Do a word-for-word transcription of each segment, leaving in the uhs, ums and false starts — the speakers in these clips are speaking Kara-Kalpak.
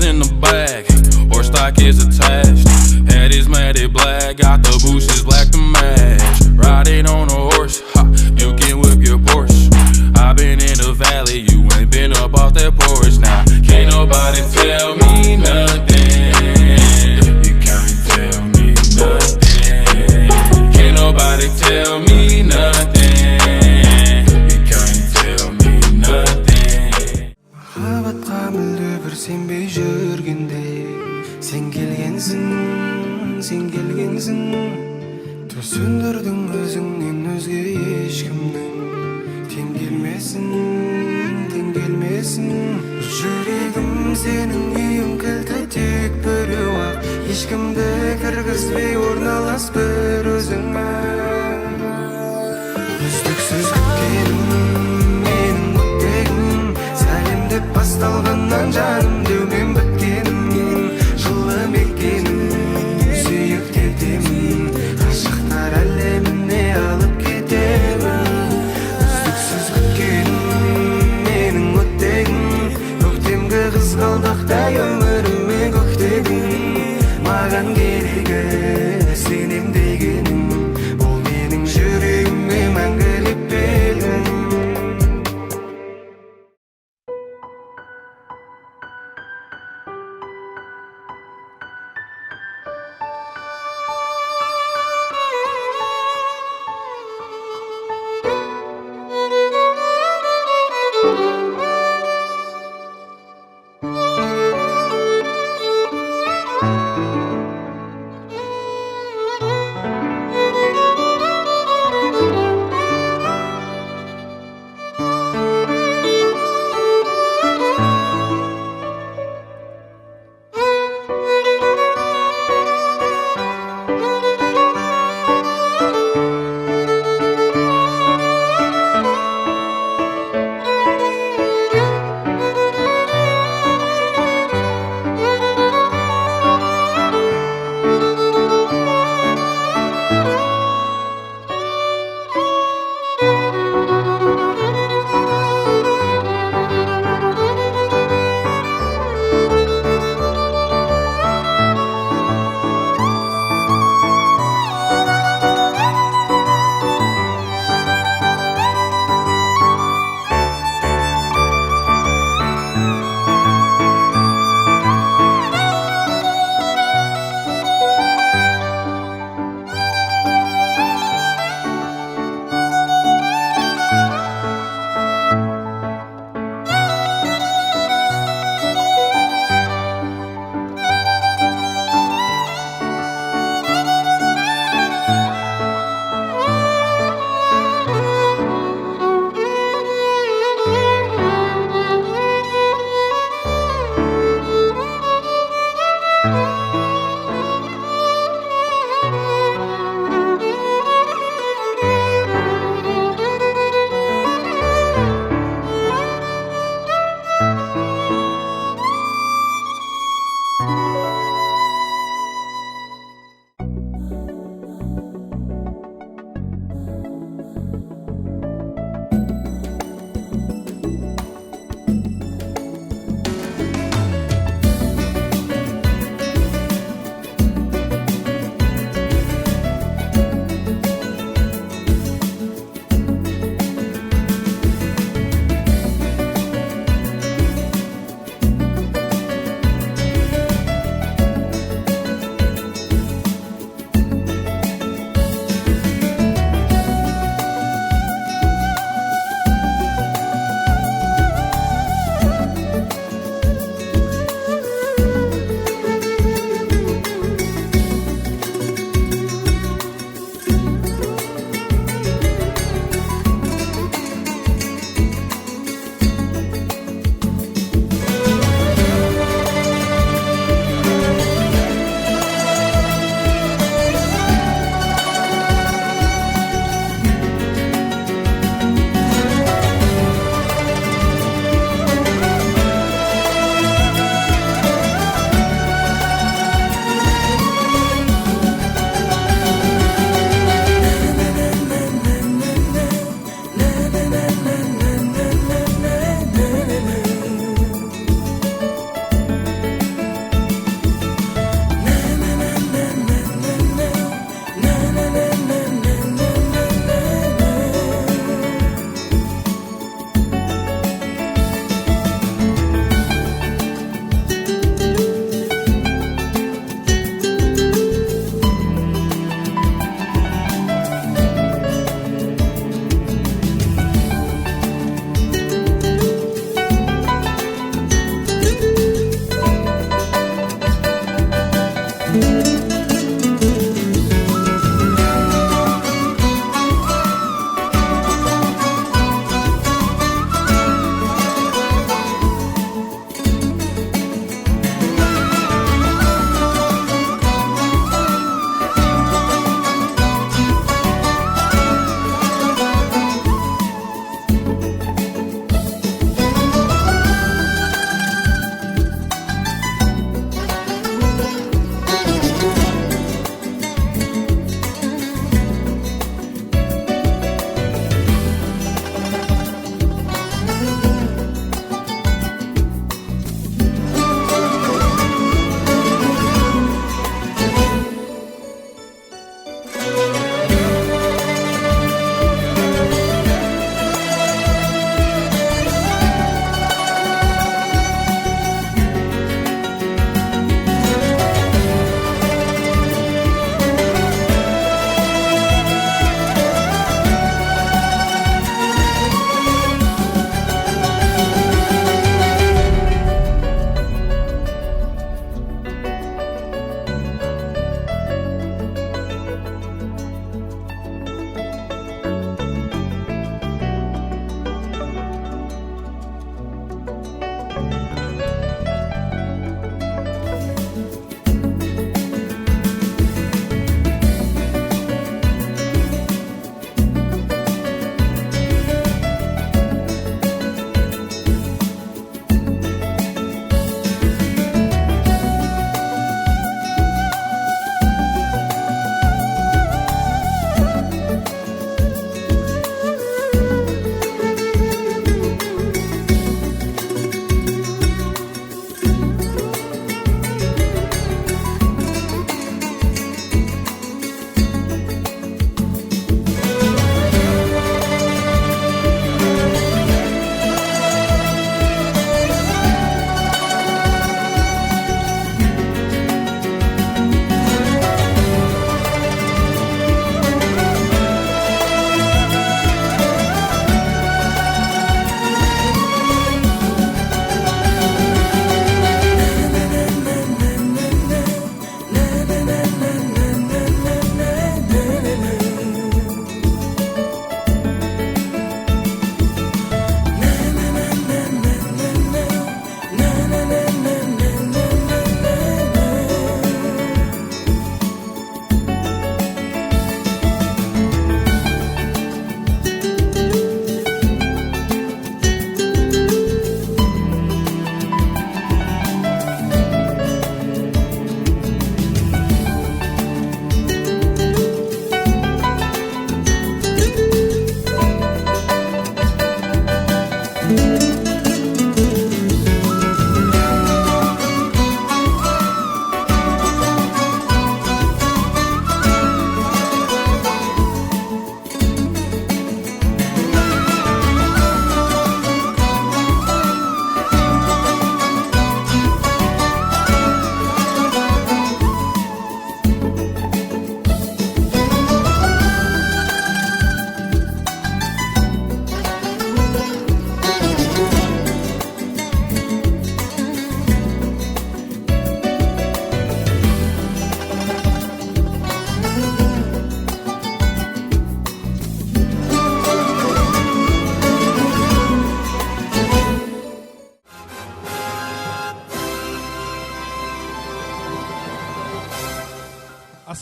In the back, horse stock is attached. Head is matted black, got the bushes black to match. Riding on a horse, ha, you can whip your Porsche. I've been in the valley, you ain't been up off that porch. Now, can't nobody tell me nothing. You can't tell me nothing. Can't nobody tell me nothing. You can't tell me nothing. Maqabbatqa múlde bir senbey júrgende, sen kelgensiń, sen kelgensiń. Túsindirdiń ózińnen ózge eshkimniń teń kelmesin, teń kelmesin. Júregim seniń úyiń kilti tek birew-aq, eshkimdi kirgizbey ornalas bir óziń-aq. Úzliksiz kútkenim meniń ótpegim, sálem dep bastalǵannan janım dewmen bitkenim, jıllı mekenim, súyip ketemin, ashıqlar álemine alıp ketemin. Úzliksiz kútkenim meniń ótpegim, kóktemgi qızǵaldaqtay ómirime kóktediń. Maǵan keregi senem degeniń, bul meniń júregime máńgilep belgiń.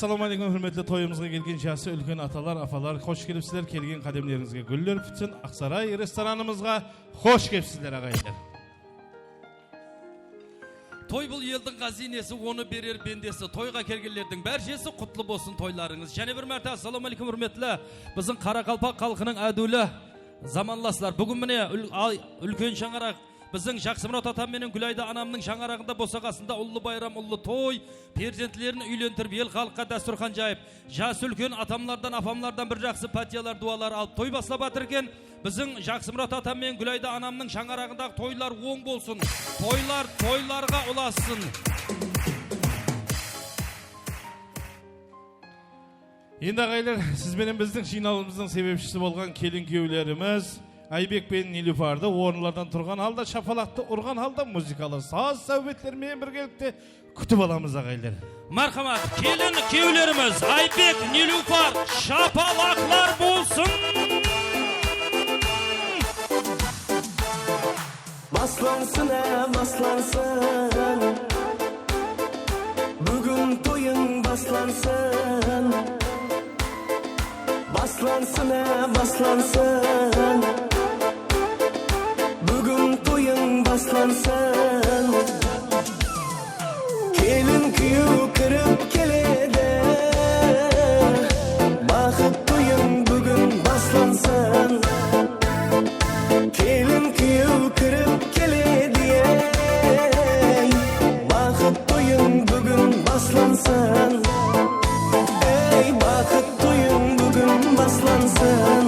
Assalawma áleykum, húrmetli toyımızǵa kelgen jası úlken atalar, apalar, xosh kelipsizler, kelgen qádemlerińizge gúller pitsin, Aqsaray restoranımızǵa xosh kelipsizler, aǵayinler. Toy bul eldiń ǵáziynesi, onı berer bendesi. Toyǵa kelgenlerdiń bárshesi, qutlı bolsın toylarıńız. Jáne bir márte assalawma áleykum, húrmetli biziń qaraqalpaq xalqınıń ádiwli zamanlaslar. Búgin mine úl-, ay, úlken shańaraq biziń Jaqsımurat atam menen Gúlayda anamnıń shańaraǵında bosaǵasında ullı bayram, ullı toy. Perzentlerin úylentirip, el-xalıqqa dástúrxan jayıp, jası úlken atamlardan, apamlardan bir jaqsı pátiyalar, duwalar alıp toy baslap atır eken. Biziń Jaqsımurat atam menen Gúlayda anamnıń shańaraǵındaǵı toylar oń bolsın. Toylar toylarǵa ulassın. Endi, aǵaylar, siz benen biziń jıynalısımızdıń sebepshisi bolǵan kelin-kúyewlerimiz Aybek penen Nilufardı orınlardan turǵan halda, shapalaqtı urǵan halda, muzıkalı saz sáwbetleri menen birgelikte kútip alamız, aǵaylar. Márhamat, kelin-kúyewlerimiz Aybek, Nilufar, shapalaqlar bolsın! Baslansın, á, baslansın. Búgin toyıń baslansın. Baslansın, á, baslansın. Búgin toyıń baslansın. Kelin-kúyew kirip keledi. Baxıt toyıń búgin baslansın. Kelin-kúyew kirip keledi, ey. Baxıt toyıń búgin baslansın. Ey, baxıt toyıń búgin baslansın.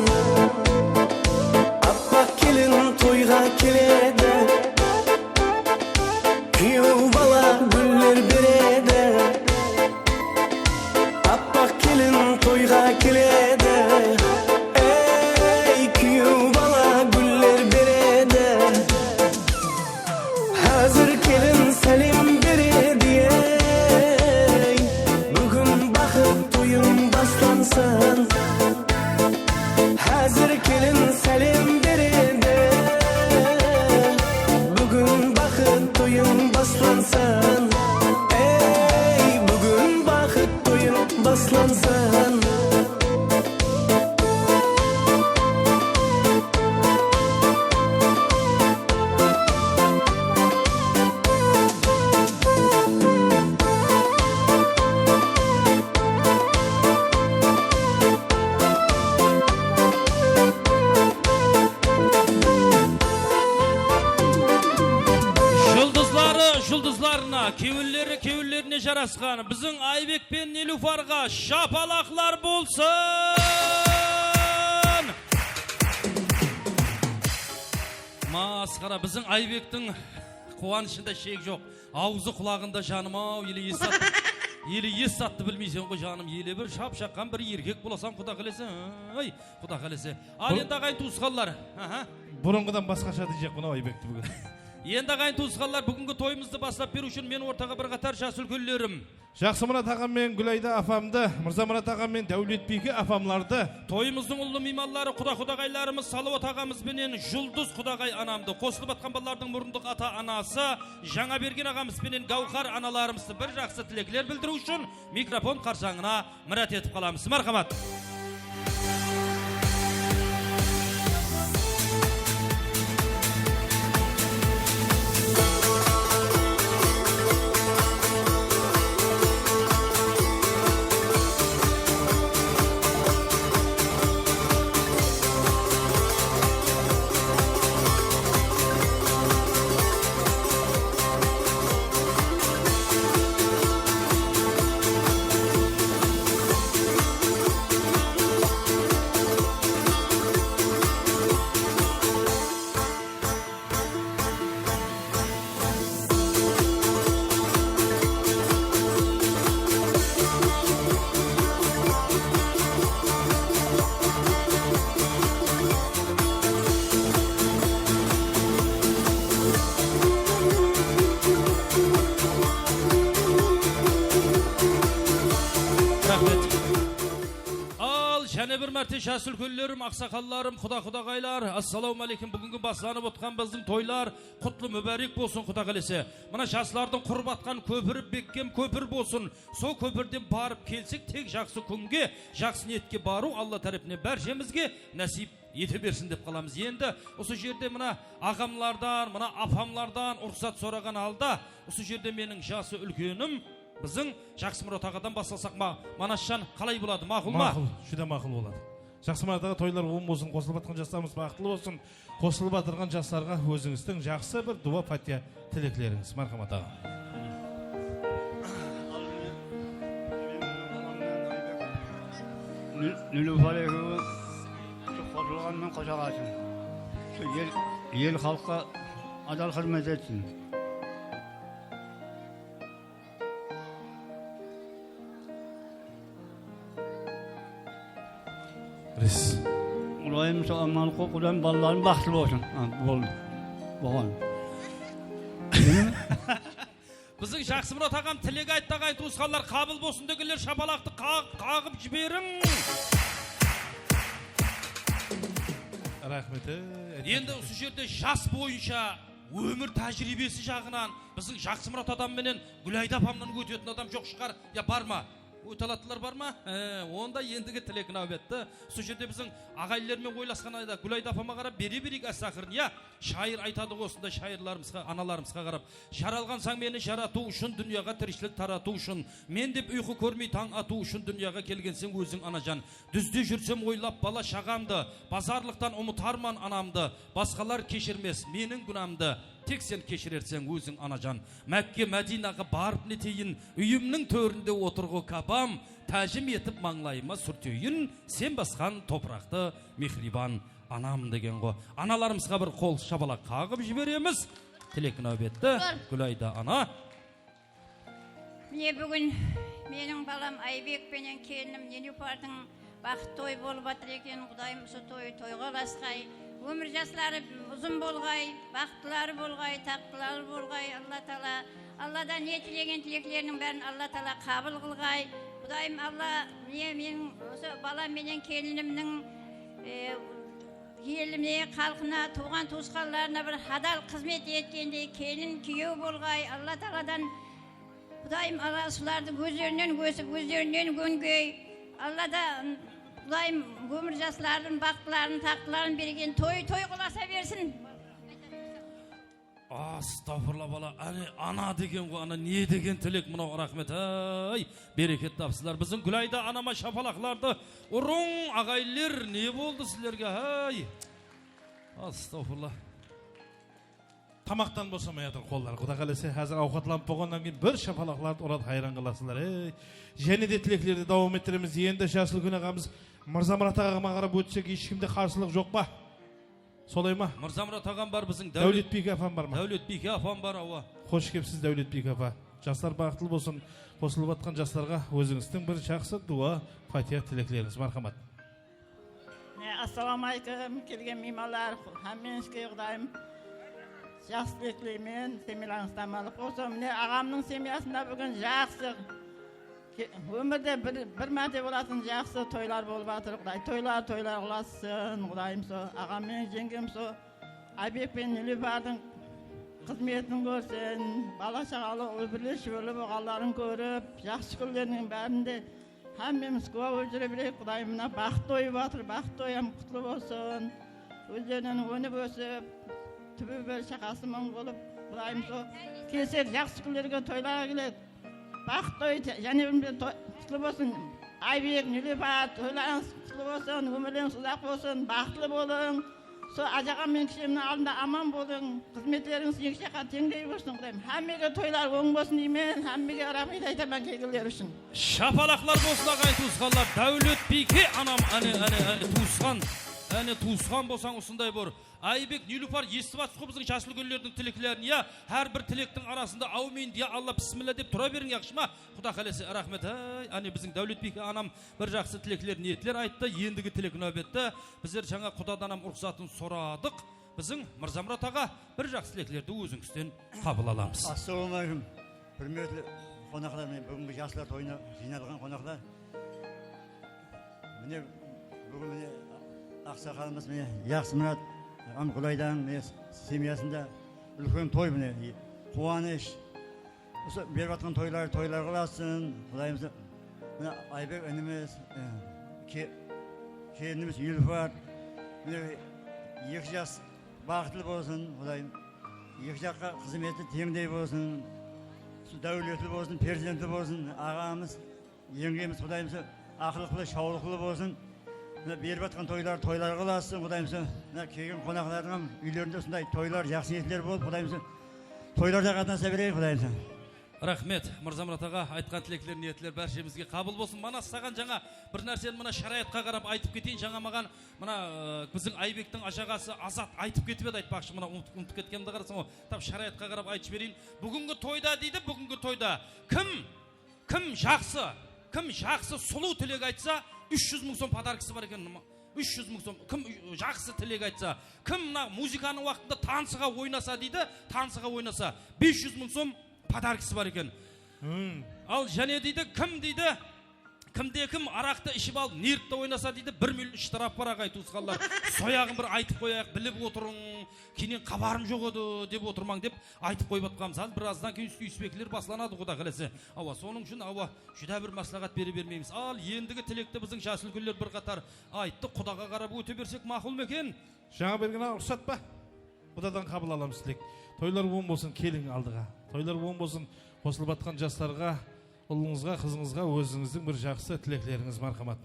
Appaq kelin toyǵa keledi. Kúyew bala gúller beredi. Appaq kelin toyǵa keledi. Ey, kúyew bala gúller beredi. Házir kelin sálem beredi, ey. Búgin baxıt toyıń baslansın. Házir kelin sálem beredi. Búgin baxıt toyıń baslansın. Ey, búgin baxıt toyıń baslansın. Juldızları juldızlarına, kewilleri kewillerine jarasqan biziń Aybek penen Nilufarǵa shapalaqlar bolsın! Masqara, biziń Aybektiń quwanıshında shek joq. Awzı qulaǵında, janım-aw, ele es zattı, ele es zattı bilmeyseń ǵoy, janım, ele bir shap shaqqan bir erkek bolasań, Quda qálese. Ay, Quda qálese. Al endi, aǵayin tuwısqanlar. Aha. Burınǵıdan basqasha deyjaqpan-aw Aybekti búgin. Endi, aǵayin tuwısqanlar, búgingi toyımızdı baslap beriw ushın men ortaǵa bir qatar jas úlkenlerim, Jaqsımurat aǵam menen Gúlayda apamdı, Mırzamurat aǵam menen Dáwletbiyke apamlardı, toyımızdıń ullı miymanları, quda-qudaǵaylarımız Salawat aǵamız benen Juldız qudaǵay anamdı, qosılıp atqan balalardıń murındıq ata-anası Jańabergen aǵamız benen Gáwhar analarımızdı bir jaqsı tilekler bildiriw ushın mikrofon qarshańına mirát etip qalamız. Márhamat. Jas úlkenlerim, aqsaqallarım, quda-qudaǵaylar, assalawma áleykum. Búgingi baslanıp otqan bizdiń toylar qutlı múbárek bolsın, Quda qálese. Mına jaslardıń qurıp atqan kópiri bekkem kópir bolsın. Sol kópirden barıp kelsek, tek jaqsı kúnge, jaqsı niyetke barıw Alla tárepinen bárshemizge násiyp ete bersin dep qalamız. Endi usı jerde mına aǵamlardan, mına apamlardan ruxsat soraǵan halda, usı jerde meniń jası úlkenim, biziń Jaqsımurat aǵadan baslasaq ma, Manasjan, qalay boladı, maqul ma? Maqul, júdá maqul boladı. Jaqsımurat aǵa, toylar oń bolsın, qosılıp atqan jaslarımız baxıtlı bolsın. Qosılıp atırǵan jaslarǵa ózińizdiń jaqsı bir duwa, pátiya, tileklerińiz. Márhamat, aǵa. Nil-, Nilufar ekewi qosılǵanınan qosaq alsın. Usı el, el xalıqqa adal xızmet etsin. Res. Qulayım, sol amanlıqqa, Qudayım, balalarım baxıtlı bolsın. Ha, boldı. Bolǵan. Biziń Jaqsımurat aǵam tilek ayttı, aǵayin tuwısqanlar, qabıl bolsın degenler shapalaqtı qa-, qaǵıp jiberiń. Raxmet, ey. Endi usı jerde jas boyınsha ómir tájiriybesi jaǵınan biziń Jaqsımurat adam menen Gúlayda apamnan ótetin adam joq shıǵar, ya bar ma? Óte alatınlar bar ma? He, onda endigi tilek náwbetti. Usı jerde biziń aǵayinler menen oylasqan ayda Gúlayda apama qarap bere bereyik áste aqırın, ya. Shayır aytadı ǵoy, usınday shayırlarımızǵa, analarımızǵa qarap. Jaralǵansań meni jaratıw ushın, dúnyaǵa tirishilik taratıw ushın. Men dep uyqı kórmey tań atıw ushın dúnyaǵa kelgenseń óziń, anajan. Dúzde júrsem oylap bala-shaǵamdı, bazarlıqtan umıtarman anamdı. Basqalar keshirmes meniń gúnamdı, tek sen keshirerseń óziń, anajan. Mákke, Mádinaǵa barıp neteyin, úyimniń tórinde otır ǵo Kabam, tájim etip mańlayıma súrteyin, sen basqan topıraqtı, mehriyban anam, degen ǵo. Analarımızǵa bir qol shapalaq qaǵıp jiberemiz. Tilek náwbetti. Gúlayda ana. Mine, búgin meniń balam Aybek penen kelinim Nilufardıń baxıt toyı bolıp atır eken. Qudayım usı toyı toyǵa ulasqay, ómir jasları uzın bolǵay, baxıtlıları bolǵay, taxtıları bolǵay. Alla taala, Alladan ne tilegen tilekleriniń bárin Alla taala qabıl qılǵay. Qudayım Alla, mine, meniń usı balam menen kelinimniń, e, eline, xalqına, tuwǵan-tuwısqanlarına bir hadal xızmet etkendey kelin, kúyew bolǵay. Alla taaladan Qudayım Alla usılardıń ózlerinen ósip, ózlerinen óngey. Alla da, Qudayım, ómir jasların, baxıtların, taxtıların bergen toy, toy qılasa bersin. Astafurla, bala, áne, ana degen ǵo, ana ne degen tilek mınaw, raxmet, áy, bereket tapsınlar. Biziń Gúlayda anama shapalaqlardı urıń, aǵayinler, ne boldı sizlerge, háy? Astafurla. Tamaqtan bosamay atır qollar. Quda qálese, házir awqatlanıp bolǵannan keyin bir shapalaqlardı uradı, hayran qalasızlar. Ey, jáne de tileklerdi dawam ettiremiz. Endi jas úlken aǵamız Mırzamurat aǵama qarap ótsek, hesh kimde qarsılıq joq pa? Solay ma? Mırzamurat aǵam bar, biziń Dáwlet-, Dáwletbiyke apam bar ma? Dáwletbiyke apam bar, awa. Xosh kepsiz, Dáwletbiyke apa. Jaslar baxıtlı bolsın. Qosılıp atqan jaslarǵa ózińizdiń bir jaqsı duwa, pátiya, tileklerińiz. Márhamat. Mine, assalawma áleykum, kelgen miymanlar, hámmeńizge Qudayım jaqsı tilekleymen, semyalarıńız tamalıq bolsın. Mine, aǵamnıń semyasında búgin jaqsı, ke-, ómirde bir, bir márte bolatın jaqsı toylar bolıp atır, Quday. Toylar, toylar ulasın, Qudayım, so aǵam menen jeńgem, so Aybek penen Nilufardıń xızmetin kórsin, bala-shaǵalı, úbirli-shúbirli bolǵanların kórip, jaqsı kúnleriniń bárinde hámmemiz gúwa bolıp júre bereyik. Qudayım, mına baxıt toyı bolıp atır, baxıt toyı hám qutlı bolsın. Ózlerinen ónip-ósip, túbi bir shaqası mıń bolıp, Qudayım, so keser jaqsı kúnlerge, toylarǵa keledi. Baxıt toyı te-, jáne bir toy qutlı bolsın. Aybek, Nilufar, toylarıńız qutlı bolsın, ómirlerińiz uzaq bolsın, baxıtlı bolıń. Sol ájaǵam menen kishemniń aldında aman bolıń. Xızmetlerińiz eki jaqqa teńdey bolsın, Qudayım. Hámmege toylar oń bolsın deymen, hámmege raxmet aytaman kelgenleri ushın. Shapalaqlar bolsın, aǵayin tuwısqanlar. Dáwletbiyke anam, áne, áne, áne, tuwısqan. Áne, tuwısqan bolsań, usınday bor. Aybek, Nilufar, esitip atırsız ǵoy biziń jas úlkenlerdiń tileklerin, ya? Hár bir tilektiń arasında áwmin, ya Alla, bismilla dep tura beriń, yaqshı ma? Quda qálese, raxmet. Áy, áne, biziń Dáwletbiyke anam bir jaqsı tilekler, niyetler ayttı. Endigi tilek náwbetti. Bizler jańa Qudadan hám ruxsatın soradıq. Biziń Mırzamurat aǵa bir jaqsı tileklerdi ózińizden qabıl alamız. Assalawma áleykum, húrmetli qonaqlar, mine, búgingi jaslar toyına jıynalǵan qonaqlar. Mine, Búgin mine, aqsaqalımız mine, Yaqsımurat Qulaydan mine, semyasında úlken toy mine, quwanısh. Usı berip atqan toylar toylarǵa ulasın, Qudayımız. Mine Aybek inimiz, e, ke-, kelinimiz Nilufar. Mine eki jas baxıtlı bolsın, Qudayım. Eki jaqqa xızmeti teńdey bolsın. Usı dáwletli bolsın, perzentli bolsın, aǵamız. Eńgemiz Qudayımız aqlıqlı, shawlıqlı bolsın. Mına berip atqan toylar toylarǵa ulasın Qudayımız. Mına kelgen qonaqlardıń hám úylerinde usınday toylar, jaqsı niyetler bolıp Qudayımız. Toylarda qatnasa bereyik Qudayımız. Raxmet, Mırzamurat aǵa, aytqan tilekler, niyetler bárshemizge qabıl bolsın. Manas, saǵan jańa bir nárseni mına sharayatqa qarap aytıp keteyin. Jańa maǵan mına, ı, biziń Aybektiń ajaǵası Azat aytıp ketip edi, aytpaqshı, mına umıtıp, umıtıp ketkemdi, qarasań ǵo. Tap sharayatqa qarap aytıp jibereyin. Búgingi toyda deydi, búgingi toyda kim Kim jaqsı, kim jaqsı sulıw tilek aytsa, úsh júz mıń som podarkası bar eken. Úsh júz mıń som. Kim jaqsı tilek aytsa, kim mına muzıkanıń waqtında tansıǵa oynasa deydi, tansıǵa oynasa, bes júz mıń som podarkası bar eken. Hmm. Al jáne deydi, kim deydi, kimde kim araqtı iship alıp, nervtı oynasa deydi, bir million shtraf bar, aǵayin tuwısqanlar. Soyaǵın bir aytıp qoyayıq, bilip otırıń, keyin xabarım joq edi dep otırmań dep, aytıp qoyıp atqanbız. Házir birazdan keyin ústi úyispekiler baslanadı, Quda qálese. Awa, sonıń ushın, awa, júdá bir másláhát bere bermeymiz. Al, endigi tilekti biziń jas úlkenler bir qatar ayttı. Qudaǵa qarap óte bersek maqul ma eken? Jańabergen aǵa, ruxsat pa? Qudadan qabıl alamız tilek. Toylar oń bolsın, keliń aldıǵa. Toylar oń bolsın, qosılıp atqan jaslarǵa, ulıńızǵa, qızıńızǵa ózińizdiń bir jaqsı tileklerińiz, marhamat.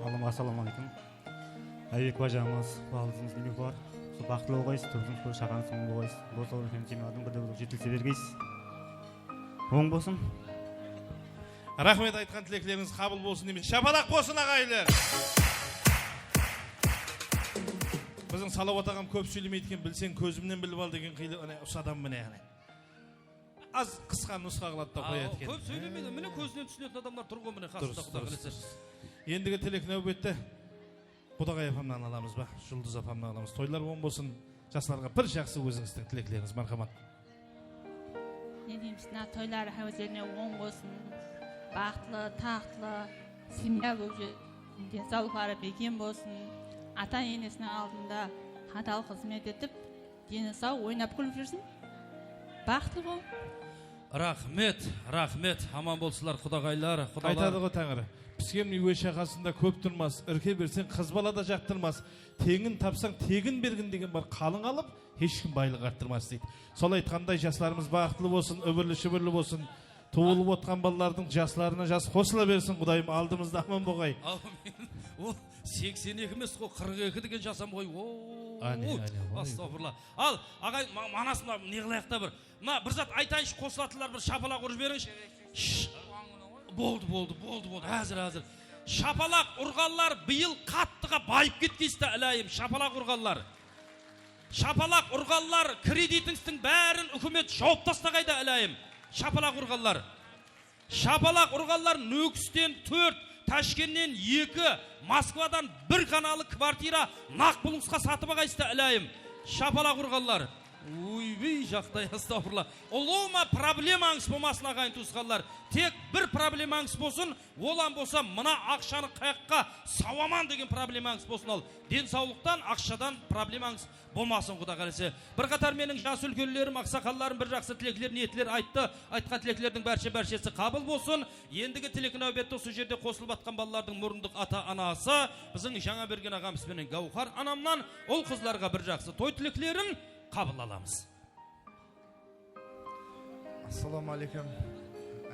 Aldım, assalamu aleykum. Aybek bajamız, baldızımız Nilufar. Usı baxıtlı bolǵaysız, turdıńız bir shaqańız mıń bolǵaysız. Doslar menen jemiyatın bir de bir jetilise bergeysiz. Oń bolsın. Raxmet, aytqan tileklerińiz qabıl bolsın deymiz. Shapalaq bolsın, aǵayinler. Biziń Salawat aǵam kóp sóylemeydi eken, bilseń kózimnen bilip al degen qıylı, áne, usı adam mine, áne. Az qısqa nusqa qıladı da qoyadı eken. Kóp sóylemeydi. Mine, kózinen túsinetin adamlar tur ǵo, mine, qasında, Quda qálese. Endigi tilek náwbette Qudaǵay apamnan alamız ba, Juldız apamnan alamız. Toylar oń bolsın, jaslarǵa bir jaqsı ózińizdiń tileklerińiz, marhamat. Ne deymiz, mına toylar háweslerine oń bolsın, baxıtlı, taxtlı semya bolıp, densawlıqları bekem bolsın, ata-enesiniń aldında hadal xızmet etip, deni saw, oynap-kúlip júrsin. Baxıtlı bol. Raxmet, raxmet. Aman bolsınlar, qudaǵaylar, qudalar. Aytadı ǵo Táńiri, "Pisken miywe shaqasında kóp turmas, irke berseń, qız bala da jaqtırmas. Teńin tapsań, tegin bergin" degen bar, qalın alıp, hesh kim baylıq arttırmas, deydi. Sol aytqanday, jaslarımız baxıtlı bolsın, úbirli-shúbirli bolsın. Tuwılıp otqan balalardıń jaslarına jas qosıla bersin, Qudayım, aldımızda aman bolǵay. Ámin. Ol seksen eki emes ǵo, qırq eki degen jasam ǵoy. Oo. Áne, áne, áne. Astagfirullah. Al, aǵay, ma-, Manas, mına ne qılayıq ta bir. Mına bir zat aytayınshı, qosılatınlar bir shapalaq urıp jiberińshi. Shh. Boldı, boldı, boldı, boldı. Házir, házir. Shapalaq urǵanlar bıyıl qattıǵa bayıp ketkeysiz ta, ilayım. Shapalaq urǵanlar. Shapalaq urǵanlar, kreditińizdiń bárin úkimet jawıp tastaǵay da, ilayım. Shapalaq urǵanlar. Shapalaq urǵanlar Nókisten tórt, Tashkennen eki, Moskvadan bir xanalı kvartira naq buluńsıqqa satıp aǵaysız da, ilayım. Shapalaq urǵanlar. Oybey, jaqtay, astagfirullah. Ulıwma problemańız bolmasın, aǵayin-tuwısqanlar. Tek bir problemańız bolsın, olam bolsa mına aqshanı qayaqqa sawaman degen problemańız bolsın. Al, densawlıqtan, aqshadan problemańız bolmasın, Quda qálese. Bir qatar meniń jas úlkenlerim, aqsaqallarım bir jaqsı tilekler, niyetler ayttı. Aytqan tileklerdiń bárshe-bárshesi qabıl bolsın. Endigi tilek náwbetti usı jerde qosılıp atqan balalardıń murındıq ata-anası, biziń Jańabergen aǵamız benen Gáwhar anamnan ul-qızlarǵa bir jaqsı toy tileklerin qabıl alamız. Assalawma áleykum,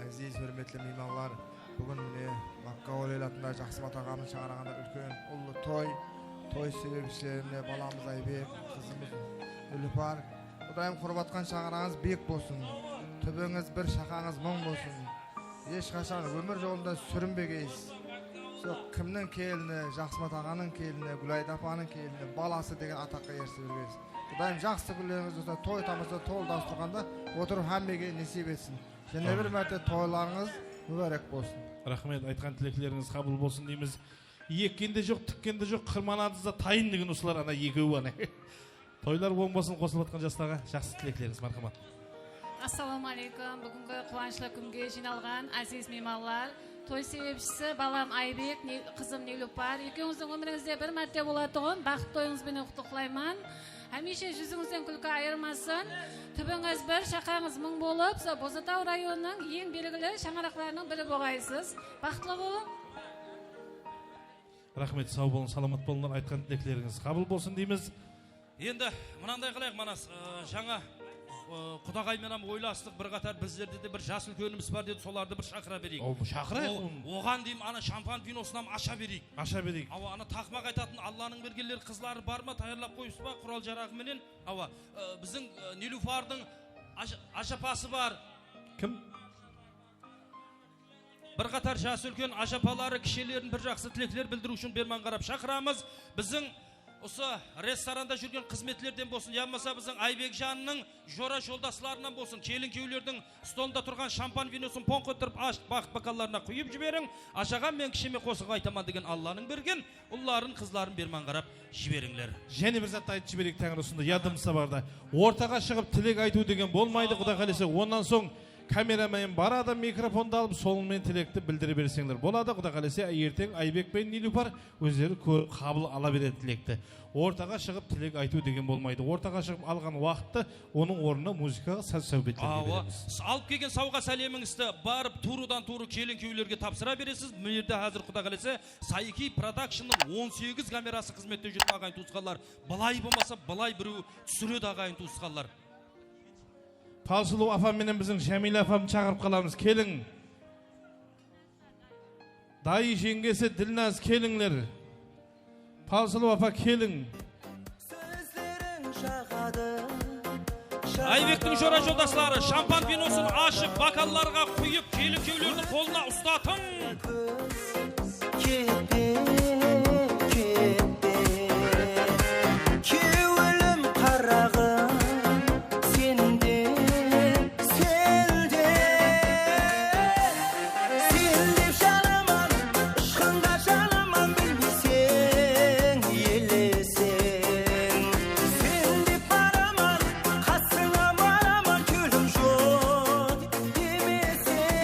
áziz, húrmetli miymanlar. Búgin mine, Makka wálayatında Jaqsımat aǵamnıń shańaraǵında úlken, ullı toy. Toy sebepshilerine balamız Aybek, qızımız Nilufar. Qudayım, qurıp atqan shańaraǵıńız biyik bolsın. Túbińiz bir, shaqańız mıń bolsın. Hesh qashan ómir jolında súrinbegeysiz. Sol kimniń kelini, Jaqsımat aǵanıń kelini, Gúlayda apanıń kelini, balası degen ataqqa erise bergeysiz. Qudayım, jaqsı kúnlerińiz bolsa, toy-tamasa, tol dasturxanda otırıw hámmege nesiyp etsin. Jáne bir márte toylarıńız múbárek bolsın. Raxmet, aytqan tileklerińiz qabıl bolsın deymiz. Ekken de joq, tikken de joq, qırmanadı da tayın degen usılar, ana ekewi, ana. Toylar oń bolsın, qosılıp atqan jaslarǵa jaqsı tileklerińiz, marhamat. Assalawma áleykum. Búgingi quwanıshlı kúnge jıynalǵan áziz miymanlar, Toy sebepshisi balam Aybek, ne-, qızım Nilupar. Ekewińizdiń ómirińizde bir márte bolatuǵın baxıtlı toyıńız benen qutlıqlayman. Hámiyshe júzińizden kúlki ayırmasın. Túbińiz bir, shaqańız mıń bolıp, sol Bozataw rayonınıń eń belgili shańaraqlarınıń biri bolǵaysız. Baxıtlı bolıń. Raxmet, saw bolıń, salamat bolıńlar, aytqan tileklerińiz qabıl bolsın deymiz. Endi mınanday qılayıq, Manas, ı, jańa, ı, qudaǵay menen oylastıq, bir qatar bizlerde de bir jas úlkenimiz bar dedi, solardı bir shaqıra bereyik. O, shaqırayıq. O, onı. Oǵan deyim, ana, shampan vinosın hám asha bereyik. Asha bereyik. Awa, ana, taqmaq aytatın Allanıń bergenleri, qızları bar ma, tayarlap qoyıpsız ba, qural-jaraǵı menen? Awa, ı, biziń, ı, Nilufardıń aj-, ajapası bar. Kim? Bir qatar jas úlken ajapaları kishelerin bir jaqsı tilekler bildiriw ushın berman qarap shaqıramız. Biziń usı restoranda júrgen xızmetlerden bolsın, yamasa biziń Aybekjannıń jora joldaslarınan bolsın, kelin-kúyewlerdiń stolında turǵan shampan vinosın ponq ettirip ashıp, baxıt bokallarına quyıp jiberiń. Ashaǵam men kisheme qosıq aytaman degen Allanıń bergen ulların, qızların berman qarap jiberińler. Jáne bir zattı aytıp jibereyik, Táńir usınday yadımızda bardı. Ortaǵa shıǵıp tilek aytıw degen bolmaydı, Quday qálese. Onnan soń kameramen baradı, mikrofondı alıp, sonıń menen tilekti bildire berseńler boladı. Quday qálese, erteń Aybek penen Nilupar ózleri kórip, qabıl ala beredi tilekti. Ortaǵa shıǵıp tilek aytıw degen bolmaydı. Ortaǵa shıǵıp alǵan waqıttı onıń ornına muzıkaǵa, saz-sáwbetlerge beremiz. Awa, s-, alıp kelgen sawǵa sálemińizdi barıp tuwrıdan-tuwrı kelin-kúyewlerge tapsıra beresiz. Mına jerde házir, Quday qálese, Sayki Productionnıń on segiz kamerası xızmette júrip, aǵayin-tuwısqanlar. Bılay bolmasa, bılay birew túsiredi, aǵayin-tuwısqanlar. Palsuluw apam menen biziń Jámiyla apamdı shaqırıp qalamız. Keliń. Dayı jeńgesi Dilnaz, kelińler. Palsuluw apa, keliń. Sózleriń jaǵadı. Aybektiń jora joldasları shampan vinosın ashıp, bokallarǵa quyıp, kelin-kúyewlerdiń qolına ustatıń. Kette, kette, kewlim qaraǵım, sende, selde. Sen dep janaman, ıshqınǵa janaman, bilmeseń, eleseń. Sen dep baraman, qasıńa baraman, kewlim joq demeseń.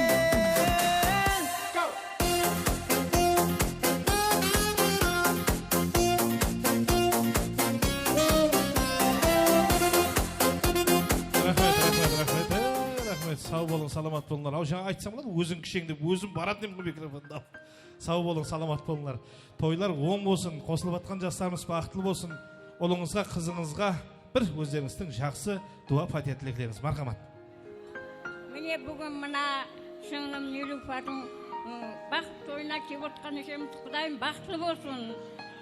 Raxmet, raxmet, raxmet. Raxmet, saw bolıń, salamat bolıńlar. Aw, jańa aytsam boladı, óziń kisheń dep, ózim baratın edim ǵoy mikrofondı alıp. Saw bolıń, salamat bolıńlar. Toylar oń bolsın, qosılıp atqan jaslarımız baxıtlı bolsın. Ulıńızǵa, qızıńızǵa bir ózlerińizdiń jaqsı duwa, pátiya tileklerińiz. Marhamat. Mine, búgin mına sińlim Nilufardıń, ı, baxıt toyına kelip otqan ekemiz. Qudayım baxıtlı bolsın.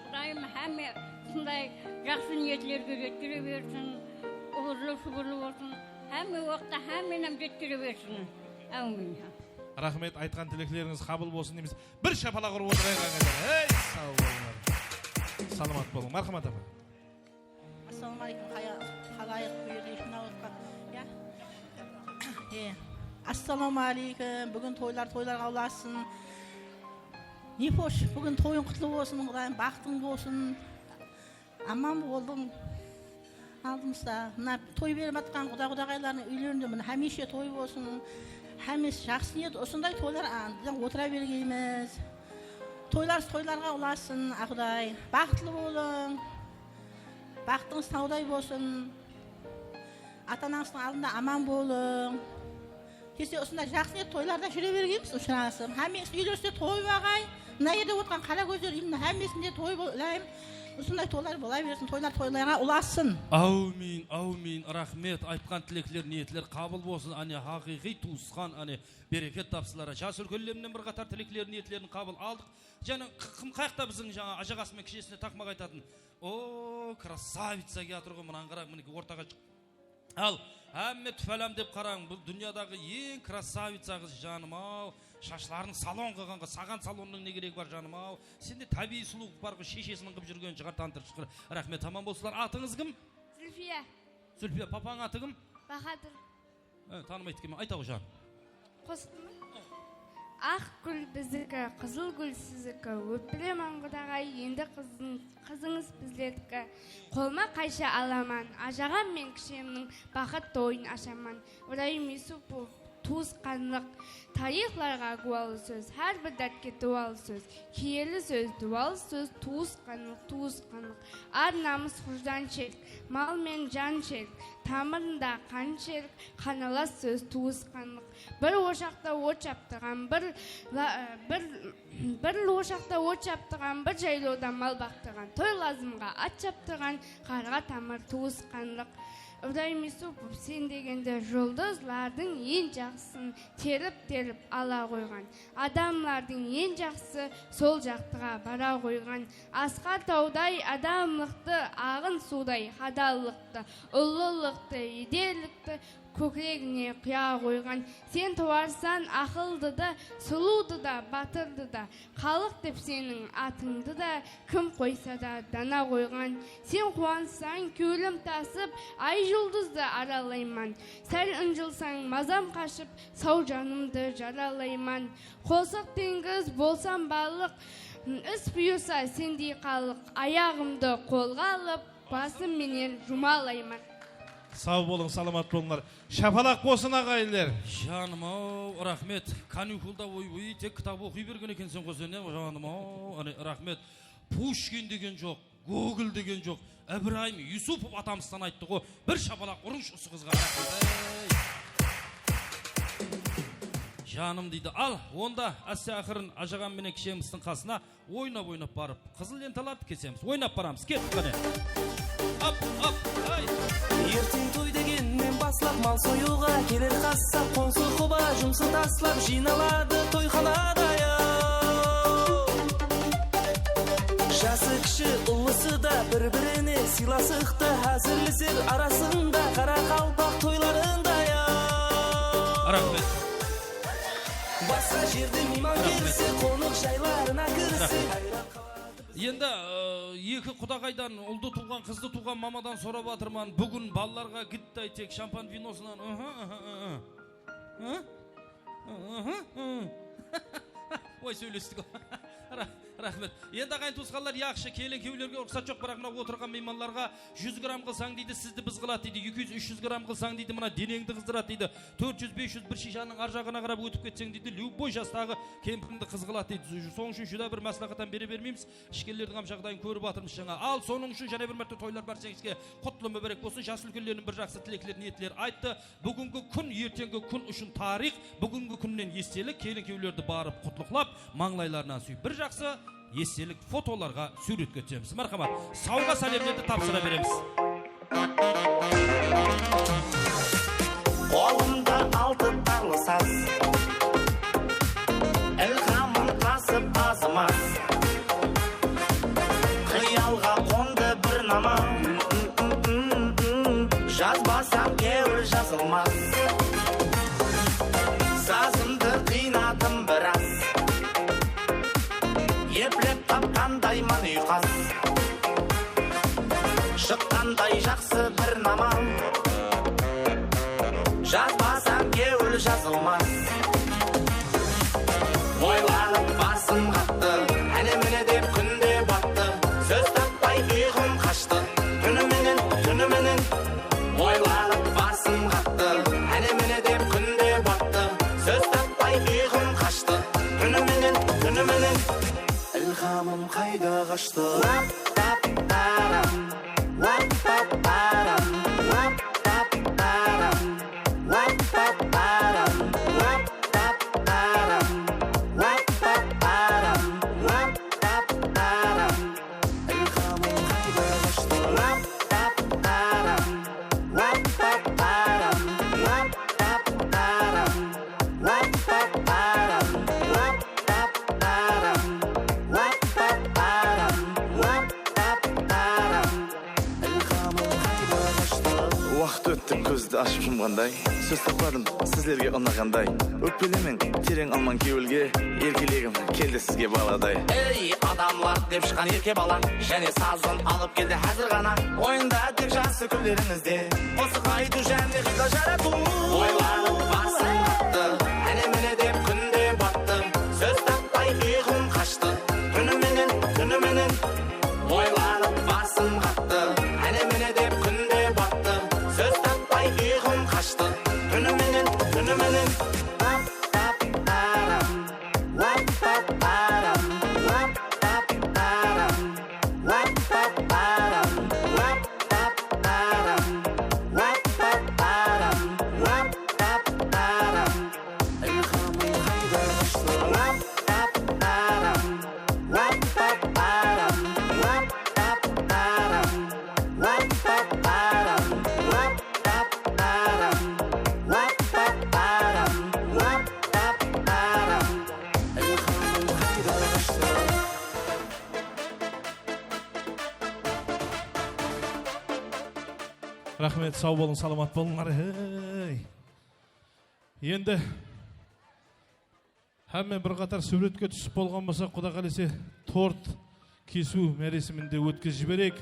Qudayım hámme usınday jaqsı niyetlerge jetkere bersin. Uwırlı-suwırlı bolsın. Hámme waqıtta hámmeni jetkere bersin. Áwmin. Raxmet, aytqan tileklerińiz qabıl bolsın deymiz. Bir shapalaq urıp otırayıq, aǵaylar. Hey, saw bolıńlar. Salamat bolıń. Marhamat, apa. Assalawma aleykum, qaya-, xalayıq, bul jerde jıynap otırǵan. Ya. E, assalawma aleykum. Búgin toylar toylarǵa ulasın. Ne xosh, búgin toyıń qutlı bolsın, Qudayım, baxıtıń bolsın. Aman boldıń. Aldımızda mına toy berip atqan quda-qudaǵaylardıń úylerinde mına hámiyshe toy bolsın. Hámmesi jaqsı niyet, usınday toylar, a, otıra bergeymiz. Toylar toylarǵa ulasın, a, Quday. Baxıtlı bolıń. Baxıtıńız tawday bolsın. Ata-anańızdıń aldında aman bolıń. Kese usınday jaqsı niyet toylarda júre bergeymiz, ushırasıp. Hámmeńiz úylerinde toy bolǵay. Mına jerde otırǵan qara kózler, imni hámmesinde toy bol, ilayım. Usınday toylar bola bersin, toylar toylarǵa ulasın. Áwmin, áwmin, raxmet. Aytqan tilekler, niyetler qabıl bolsın. Áne, haqıyqıy tuwısqan, áne, bereket tapsınlar. Jas úlkenlerimnen bir qatar tileklerin, niyetlerin qabıl aldıq. Jáne q-, kim qayaqta biziń jańa ajaǵası menen kishesine taqmaq aytatın? O, krasavitsa kiyatır ǵoy, mınań qarań, minekey, ortaǵa shıq. Al, hámme túpalam dep qarań, bul dúnyadaǵı eń krasavitsa qız, janım-aw. Shashların salon qılǵanǵa, saǵan salonnıń ne keregi bar, janım-aw? Sende tábiyiy sulıw bar ǵoy, sheshesiniń qıp júrgeni shıǵar, tantır shıqır. Raxmet, aman bolsınlar. Atıńız kim? Zulfiya. Zulfiya, papań atı kim? Bahadır. E, tanımaydı ekenmen, ayt-aw, jan. Qosıqtı ma? Aq gúl biziki, qızıl gúl siziki, ótpileman, qudaǵay, endi qızın-, qızıńız bizlerdiki. Qolıma qaysha alaman, ajaǵam men kishemniń baxıt toyın ashaman. Ibrayım Yusupov, tuwısqanlıq. Tariyxlarǵa gúwalı sóz, hár bir dártke duwalı sóz. Kiyeli sóz, duwalı sóz, tuwısqanlıq, tuwısqanlıq. Ar-namıs hújdan sherik, mal men jan sherik, tamırında qan sherik, qanalas sóz, tuwısqanlıq. Bir oshaqta ot japtırǵan, bir la-, bir Bir oshaqta ot japtırǵan, bir jaylawda mal baqtırǵan, toy lazımǵa at japtırǵan, qarǵa tamır tuwısqanlıq. Ibrayım Yusupov, sen degende juldızlardıń eń jaqsısın terip-terip ala qoyǵan, adamlardıń eń jaqsısı sol jaqtıǵa bara qoyǵan. Asqar tawday adamlıqtı, aǵın suwday hadallıqtı, ullılıqtı, ederlikti, kókiregine quya qoyǵan. Sen tuwarsań aqıldı da, sulıwdı da, batırdı da. Xalıq dep seniń atıńdı da, kim qoysa da dana qoyǵan. Sen quwansań, kewlim tasıp, ay juldızdı aralayman. Sál ınjılsań, mazam qashıp, saw janımdı jaralayman. Qosıq teńiz bolsam balıq, is buyırsa sendey xalıq, ayaǵımdı qolǵa alıp, basım menen jumalayman. Saw bolıń, salamat bolıńlar. Shapalaq bolsın, aǵayinler. Janım-aw, raxmet. Kanikulda oy-oy, tek kitap oqıy bergen ekenseń ǵoy sen, ya, janım-aw. Áne, raxmet. Pushkin degen joq, Gogol degen joq. Ibrayım Yusupov atamızdan ayttı ǵo. Bir shapalaq urıńshı usı qızǵa. Raxmet. Ey. Janım deydi. Al, onda áste aqırın ajaǵam menen kishemizdiń qasına oynap-oynap barıp, qızıl lentalardı kesemiz. Oynap baramız. Kettik qáne. Ap, ap, ay. Erteń toy degennen baslap mal soyıwǵa keler qassap, qońsı-qoba jumsın taslap jıynaladı toyxanada, yaw. Jası kishi, ullısı da bir-birine sıylasıqtı házirleser arasında qaraqalpaq toylarında, yaw. Raxmet. Basqa jerde miyman kelse, qonıq jaylarına kirse, hayran qaladı. Endi, ı, eki qudaǵaydan uldı tuwǵan, qızdı tuwǵan mamadan sorap atırman. Búgin balalarǵa gittay tek shampan vinosınan. Oy, sóylestik. Ra-, raxmet. Endi, aǵayin tuwısqanlar, yaqshı, kelin-kewlerge ruxsat joq, biraq mına otırǵan miymanlarǵa júz gramm qılsań deydi, sizdi biz qıladı deydi, eki júz, úsh júz gramm qılsań deydi, mına deneńdi qızdıradı deydi, tórt júz, bes júz, bir shishanıń arjaǵına qarap ótip ketseń deydi, lyuboy jastaǵı kempirińdi qız qıladı deydi. Sonıń ushın júdá bir másláhát hám bere bermeymiz. Ishkenlerdiń hám jaǵdayın kórip atırmız jańa. Al, sonıń ushın jáne bir márte toylar bársheń sizge qutlı múbárek bolsın. Jas úlkenleriniń bir jaqsı tilekler, niyetler ayttı. Búgingi kún, erteńgi kún ushın tariyx, búgingi kúnnen estelik, kelin-kewlerdi barıp qutlıqlap, mańlaylarınan súyip, bir jaqsı estelik fotolarǵa súwretke túsemiz. Márhamat, sawǵa sálemlerdi tapsıra beremiz. Qolımda altı tarlı saz, ilhamım tasıp azım-az. Qıyalǵa qondı bir nama, jazbasam kewil jazılmas. Sazımdı qıynadım biraz, eplep tapqandayman uyqas. Shıqqanday jaqsı bir nama, jazbasam kewil jazılmas. Oylanıp basım qattı, áne-mine dep kún de battı. Sóz tappay uyqım qashtı, túni menen, túni menen. Oylanıp basım qattı, áne-mine dep kún de battı. Sóz tappay uyqım qashtı, túni menen, túni menen. Ilhamım qayda qashtı? Lap, pap, param, lap, pap, param, lap, pap, param, lap, pap, param, lap, pap, param, lap, pap, param, lap, pap, param. Ilhamım qayda qashtı? Lap, pap, param, lap, pap, param, lap, pap, param, lap, pap, param, lap, pap, param, lap, pap, param, lap, pap, param. Ilhamım qayda qashtı? Waqıt ótti kózdi ashıp jumǵanday, sóz tapadım sizlerge unaǵanday. Ótpelemeń tereń almań kewilge, erkelegim keldi sizge baladay. Ey, adamlar dep shıqqan erke bala, jáne sazın alıp keldi házir ǵana. Oyında tek jaqsı kúnlerińizde qosıq aytıw jáne qıyla jaratıw. Oylanıp basım qattı, áne-mine dep kún de battı. Sóz tappay uyqım qashtı, túni menen, túni menen. Oylanıp basım qattı, áne-mine dep kún de battı. Sóz tappay uyqım qashtı, túni menen, túni menen. Raxmet, saw bolıń, salamat bolıńlar. Hey. Endi hámme bir qatar súwretke túsip bolǵan bolsa, Quda qálese, tort kesiw máresimin de ótkizip jibereyik.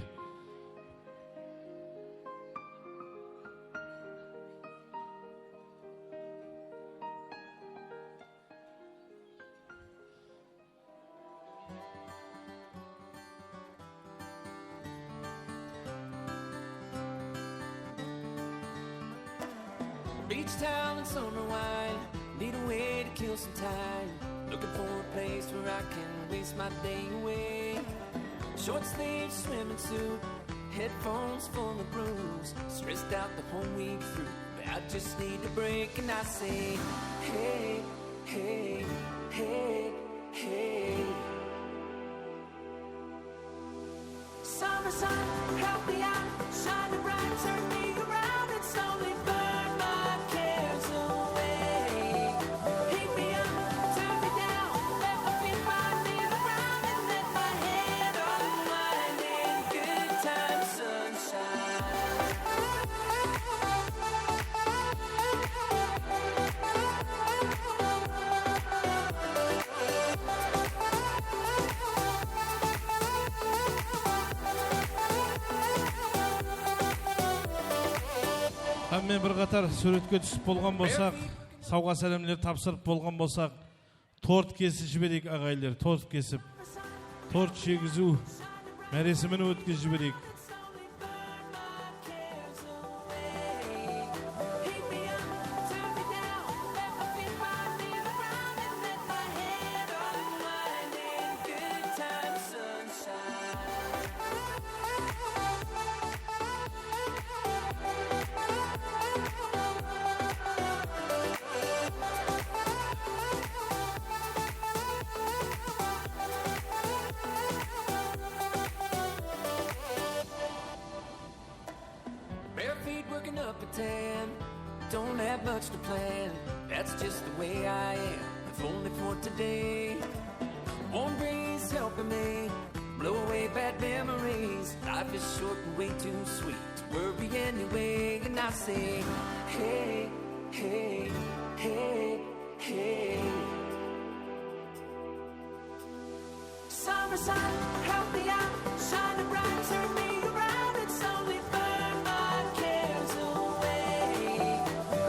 Beach towel and summer wine, need a way to kill some time. Looking for a place where I can waste my day away. Short sleeve swimming suit, headphones full of grooves. Stressed out the whole week through, but I just need a break and I say, hey, hey, hey, hey. Summer sun, help me out, shine a bright, turn me around and slowly burn my cares away. Heat me up, turn me down, let my feet find me the ground and let my head unwind in good time sunshine. Hámme bir qatar súwretke túsip bolǵan bolsaq, sawǵa sálemler tapsırıp bolǵan bolsaq, tort kesip jibereyik, aǵayinler, tort kesip, tort jegiziw máresimin ótkizip jibereyik. Bare feet working up a tan. Don't have much to plan. That's just the way I am. If only for today. Warm breeze helping me blow away bad memories. Life is short and way too sweet to worry anyway. And I say, hey, hey, hey, hey. Summer sun, help me out, shine a bright, turn me around and slowly burn my cares away.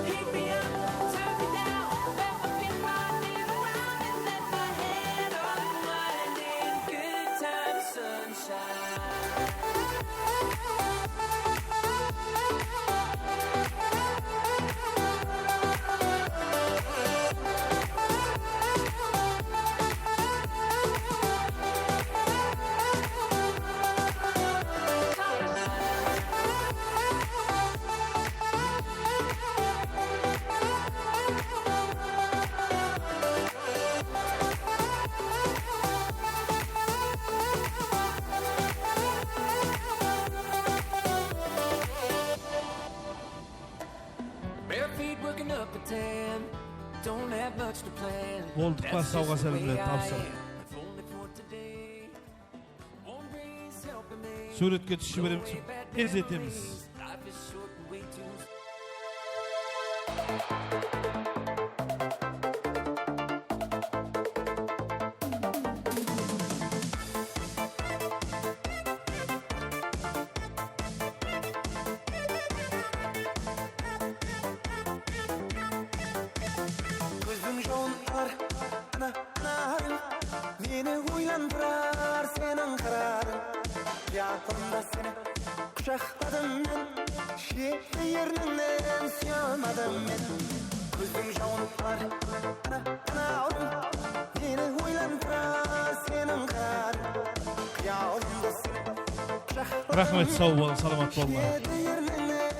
Heat me up, turn me down, let my feet find me the ground and let my head unwind in good time sunshine. Bare feet working up a tan. Don't have much to plan. Boldı, sawǵa sálemler tapsır. Súwretke túsip jiberemiz, tez etemiz. Kózdiń jawın alar, ana, anarıń. Meni oylandırar seniń qaradıń. Qıyalımda seni qushaqladım men. Shekli ernińnen súye almadım men. Kózdiń jawın alar, ana, anarıń. Meni oylandırar seniń qaradıń. Qıyalımda seni qushaqladım men. Raxmet, saw bolıń, salamat bolıńlar.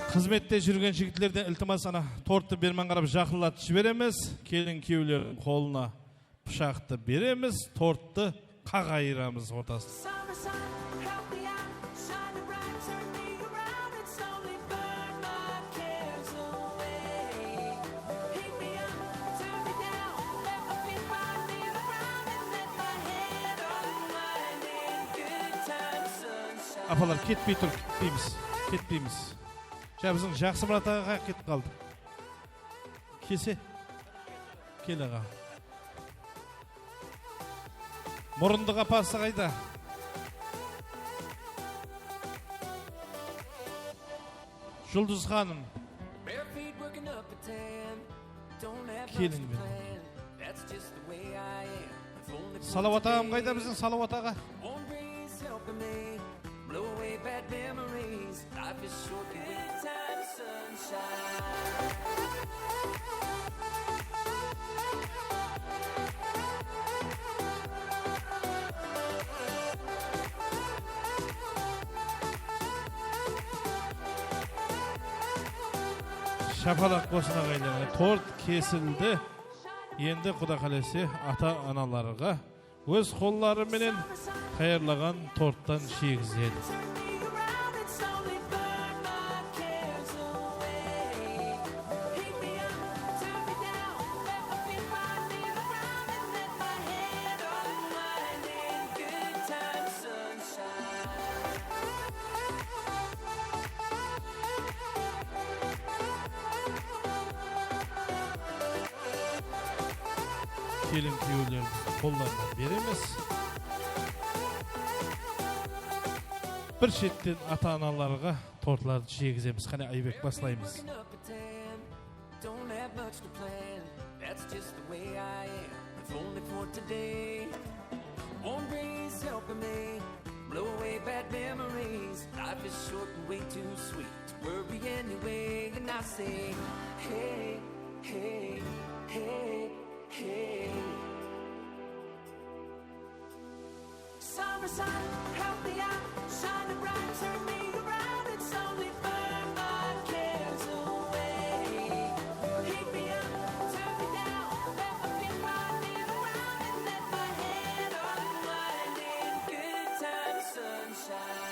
Xızmette júrgen jigitlerden iltimas, ana, torttı berman qarap jaqınlatıp jiberemiz. Kelin kúyewlerdiń qolına pıshaqtı beremiz, torttı qaq ayıramız ortasın. Apalar, ketpey tur, ketpeymiz, ketpeymiz. Ja, biziń Jaqsımurat aǵa qayaqqa ketip qaldı? Kese. Kel, aǵa. Murındı qaparsı qayda? Juldız xanım. Keliń men. Salawat aǵam qayda biziń, Salawat aǵa? Shapalaq bolsın aǵaylar. Tort kesildi. Endi, Quda qálese, ata-analarǵa óz qolları menen tayarlaǵan torttan jegizedi. Kelin kúyewlerimiz qollarına beremiz. Bir shetten ata-analarǵa tortlardı jegizemiz. Qáne, Aybek, baslaymız. Don't have much to plan, that's just the way I am. If only for today. Warm breeze helping me blow away bad memories. Life is short and way too sweet to worry anyway. And I say, hey, hey, hey, hey. Summer sun, help me out, shine a bright, turn me around. It's only burn my cares away. Heat me up, turn me down, let my feet find me around, and let my head unwind in good time sunshine.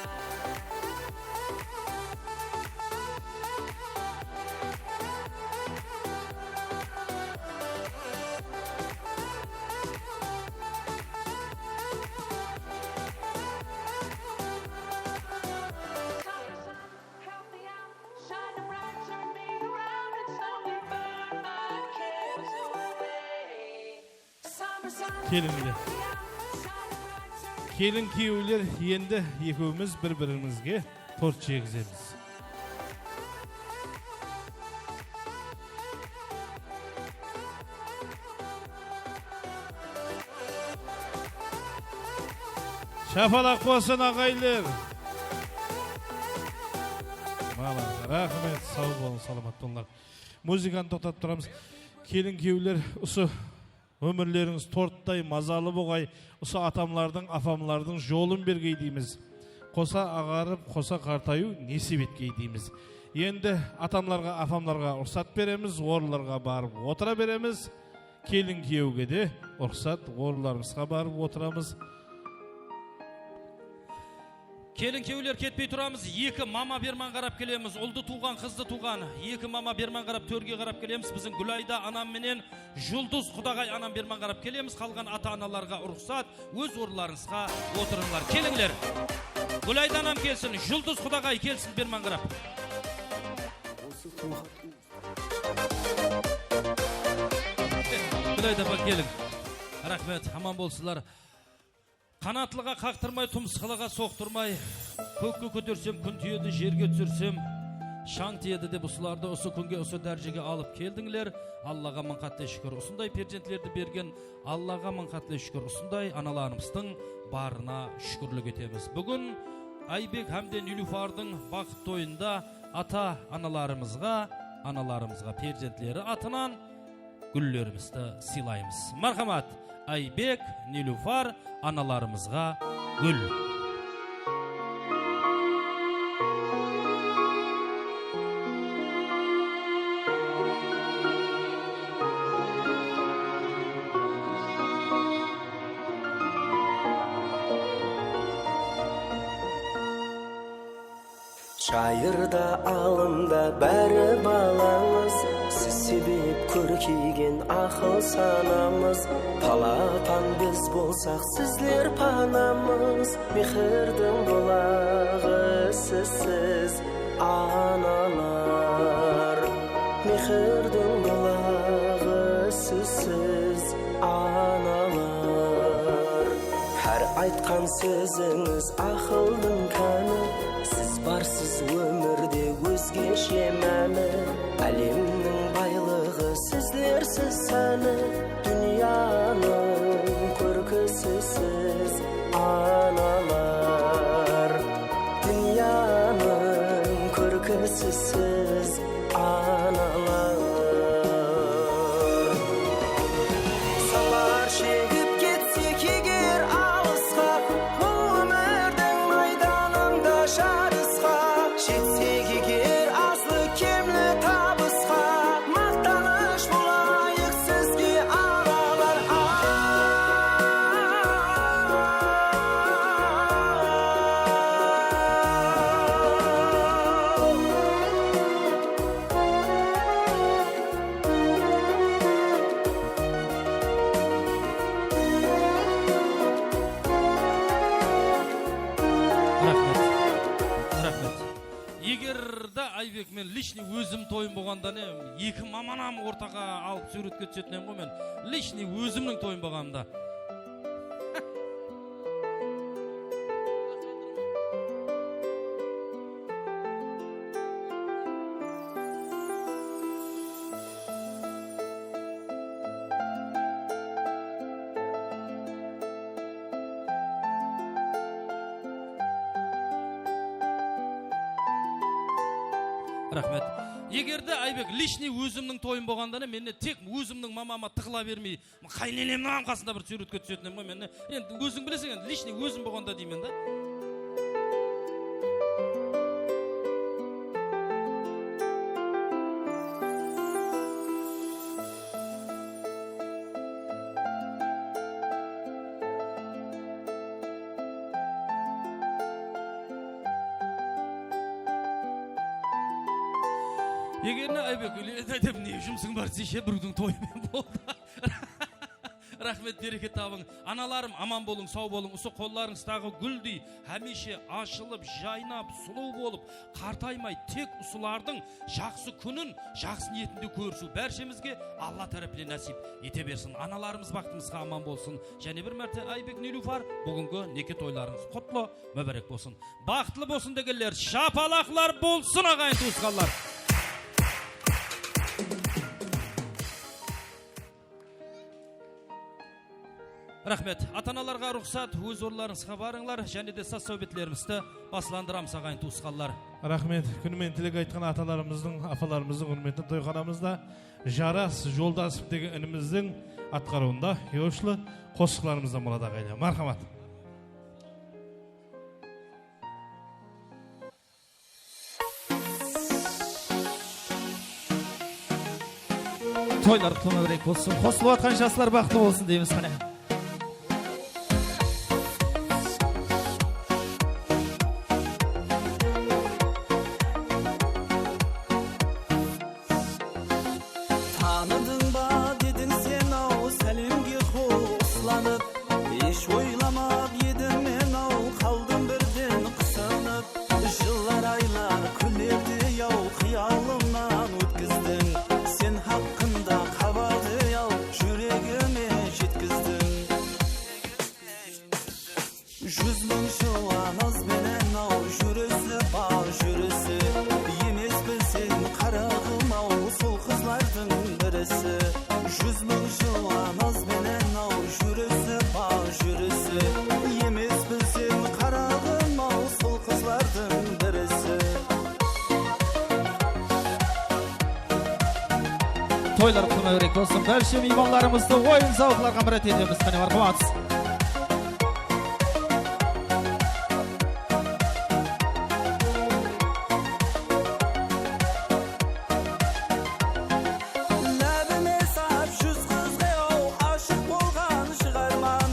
Kelińler. Kelin kúyewler, endi ekewimiz bir-birimizge tort jegizemiz. Shapalaq bolsın, aǵaylar. Malades, raxmet, saw bolıń, salamat bolıńlar. Muzıkanı toqtatıp turamız. Kelin kúyewler, usı ómirlerińiz torttay mazalı boǵay, usı atamlardıń, apamlardıń jolın bergey deymiz. Qosa aǵarıp, qosa qartayıw nesip etkey deymiz. Endi atamlarǵa, apamlarǵa ruxsat beremiz, orınlarǵa barıp otıra beremiz. Kelin kúyewge de ruxsat, orınlarımızǵa barıp otıramız. Kelin kúyewler, ketpey turamız, eki mama berman qarap kelemiz. Uldı tuwǵan, qızdı tuwǵan, eki mama berman qarap, tórge qarap kelemiz. Biziń Gúlayda anam menen Juldız Qudaǵay anam berman qarap kelemiz. Qalǵan ata-analarǵa ruxsat, óz orınlarıńızǵa otırıńlar. Kelińler. Gúlayda anam kelsin, Juldız Qudaǵay kelsin berman qarap. Gúlayda apa, keliń. Raxmet, aman bolsınlar. Qanatlıǵa qaqtırmay, tumsıqlıǵa soqtırmay, kókke kótersem, kún tiyedi, jerge túsirsem, shań tiyedi dep, usılardı usı kúnge, usı dárejege alıp keldińler. Allaǵa mıń qátle shúkir. Usınday perzentlerdi bergen Allaǵa mıń qátle shúkir. Usınday analarımızdıń barına shúkirlik etemiz. Búgin Aybek hám de Nilufardıń baxıt toyında ata-analarımızǵa, analarımızǵa perzentleri atınan gúllerimizdi sıylaymız. Marhamat, Aybek, Nilufar, analarımızǵa gúl. Jayırda, alımda bári balańız, siz sebep kórkeygen aqıl sanamız. Palapan biz bolsaq, sizler panamız, mehirdiń bulaǵı sizsiz, analar. Aytqan sózińiz aqıldıń káni, siz barsız ómirde ózgeshe máni. Álemniń baylıǵı sizlersiz sáni, dúnyanıń kúrkisi siz, analar. Dúnyanıń kúrkisi siz, analar. Sapar shegip ketsek eger alısqa, bul ómirdiń maydanında jarısqa, jetsek eger azlı-kemli tabısqa, maqtanısh bolayıq sizge, analar. Raxmet. Raxmet. Eger de Aybek, men личный ózim toyım bolǵanda ne, eki mamanam ortaǵa alıp súwretke túsetin edim ǵoy men. Личный ózimniń toyım bolǵanımda. Raxmet. Eger de, Aybek, личный ózimniń toyım bolǵanda ne, men ne tek ózimniń mamama tıǵıla bermey, qáyinenemniń hám qasında bir súwretke túsetin edim ǵoy men ne. Endi óziń bileseń, endi личный ózim bolǵanda deymen da. Eger ne, Aybek, ele aytayın, ne jumısıń bar deseshe, birewdiń toyı men boldı. Raxmet, bereket tabıń. Analarım, aman bolıń, saw bolıń. Usı qollarıńızdaǵı gúldey hámiyshe ashılıp, jaynap, sulıw bolıp, qartaymay, tek usılardıń jaqsı kúnin, jaqsı niyetinde kórisiw bárshemizge Alla tárepinen násiyp ete bersin. Analarımız baxtımızǵa aman bolsın. Jáne bir márte Aybek, Nilufar, búgingi neke toylarıńız qutlı, múbárek bolsın. Baxıtlı bolsın degenler, shapalaqlar bolsın, aǵayin tuwısqanlar. Raxmet. Ata-analarǵa ruxsat, óz orınlarıńızǵa barıńlar. Jáne de saz-sáwbetlerimizdi baslandıramız, aǵayin tuwısqanlar. Raxmet. Kúni menen tilek aytqan atalarımızdıń, apalarımızdıń húrmetine toyxanamızda Jaras Joldasov degen inimizdiń atqarıwında yoshlı qosıqlarımızdan boladı, aǵaylar. Márhamat. Toylar qutlı, múbárek bolsın. Qosılıp atqan jaslar baxıtlı bolsın deymiz, qáne. Tanıdıń ba dediń sen-aw sálemge qoslanıp, hesh oylamaq edim men-aw, qaldım birden qısınıp. Jıllar, aylar, kúnlerdi-aw qıyalımnan ótkizdiń. Sen haqqında xabardı-aw júregime jetkizdiń. Júz mıń jıl ańız benen-aw júrisip-aw júrisip, emes bilseń, qaraǵım-aw, sol qızlardıń birisi. Júz mıń jıl ańız benen-aw júrisip-aw júrisip, emes bilseń, qaraǵım-aw, sol qızlardıń birisi. Toylar qutlı, múbárek bolsın. Bárshi miymanlarımızdı oyın-zawıqlarǵa mirát etemiz. Qáne, marhamat. Lábime sap júz qızǵa-aw ashıq bolǵan shıǵarman.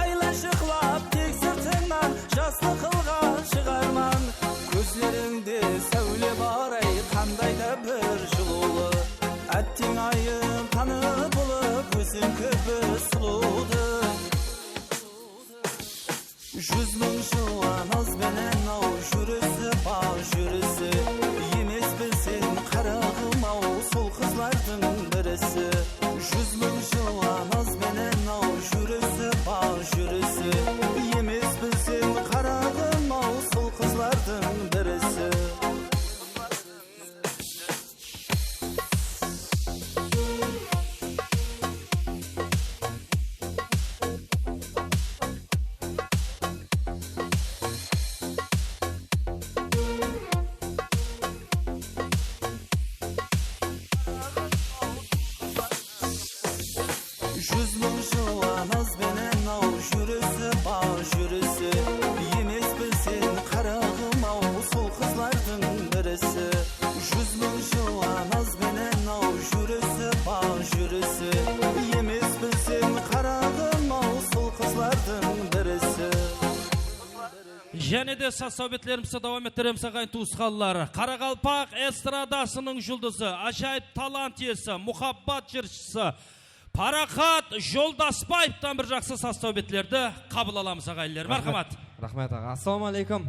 Aylanshıqlap tek sırtıńnan jaslı qılǵan shıǵarman. Kózlerińde sáwle bar-ay, qanday da bir jılıwlı. Átteń ayım, tanıp alıp óziń kibi sulıwdı. Júz mıń jıl naz benen-aw júrisi, baǵ júrisi. Emes bilseń, qaraǵım-aw, sol qızlardıń birisi. Júz mıń jıl naz benen-aw júrisi, baǵ júrisi. Emes bilseń, qaraǵım-aw, sol qızlardıń birisi. Jáne de saz-sáwbetlerimizdi dawam ettiremiz, aǵayin tuwısqanlar. Qaraqalpaq estradasınıń juldızı, ájayıp talant iyesi, muhabbat jırshısı Paraxat Joldasbaevtan bir jaqsı saz-sáwbetlerdi qabıl alamız, aǵayinler. Raxmet. Márhamat. Raxmet, aǵa. Assalamu aleykum.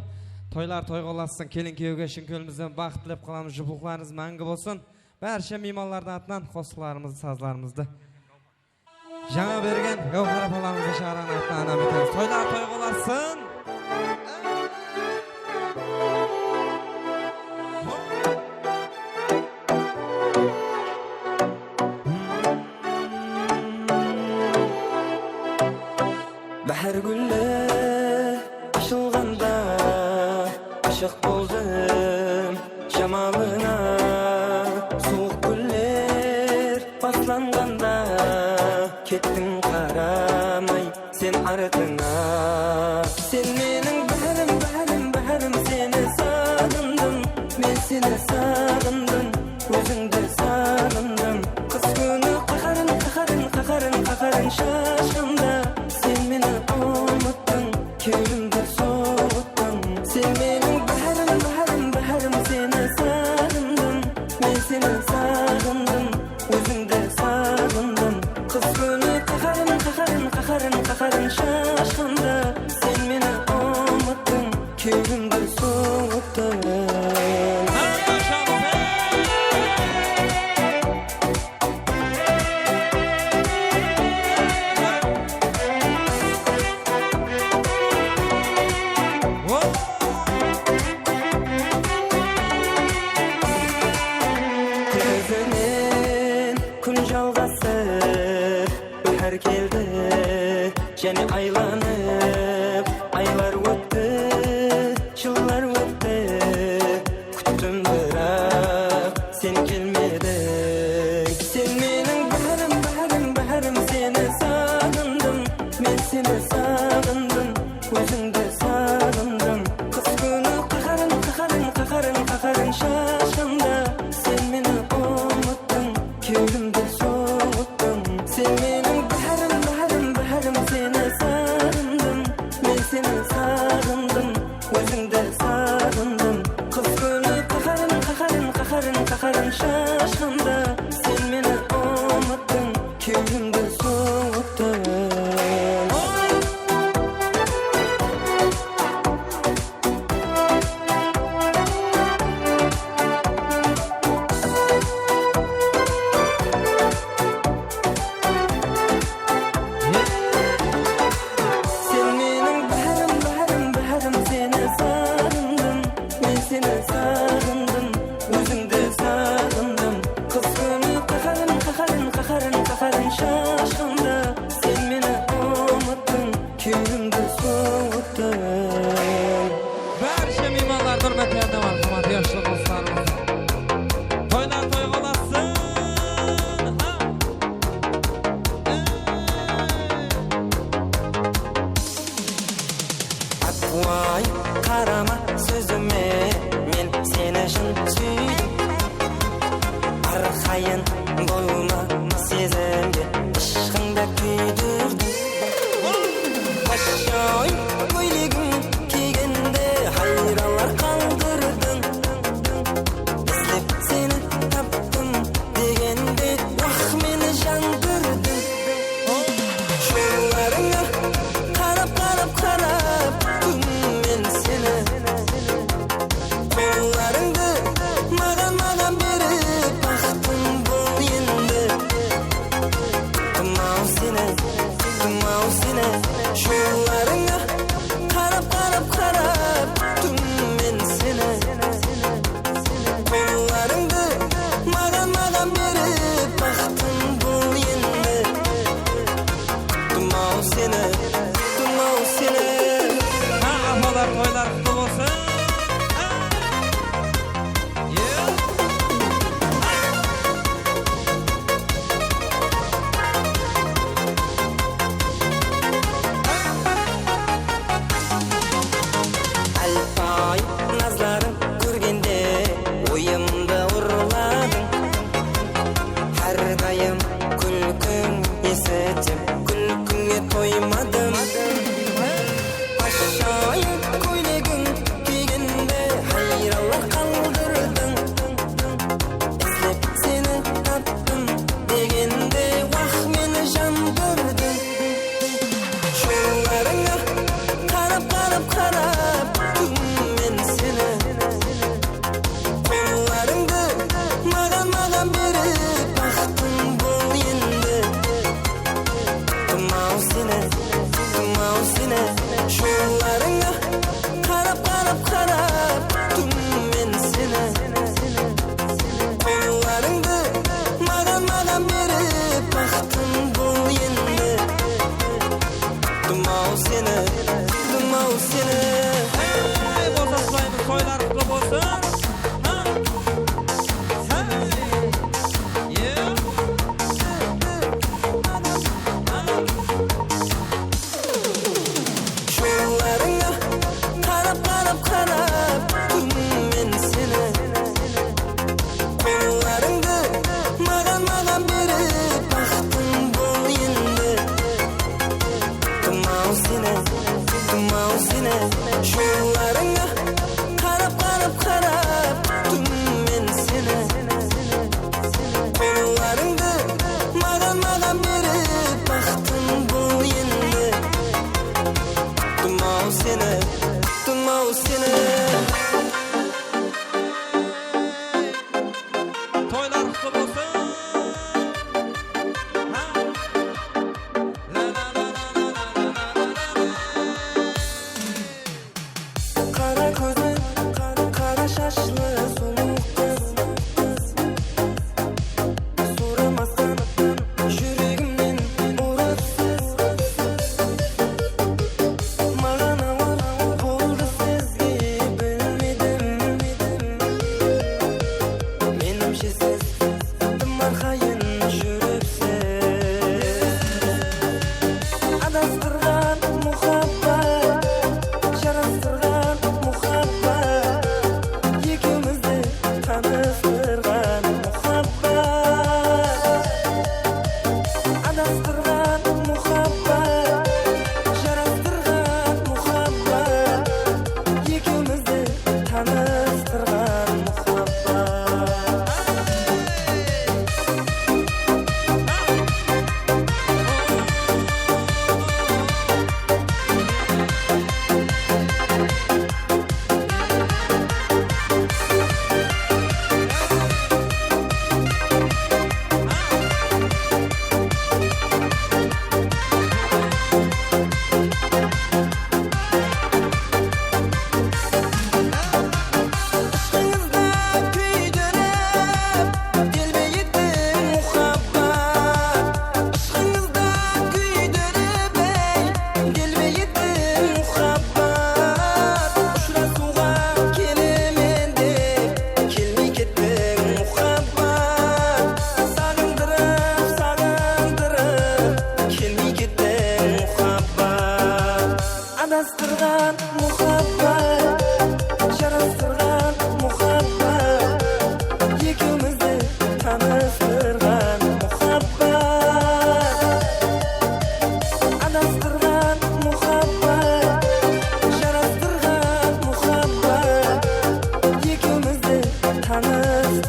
Toylar toyǵa ulassın. Kelin-kúyewge shın kewlimizden baxıt tilep qalamız. Juplıqlarıńız máńgi bolsın. Bárshe miymanlardıń atınan qosıqlarımızdı, sazlarımızdı jańa bergen Gáwhar apalarımızdı shıǵarǵan atına ánám etemiz. Toylar toyǵa ulassın. Báhár gúlli ashılǵanda ashıq boldım jamalıńa, suwıq gúller baslanǵanda kettiń qaramay sen artıńa. Sen meniń bárim, bárim, bárim, seni saǵındım, men seni saǵındım, ózińdi saǵındım. Qıs kúni qaharın, qaharın, qaharın, qaharın shashqanda sen meni umıttıń, kewlimdi suwıttıń. Sen meniń bárim, bárim, bárim, seni saǵındım, men seni saǵındım, ózińdi saǵındım. Qıs kúni qaharın, qaharın, qaharın, qaharın shashqanda sen meni umıttıń, kewlimdi suwıttıń. Kúzinen kún jalǵasıp, báhár keldi, jáne aylanıp, aylar ótti, jıllar ótti. Kúttim, biraq sen kelmediń. Sen meniń bárim, bárim, bárim, seni saǵındım, men seni saǵındım, ózińdi saǵındım. Qıs kúni qaharın, qaharın, qaharın, qaharın shashqanda sen meni umıttıń, kewlimdi suwıttıń. Sen meniń bárim, bárim, bárim, seni saǵındım, men seni saǵındım, ózińdi saǵındım. Qıs kúni qaharın, qaharın, qaharın, qaharın shashqanda sen meni umıttıń, kewlimdi suwıttıń. Sen meniń bárim, bárim, bárim, seni saǵındım, men seni saǵındım, ózińdi saǵındım. Qıs kúni qaharın, qaharın, qaharın, qaharın shashqanda sen meni umıttıń, kewlimdi suwıttıń. Bárshe miymanlardı húrmetlerine márhamat, yashlı qosıqlarımız. Toylar toyǵa ulassın. Ha! Ápiwayı, qarama sózime, men seni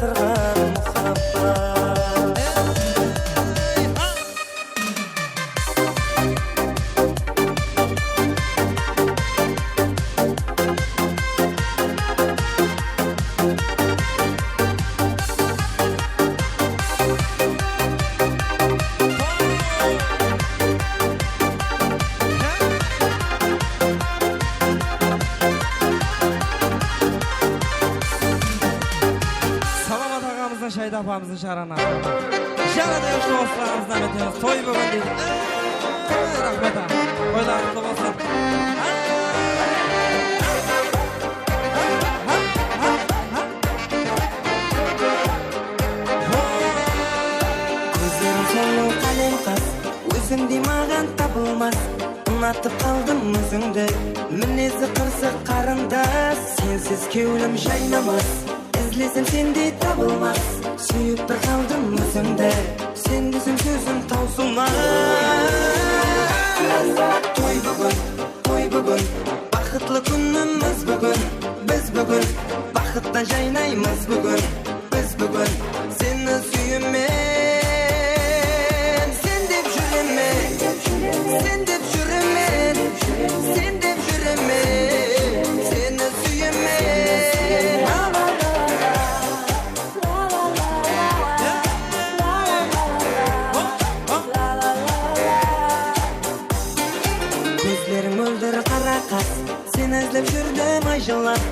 Qırǵan muhabbat. Salamat aǵamızdıń, Shayda apamızdıń shıǵarǵan aǵamızdıń. Jáne de ushlı qosıqlarımızdan ótemiz. Toy búgin deydi. Ey, raxmet aǵa. Toylar qutlı bolsın. Kózleriń sulıw, qálem qas, ózińdey maǵan tabılmas. Unatıp qaldım ózińdi, minezi qırsıq qarındas. Sensiz kewlim jaynamas, izlesem sendey tabılmas. Súyip bir qaldım ózińdi, sen desem sózim tawsılmas. Toy búgin, toy búgin, baxıtlı kúnimiz búgin. Biz búgin baxıttan jaynaymız búgin. Biz búgin seni súyemen, sen dep júremen, sen dep júremen, sen dep júremen, seni súyemen. Kózleriń móldir qara qas, seni izlep júrdim ay jıllap.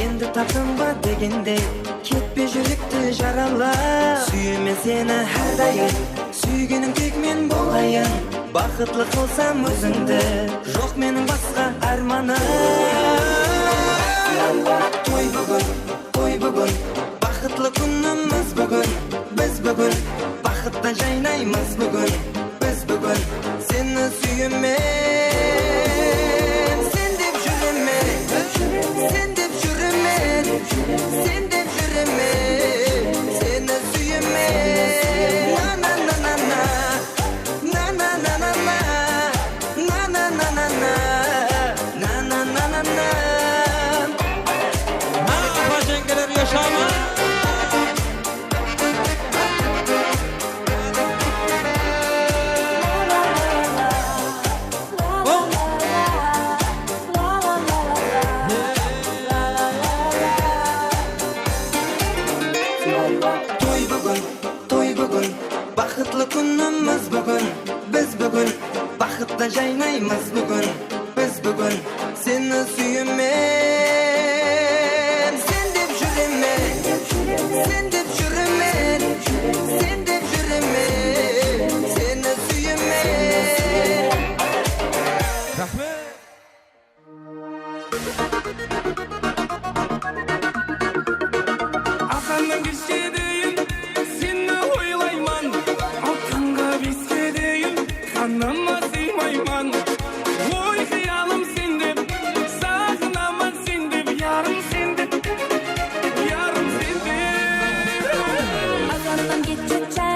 Endi taptım ba degendey, ketpe júrekti jaralap. Súyemen seni hár dayım, súygeniń tek men bolayın. Baxıtlı qılsam ózińdi, joq meniń basqa ármanım. Toy búgin, toy búgin, baxıtlı kúnimiz búgin. Biz búgin baxıttan jaynaymız búgin. Biz búgin seni súyemen, sen dep júremen, sen dep júremen, sen dep júremen, seni súyemen. Na, na, na, na, na. Na, na, na, na, na. Na, na, na, na, na. Na, na, na, na, na. Mana, apa-jeńgeler, yashańlar. Toy búgin, toy búgin, baxıtlı kúnimiz búgin. Biz búgin baxıttan jaynaymız búgin. Biz búgin seni súyemen, sen dep júremen, sen dep júremen, sen dep júremen, seni súyemen. Raxmet. Azannan keshke deyin seni oylayman, al tańǵa beske deyin janıma sıymayman. Oy, qıyalım sen dep, saǵınaman sen dep, yarım sen dep, yarım sen dep. Azannan keshkeshe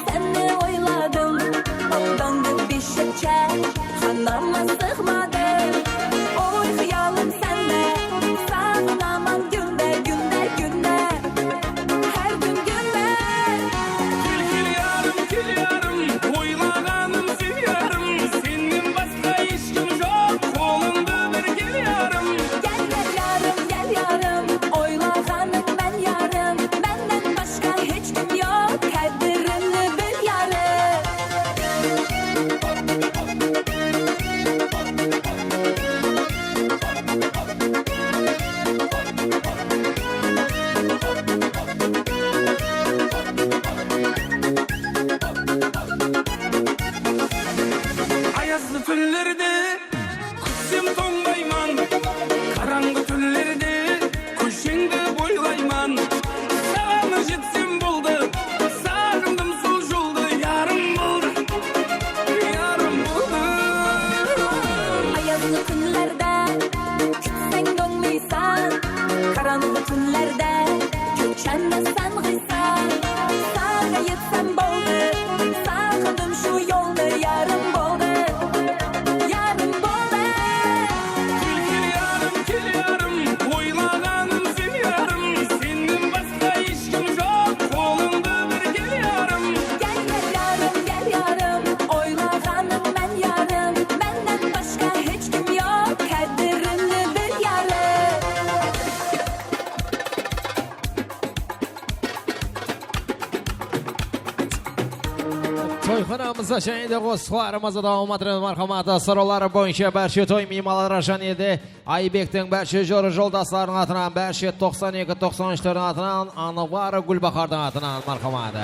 seni oyladım, al tańǵa beshkeshe janıma sıymadı. Oy, qıyalım sende, saǵınaman kúnde, kúnde, kúnde. Hár kún kúnde. Kel, kel, yarım, kel, yarım, oylaǵanım sen, yarım. Sennen basqa hesh kim joq, qolıńdı ber, kel, yarım. Kel, kel, yarım, kel, yarım, oylaǵanıń mán, yarım. Mennen basqa hesh kim joq, qádirini bil, yarım. Ayazlı túnlerde kútsem tońbayman, qarańǵı túnlerde kósheńdi boylayman. Saǵan jetsem boldı, saǵındım sol joldı, yarım boldı, yarım boldı. Ayazlı kúnlerde kútseń tońmaysań, qarańǵı túnlerde kósheńdi saǵıysań. Saǵan jetsem boldı, saǵındım sol joldı, yarım boldı, yarım boldı. Kel, kel, yarım, kel, yarım, oylaǵanım sen, yarım. Sennen basqa hesh kim Toyxanamızda jáne de qosıqlarımızdı dawam ettiremiz, marhamat. Sorawları boyınsha bárshe toy miymanları jáne de Aybektiń bárshe jora joldaslarınıń atınan, bárshe toqsan eki toqsan úshlerdiń atınan, Anvar Gúlbahardıń atınan, marhamat.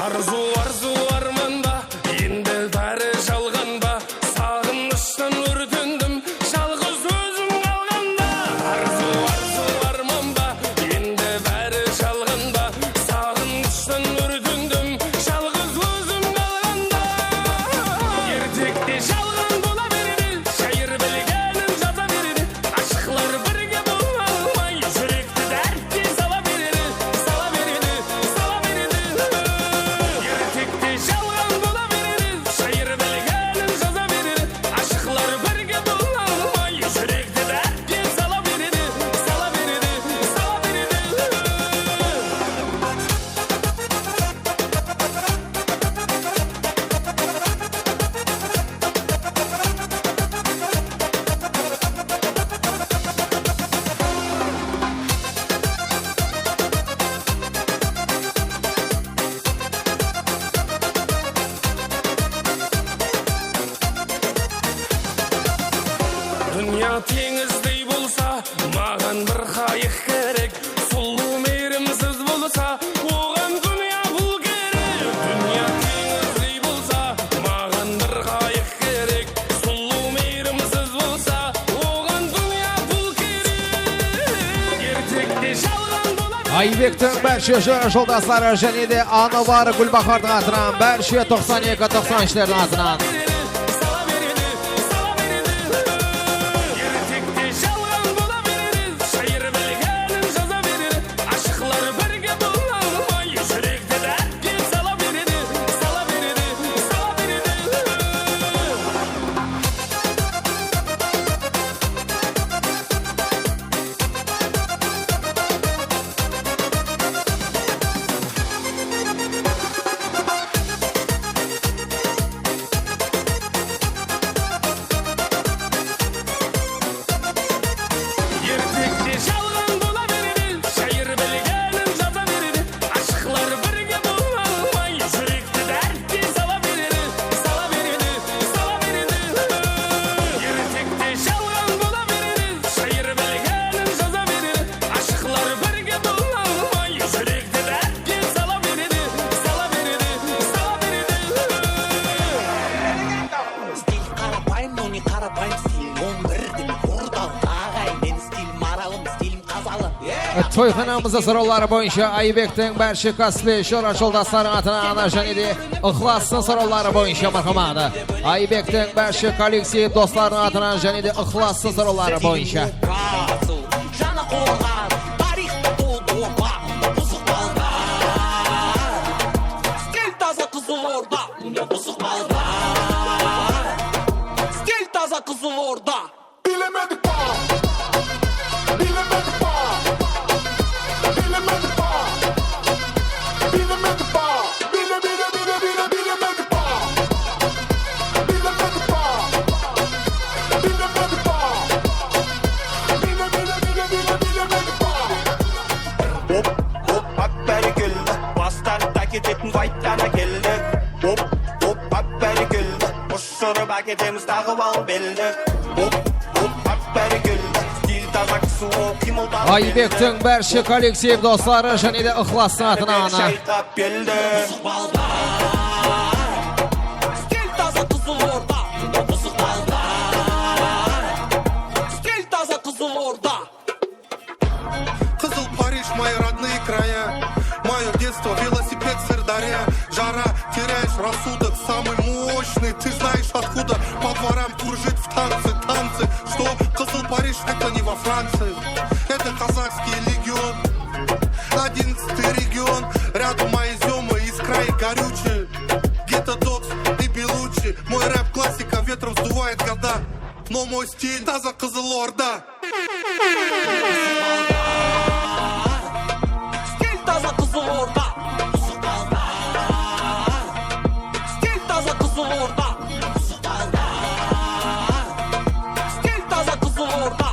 Arzıw, arzıw, arman ba? Endi bári jalǵan ba? Saǵınıshtan órtendim, jalǵız ózim qalǵanda. Arzıw, arzıw, arman ba? Endi bári jalǵan ba? Saǵınıshtan órtendim, jalǵız ózim qalǵanda. Ertekte jalǵan bola beredi, shayır bilgenin jaza beredi. Ashıqlar birge bola almay, júrekti dártke sala beredi, sala beredi, sala beredi. Ertekte jalǵan bola beredi, shayır bilgenin jaza beredi. Ashıqlar birge bola almay, júrekti dártke sala beredi, sala beredi, sala beredi. Dúnya teńizdey bolsa, maǵan bir qayıq kerek. Sulıw miyrimsiz bolsa, oǵan dúnya pul kerek. Dúnya teńizdey bolsa, maǵan bir qayıq kerek. Sulıw miyrimsiz bolsa, oǵan dúnya pul kerek. Ertekte jalǵan bola beredi. Aybektiń bárshe jora joldasları jáne de Anvar Gúlbahardıń atınan, bárshe toqsan eki toqsan úshlerdiń atınan. Ertekte jalǵan bola beredi, shayır bilgenin jaza beredi. Ashıqlar birge bola almay, júrekti dártke sala beredi, sala beredi, sala beredi. Ertekte jalǵan bola beredi, shayır bilgenin jaza beredi. Ashıqlar birge bola almay, júrekti dártke sala beredi, sala beredi, sala beredi. Ertekte jalǵan bola beredi, shayır bilgenin jaza beredi. Ashıqlar birge bola almay, júrekti dártke sala beredi, sala beredi, sala beredi. Stil qarapayım, но не қарапайым стиль. On birden ur dalǵa aǵay, meni stilim aralım, stilim qazalım. Toyxanamızda sorawları boyınsha Aybektiń bárshe kásiplesh jora joldasları atınan jáne de Iqlastıń sorawları boyınsha, marhamat. Aybektiń bárshe kollektiv doslarınıń atınan jáne de Iqlastıń sorawları boyınsha. Janı qorǵar, tariyxta tol dorba, buzıq balda. Stil taza Qızılorda, buzıq balda. Stil taza Qızılorda. Bilemedik ba? Bilemedik ba? Bilemedik ba? Bilemedik ba? Bile, bile, bile, bile, bilemedik ba? Bilemedik ba? Bilemedik ba? Bile, bile, bile, bile, bilemedik ba? Hop, hop, hop, bárkella. Bastan da ketetin vayptan ákeldi. Hop, hop, hop, bárkella. Ushırıp áketemiz, taǵıp al beldi. Hop, hop, hop, bárkella. Stil taza kisi ol, qıymıldadı. Aybektiń bárshe kollektiv dosları jáne de Iqlastıń atınan. Shayqap keldi. Stil taza Qızılorda. Stil taza Qızılorda. Qızıl Parij, мои родные края. Моё детство, велосипед, Сырдарья. Жара, теряешь рассудок, самый мощный, ты знаешь откуда. По дворам кружит в танце, танцы. Что? Qızıl Parij, это не во Франции. Это казахский легион. Одиннадцатый регион. Рядом мои зёмы из края горючие. Гетто Докс и Белуччи. Мой рэп классика, ветром сдувает года. Но мой стиль таza Qızılorda. Stil taza Qızılorda. Stil taza Qızılorda. Stil taza Qızılorda.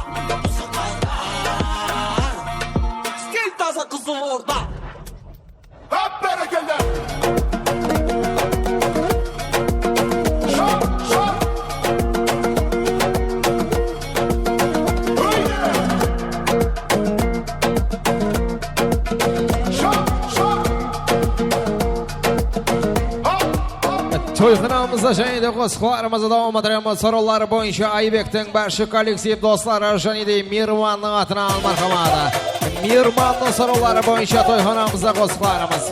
Toyxanamızda jáne de qosıqlarımızdı dawam ettiremiz. Sorawlar boyınsha Aybektiń bárshe kollektiv dosları jáne de Mirmannıń atınan marhamat. Mirmannıń sorawları boyınsha toyxanamızda qosıqlarımız.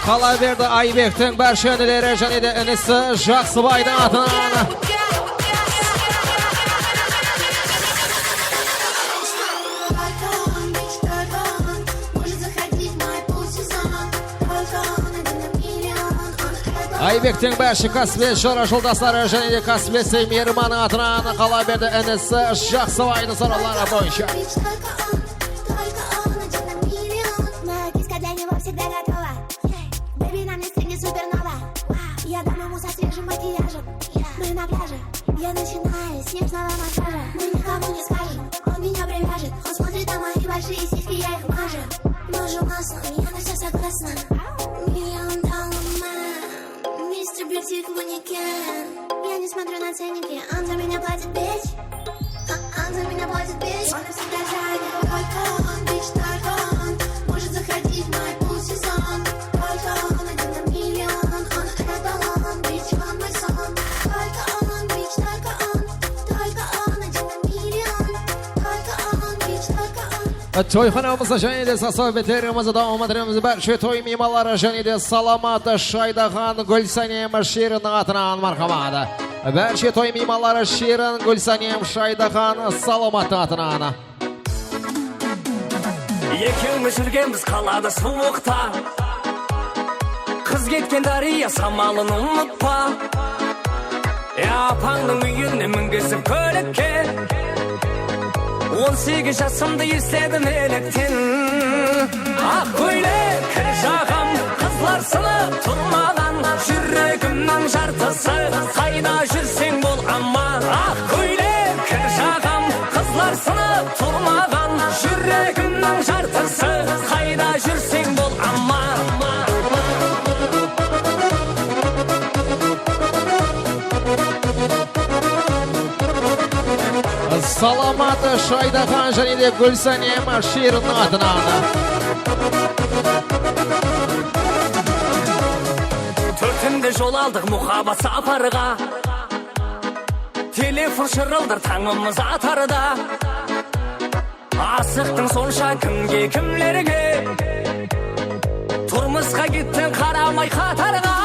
Qala berdi Aybektiń bárshe inileri jáne de inisi Jaqsıbaydıń atınan. Aybektiń bárshe kásiples jara joldasları jáne de kásiplesi Miyirmanıń atınan qala berdi inisi Jaqsıbaydıń sorawları boyınsha. Только он, только он, один на миллион. Моя киска для него всегда готова. Baby, на мне синий супернова. Я дома со свежим макияжем. Мы на пляже. Я начинаю с нежного массажа. Мы никому не скажем, он меня привяжет. Он смотрит на мои большие сиськи, я их мажу. Мажу маслом, я на всё согласна. Миллион долларов, мистер Биг Тит манекен. Я не смотрю на ценники, он за меня платит, бич. А, он за меня платит, бич. Он всегда занят, только он, бич, только он. Может заходить в мой пул сезон. Только он один на миллион, он эталон, бич, он мой сон. Только он, бич, только он. Только он один на миллион. Только он, бич, только он. Toyxanamızda jáne de sazsabetlerimizdi dawam ettiremiz. Bárshe toy miymanları jáne de Salamat, Shaydaxan, Gúlsánem, Shirinnıń atınan marhamat. Bárshe toy miymanları Shirin, Gúlsánem, Shaydaxan, Salamattıń atınan. Ekewimiz júrgenbiz qalada suwıqta. Qız ketken Dárya samalın umıtpa. Ya, apańnıń úyine mingizip kólikke. On segiz jasımdı esledim elekten. Aq kóylek, kir jaǵam, qızlar sınıp tur maǵan. Júregimniń jartısı, qayda júrseń bol aman. Aq kóylek, kir jaǵam, qızlar sınıp tur maǵan. Júregimniń jartısı, qayda júrseń bol aman. Salamat, Shaydaxan jáne de Gúlsánem, Shirinnıń atınan. Tórtinde jol aldıq muhabbat saparǵa. Telefon shırıldır tańımız atarda. Asıqtıń sonsha kimge, kimlerge? Turmısqa kettiń qaramay qatarǵa.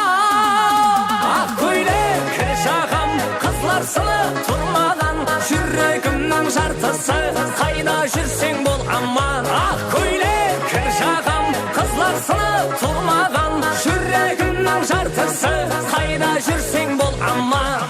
Aq kóylek, kir jaǵam, qızlar sınıp tur maǵan. Júregimniń jartısı, qayda júrseń bol aman. Aq kóylek, kir jaǵam, qızlar sınıp tur maǵan. Júregimniń jartısı, qayda júrseń bol aman.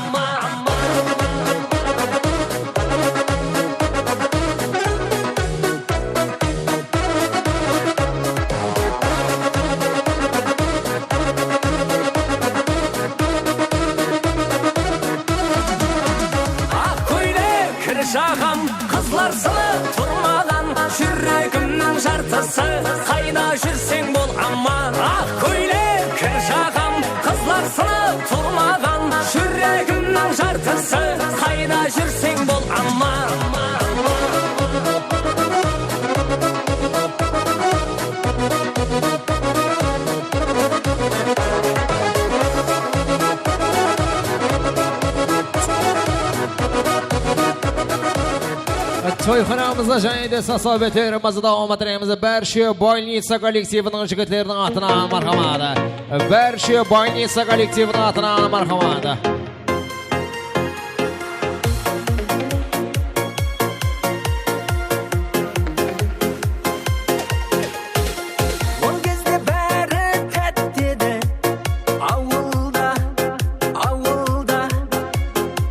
Aq kóylek, kir jaǵam, qızlar sınıp tur maǵan. Júregimniń jartısı, qayda júrseń bol aman. Aq kóylek, kir jaǵam, qızlar sınıp tur maǵan. Júregimniń jartısı, qayda júrseń bol aman. Toyxanamızda jáne de sazsabetlerimizdi dawam ettiremiz. Bárshe Bolnitsa kollektiviniń jigitleriniń atınan marhamat. Bárshe Bolnitsa kollektiviniń atınan marhamat. Ol gezde bári tátti edi, awılda, awılda.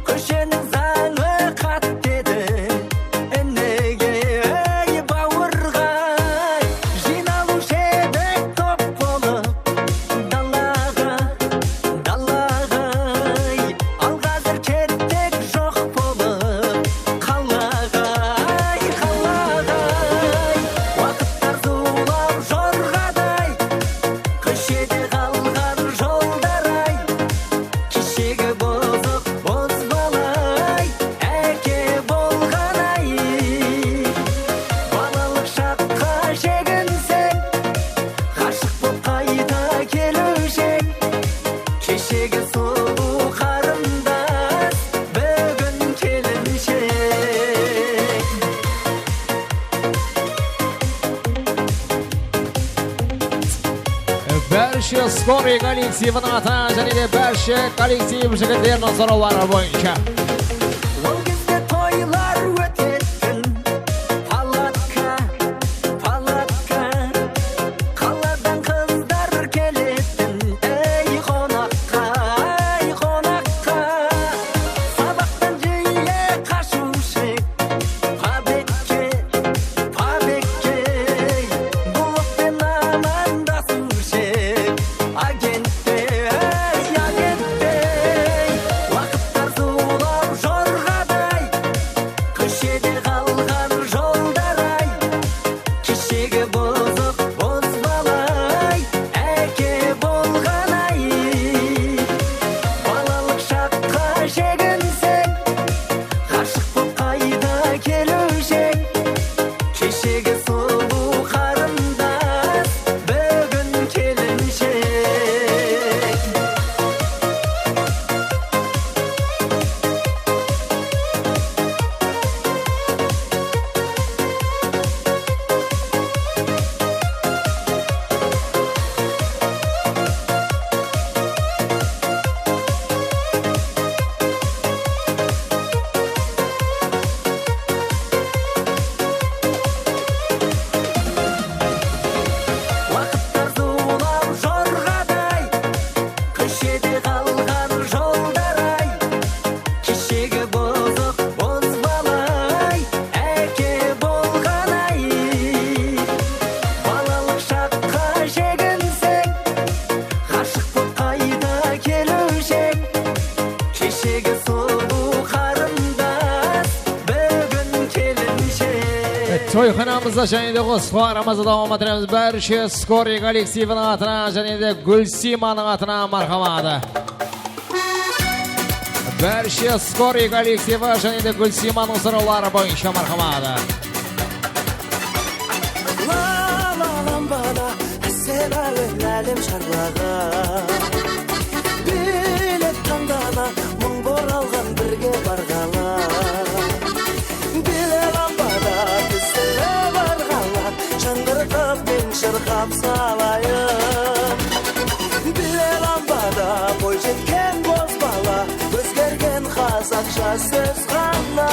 Kósheniń zańı qattı edi, inege, ey, bawırǵa. Jıynalıwshı edik top bolıp, dalaǵa, dalaǵa-ay. Al, házir kettik joq bolıp, qalaǵa-ay, qalaǵa-ay. Waqıtlar zuwlaw jorǵaday, kóshede qalǵan jollar-ay. Keshegi bozıq Skory kollektiviniń atınan jáne de bárshe kollektiv jigitleriniń sorawları boyınsha. Ol gezde toylar ótetin palatka, palatka. Qaladan qızlar keletin, ey, qonaqqa, ey, qonaqqa. Sabaqtan jiye qashıwshı edi. Pabek Pabek, pabek, bulıq penen amandasıwshı edi. Agente, ey, agente, waqıtlar suwlaw jorǵaday, kóshede qalǵan joldaray, keshegi buzıq bozbala-ay, áke bolǵan-ay. Balalıq shaqqa sheginseń, ǵashıq bolıp qayta keliwsheń. Keshegi sulıw qarındas, búgin kelinshek. Waqıtlar suwlaw jorǵaday, kóshede qalǵan joldaray, keshegi buzıq bozbala-ay, áke bolǵan-ay. Balalıq shaqqa sheginseń, ǵashıq bolıp qayta keliwsheń. Keshegi sulıw qarındas, búgin kelinshek. E, toyxanamızda jáne de qosıqlarımızdı dawam ettiremiz. Bárshe Skory kollektiviniń atınan jáne de Gúlsimanıń atınan marhamat. Bárshe Skory kollektivi jáne de Gúlsimanıń sorawları boyınsha marhamat. La, la, lambada, sen áwem, álem sharlaǵan. Biylet tańdana, mıń boralǵan birge barǵalar. Biyle lambada, tizilip barǵalar, shańǵırtıp men shırqap salayın. Biyle lambada, boy jetken bozbala, ózgergen qazaqsha sóz ǵana.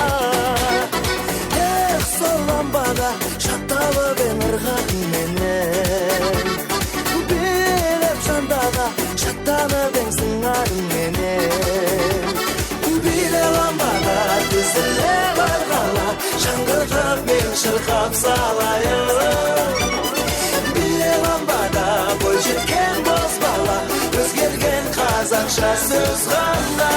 Eh, sol lambada, shattalıp eń ırǵaǵıń menen. Biylep jandana, shattanıp eń sınarıń menen. Biyle lambada, tizilip barǵalar, shańǵırtıp men shırqap salayın. Biyle lambada, boy jetken bozbala, ózgergen qazaqsha sóz ǵana.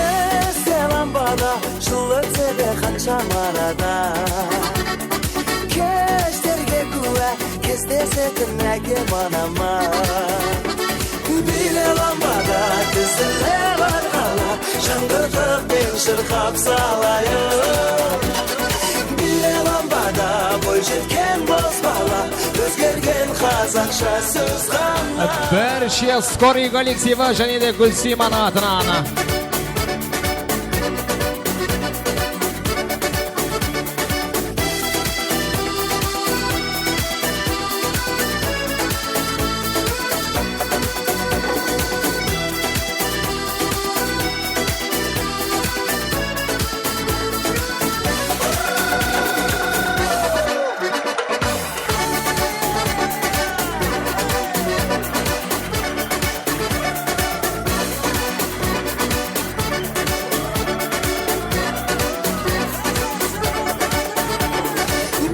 Ese lambada, jıl ótse de qansha marada, keshlerge kúwá, Kestesetin ákem anama. Biyle lambada tizilip arqala, shańǵırtıp men shırqap salayın. Biyle lambada boy jetken bozbala, ózgergen qazaqsha sóz ǵana. Bárshe Skoriy kollektivi jáne de Gúlsiymanıń atınan.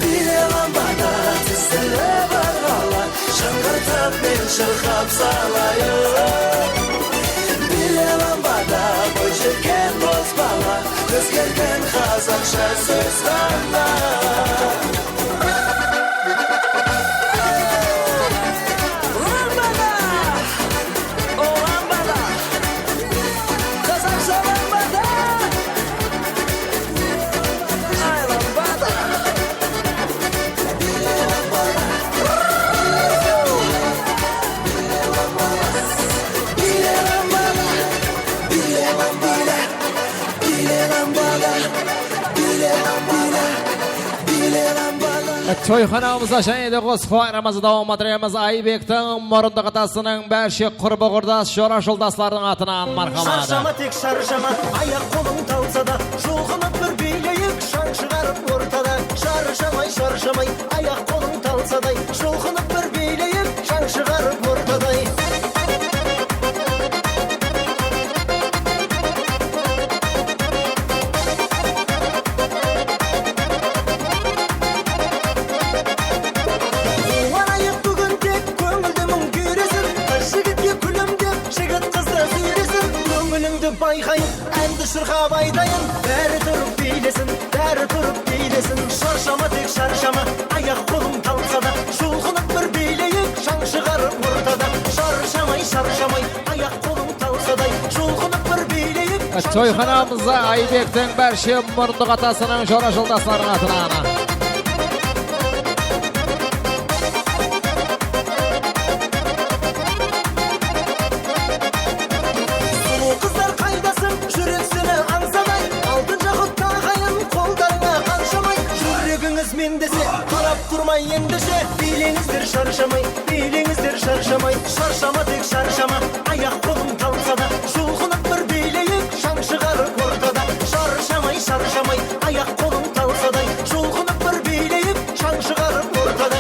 Biyle lambada tizilip arqala, shańǵırtıp men shırqap salayın. Biyle lambada boy jetken bozbala, ózgergen qazaqsha sóz ǵana. Lambada! O lambada! Qazaqsha lambada! Toyxanamızda jáne de qosıqlı bayramımızdı dawam ettiremiz. Aybektiń murındıq atasınıń bárshe qurbı-qurdas, jora-joldaslarınıń atınan marhamat. Sharshama, tek sharshama, ayaq-qolım talsa da, julqınıp bir biyleyik, shań shıǵarıp ortada. Sharshamay, sharshamay, ayaq-qolım talsaday, julqınıp bir biyleyik, shań shıǵarıp ortaday. Quwanayıq búgin tek, kóńildi muń kúyresin. Qız jigitke kúlimdep, jigit qızdı súyresin. Kóńilińdi bayqayın, ándi shırqap aytayın. Bári turıp biylesin, bári turıp biylesin. Sharshama, tek sharshama, ayaq-qolım talsa da, julqınıp bir biyleyik, shań shıǵarıp ortada. Sharshamay, sharshamay, ayaq-qolım talsaday, julqınıp bir biyleyik, shań shıǵarıp ortada. Toyxanamızda Aybektiń bárshe murındıq atasınıń jora-joldaslarınıń atınan. Sulıw qızlar qaydasıń, júrek seni ańsaday, altın jaqut taǵayın qoldarıńa qanshamay. Júregińiz men dese, qarap turmay endishe, biyleńizler sharshamay, biyleńizler sharshamay. Sharshama, tek sharshama, ayaq-qolım talsa da, julqınıp bir biyleyik, shań shıǵarıp ortada. Sharshamay, sharshamay, ayaq-qolım talsaday, julqınıp bir biyleyik, shań shıǵarıp ortada.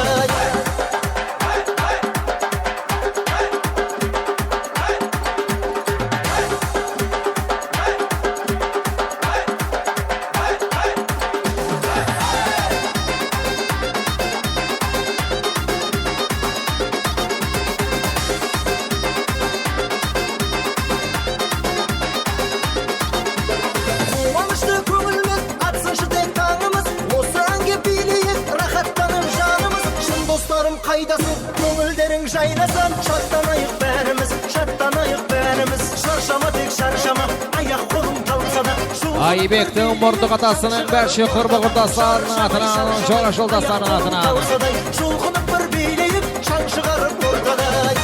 Quwanıshlı kóńilmen atsınshı tek tańımız, osı áńge biyleyik, raxatlanıp janımız. Shın doslarım qaydasıń, kóńilleriń jaynasın, shadlanayıq bárimiz, shadlanayıq bárimiz. Sharshama, tek sharshama, ayaq-qolım talsa da, jul- Aybektiń murındıq atasınıń bárshe qurbı-qurdaslarınıń atınan, jora-joldaslarınıń atınan. Talsaday, julqınıp bir biyleyik, shań shıǵarıp ortaday.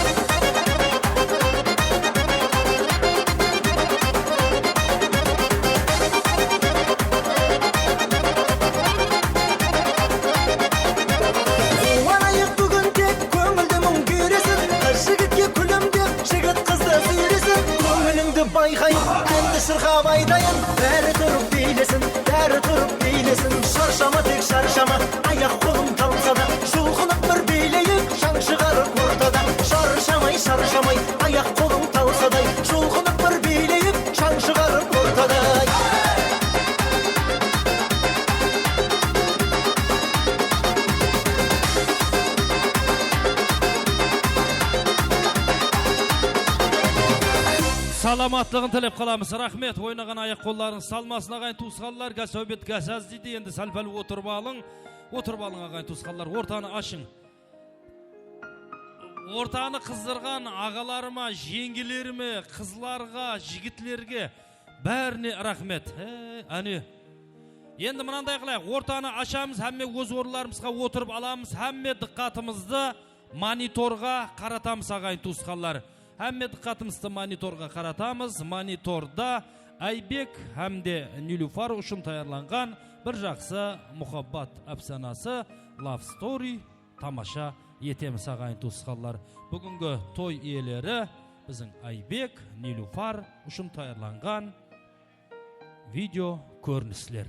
Quwanayıq búgin tek, kóńildi muń kúyresin. Qız jigitke kúlimdep, jigit qızdı súyresin. Kóńilińdi bayqayın, ándi shırqap aytayın. Bári turıp biylesin, bári turıp biylesin. Sharshama, tek sharshama, ayaq-qolım talsa da, julqınıp bir biyleyik, shań shıǵarıp ortada. Sharshamay, sharshamay, ayaq-qolım talsaday, julqınıp bir biyleyik, shań shıǵarıp ortaday. Salamatlıǵın tilep qalamız. Raxmet. Oynaǵan ayaq-qollarıńız salmasın, aǵayin tuwısqanlar. Gásawbet gásaz deydi. Endi sál-pál otırıp alıń. Otırıp alıń, aǵayin tuwısqanlar. Ortanı ashıń. Ortanı qızdırǵan aǵalarıma, jeńgelerime, qızlarǵa, jigitlerge, bárine raxmet. He, áne. Endi mınanday qılayıq, ortanı ashamız, hámme óz orınlarımızǵa otırıp alamız, hámme dıqqatımızdı monitorǵa qaratamız, aǵayin tuwısqanlar. Hámme dıqqatımızdı monitorǵa qaratamız. Monitorda Aybek hám de Nilufar ushın tayarlanǵan bir jaqsı muhabbat ápsanası, love story, tamasha etemiz, aǵayin tuwısqanlar. Búgingi toy iyeleri biziń Aybek, Nilufar ushın tayarlanǵan video kórinisler.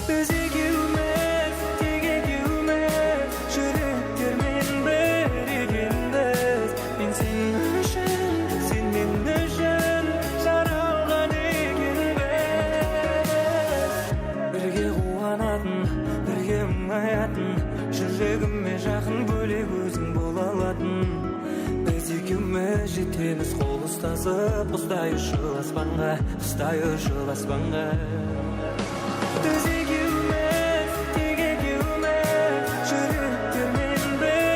Biz ekewmiz, tek ekewmiz, júreklermen bir ekenbiz. Men sen ushın, sen men ushın jaralǵan ekenbiz. Birge quwanatın, birge muńayatın, júregime jaqın bólek óziń bola alatın. Biz ekewmiz jetemiz qol ustasıp, qusday ushıp aspanǵa, qusday ushıp aspanǵa. Biz ekewmiz, tek ekewmiz, júreklermen bir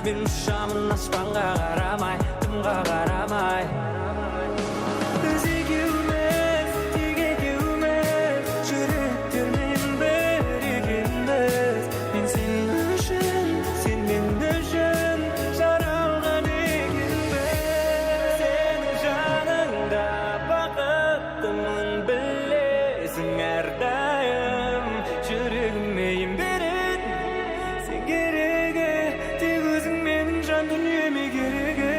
Men ushamın aspanǵa qaramay, dımǵa qaramay. Biz ekewmiz, tek ekewmiz, júreklermen bir ekenbiz. Men sen ushın, sen men ushın jaralǵan ekenbiz. Seniń janıńda baxıttıman, bilesiń, árdayım júregim meyim beredi. Sen keregi, tek óziń meniń jan dúnyeme keregi.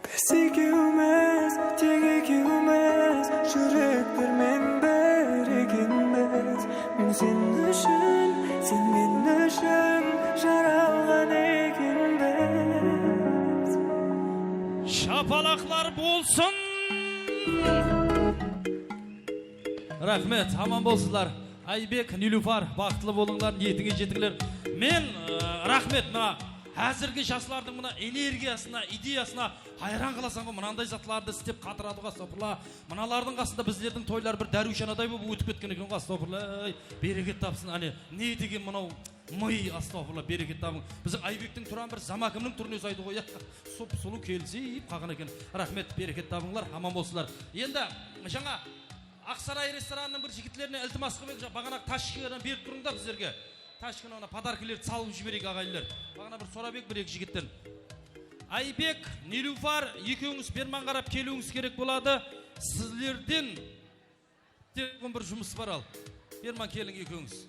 Biz ekewmiz, tek ekewmiz, júreklermen bir ekenbiz. Men sen ushın, sen men ushın jaralǵan ekenbiz. Shapalaqlar bolsın! Raxmet, aman bolsınlar. Aybek, Nilufar, baxıtlı bolıńlar, niyetińe jetińler. Men, ı, raxmet, mına, házirgi jaslardıń mına energiyasına, ideyasına hayran qalasań ǵoy, mınanday zatlardı islep qatıradı ǵoy, astawfirullah. Mınalardıń qasında bizlerdiń toylar bir dárewshanaday bolıp ótip ketken eken ǵoy, astawfirullah. Ey, bereket tapsın, áne, ne degen mınaw mıy, astawfirullah, bereket tabıń. Biziń Aybektiń turan bir zamakimniń túrine usaydı ǵoy, ya. Sup-sulıw kelisip qalǵan eken. Raxmet, bereket tabıńlar, aman bolsınlar. Endi jańa Aqsaray restoranınıń bir jigitlerine iltimas qılıp edik, baǵanaǵı tashkini berip turıń da bizlerge. Tashkini ana podarkalardı salıp jibereyik, aǵayinler. Baǵana bir sorap edik bir-eki jigitten. Aybek, Nilufar, ekewińiz berman qarap keliwińiz kerek boladı. Sizlerden tek bir jumıs bar al. Berman keliń ekewińiz.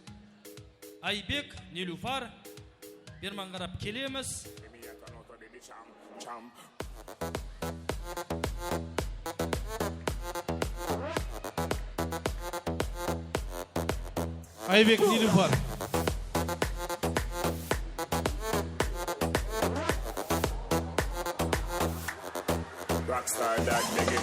Aybek, Nilufar, berman qarap kelemiz. Aybek, Nilufar. Rockstar, that nigga.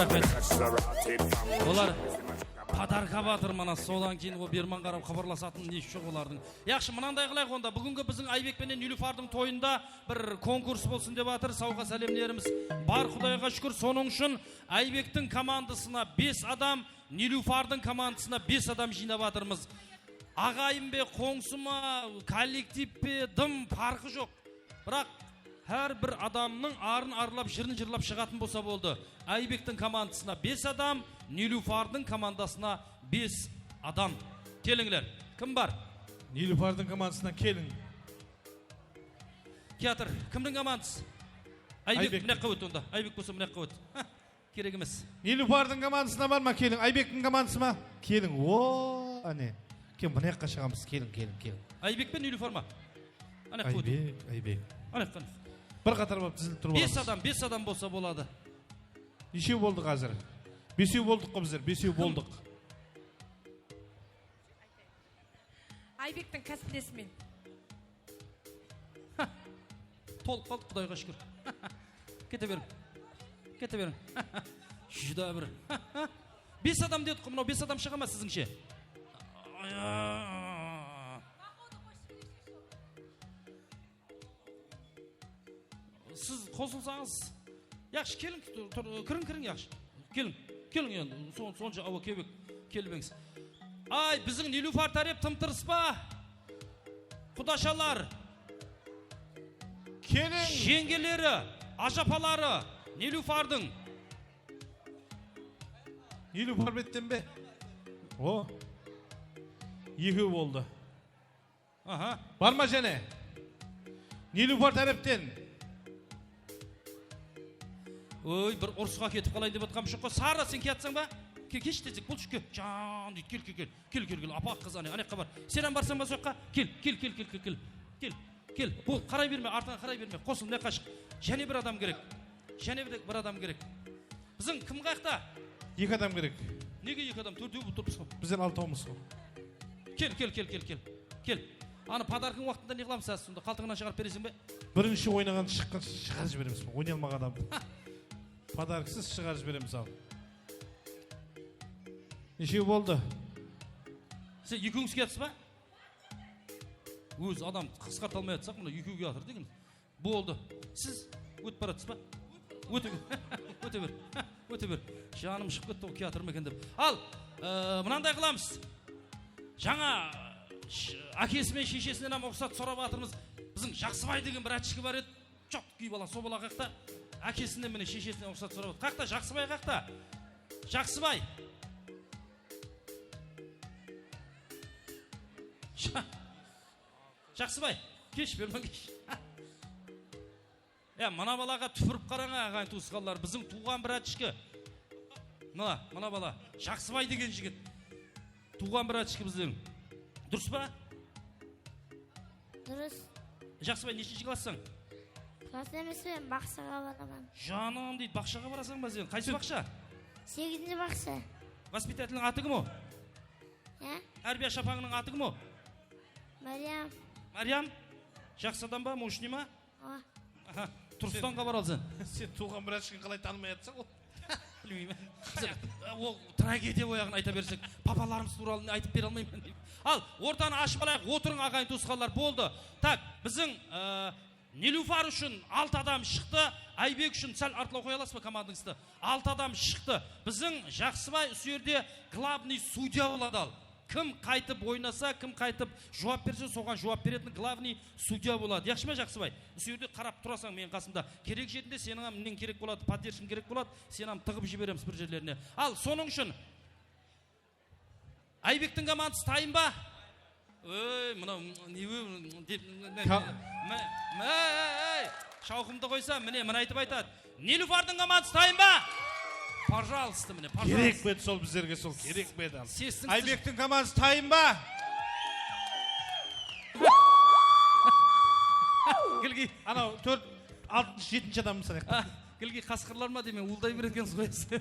Raxmet. Olar podarka batır, mana, sodan keyin o berman qarap xabarlasatın ne joq olardıń. Yaqshı, mınanday qılayıq onda. Búgingi biziń Aybek penen Nilufardıń toyında bir konkurs bolsın dep atır. Sawǵa sálemlerimiz bar, Qudayǵa shúkir. Sonıń ushın Aybektiń komandasına bes adam, Nilufardıń komandasına bes adam jıynap atırmız. Aǵayın be, qońsı ma, kollektiv be, dım parqı joq. Biraq hár bir adamnıń arın arlap, jırın jırlap shıǵatın bolsa boldı. Aybektiń komandasına bes adam, Nilufardıń komandasına bes adam. Kelińler. Kim bar? Nilufardıń komandasına keliń. Kiyatır. Kimniń komandası? Aybek, Aybek. Mına jaqqa ót onda. Aybek bolsa mına jaqqa ót. Kerek emes. Nilufardıń komandasına bar ma? Keliń. Aybektiń komandası ma? Keliń. O, áne. Keliń, mına jaqqa shıǵamız. Keliń, keliń, keliń. Aybek pe Nilufar ma? Áne, Aybek, Aybek. Áne, qáne. Bir qatar bolıp dizilip turıp alamız. Bes adam, bes adam bolsa boladı. Neshew boldıq házir? Besew boldıq ǵo bizler, besew boldıq. Aybektiń kásiplesimen. Tolıp qaldıq, Qudayǵa shúkir. Kete beriń. Kete beriń. Júdá bir. Bes adam dedik ǵo, mınaw bes adam shıǵa ma sizińshe? Siz qosılsańız. Yaqshı, keliń, tur, tur, kiriń, kiriń, yaqshı. Keliń, keliń endi, son-, sonsha awa kebek kelip eńiz. Ay, biziń Nilufar tárep tım-tırıs pa? Qudashalar. Keliń. Jeńgeleri, ajapaları, Nilufardıń. Nilufar betten be? O. Ekew boldı. Aha. Bar ma jáne? Nilufar tárepten. Oy, bir urısqa ketip qalayın dep atqanbız joq ǵo. Sara, sen kiyatsań ba? Ke-, kesh tezek, bolshı, ke. Jan deydi, kel, kel, kel. Kel, kel, kel, apa qız, áne, ane, xabar. Sen hám barsań ba soqqa? Kel, kel, kel. Kel. Kel, bul qaray berme, artıńa qaray berme. Qosıl, mına jaqqa shıq. Jáne bir adam kerek. Jáne bir, bir adam kerek. Biziń kim qayaqta? Eki adam kerek. Nege eki adam? Tórtew bolıp turmız ǵo. Bizler altawmız ǵo. Kel, kel, kel, kel, kel. Kel. Ana podarkıń waqtında ne qılamız házir sonda? Qaltıńnan shıǵarıp bereseń be? Birinshi oynaǵan shıqqan shıǵarıp jiberemiz. Oynay almaǵan adamdı. Podarksız shıǵarıp jiberemiz al. Neshew boldı? Sen ekewińiz kiyatırıpsız ba? Ózi adam qısqarta almay atırsań, mına ekew kiyatır degen. Boldı. Siz ótip baratırsız ba? Óte ber. Óte ber. Óte ber. Janım shıǵıp ketti ǵoy, kiyatır ma eken dep. Al, e, mınanday qılamız. Jańa sh-, ákesi menen sheshesinen hám ruxsat sorap atırmız. Biziń Jaqsıbay degen bratishki bar edi. Joq, kúy bala, sol bala qayaqta. Ákesinen menen sheshesinen ruxsat sorap atır. Qayaqta, Jaqsıbay qayaqta? Jaqsıbay. Ja-, Jaqsıbay, kesh, berman kesh. Ya, mına balaǵa túpirip qarań, aǵayin tuwısqanlar, biziń tuwǵan bratishki. Mına, mına bala, Jaqsıbay degen jigit. Tuwǵan bratishki biziń. Durıs pa? Durıs. Jaqsıbay, neshinshi klassań? Klass emes, men baqshaǵa baraman. Janım deydi, baqshaǵa barasań ba sen? Qaysı baqsha? Segizinshi baqsha. Vaspitateliniń atı kim o? Há? Tárbiya shapańınıń atı kim o? Máriyam. Máriyam? Jaqsı adam ba, moshnıy ma? Awa. Aha, Turkstanǵa bara alsań. Sen tuwǵan bratishkiń qalay tanımay atırsań ol? Bilmeymen. Sen, ol tragediya oyaǵın ayta bersek, papalarımız tuwralı aytıp bere almayman deydi. Al, ortanı ashıp alayıq, otırıń, aǵayin tuwısqanlar, boldı. Tak, biziń, e, Nilufar ushın altı adam shıqtı, Aybek ushın sál artlaw qoya alasız ba komandańızdı? Altı adam shıqtı. Biziń Jaqsıbay usı jerde glavnıy sudya boladı al. Kim qaytıp oynasa, kim qaytıp juwap berse, soǵan juwap beretin glavnıy sudya boladı. Yaqshı ma, Jaqsıbay? Usı jerde qarap turasań meniń qasımda. Kerek jerinde seniń hám menen kerek boladı, podderjkań kerek boladı, seni hám tıǵıp jiberemiz bir jerlerine. Al, sonıń ushın Aybektiń komandısı tayın ba? Óy, mınaw ne, dep, mine, Ka- mine, mine, ey, ey, shawqımdı qoysa, mine, mine aytıp aytadı. Nilufardıń komandısı tayın ba? Пожалуйста, mine, пожалуйста. Kerek pe edi sol bizlerge, sol kerek pe edi? Sessiz. Aybektiń komandısı tayın ba? Gilgi. Anaw tórt, altınshı, jetinshi adamdı sanayıq. Ah, gilgi qasqırlar ma deymen, uwılday beredi ekensiz ǵoy.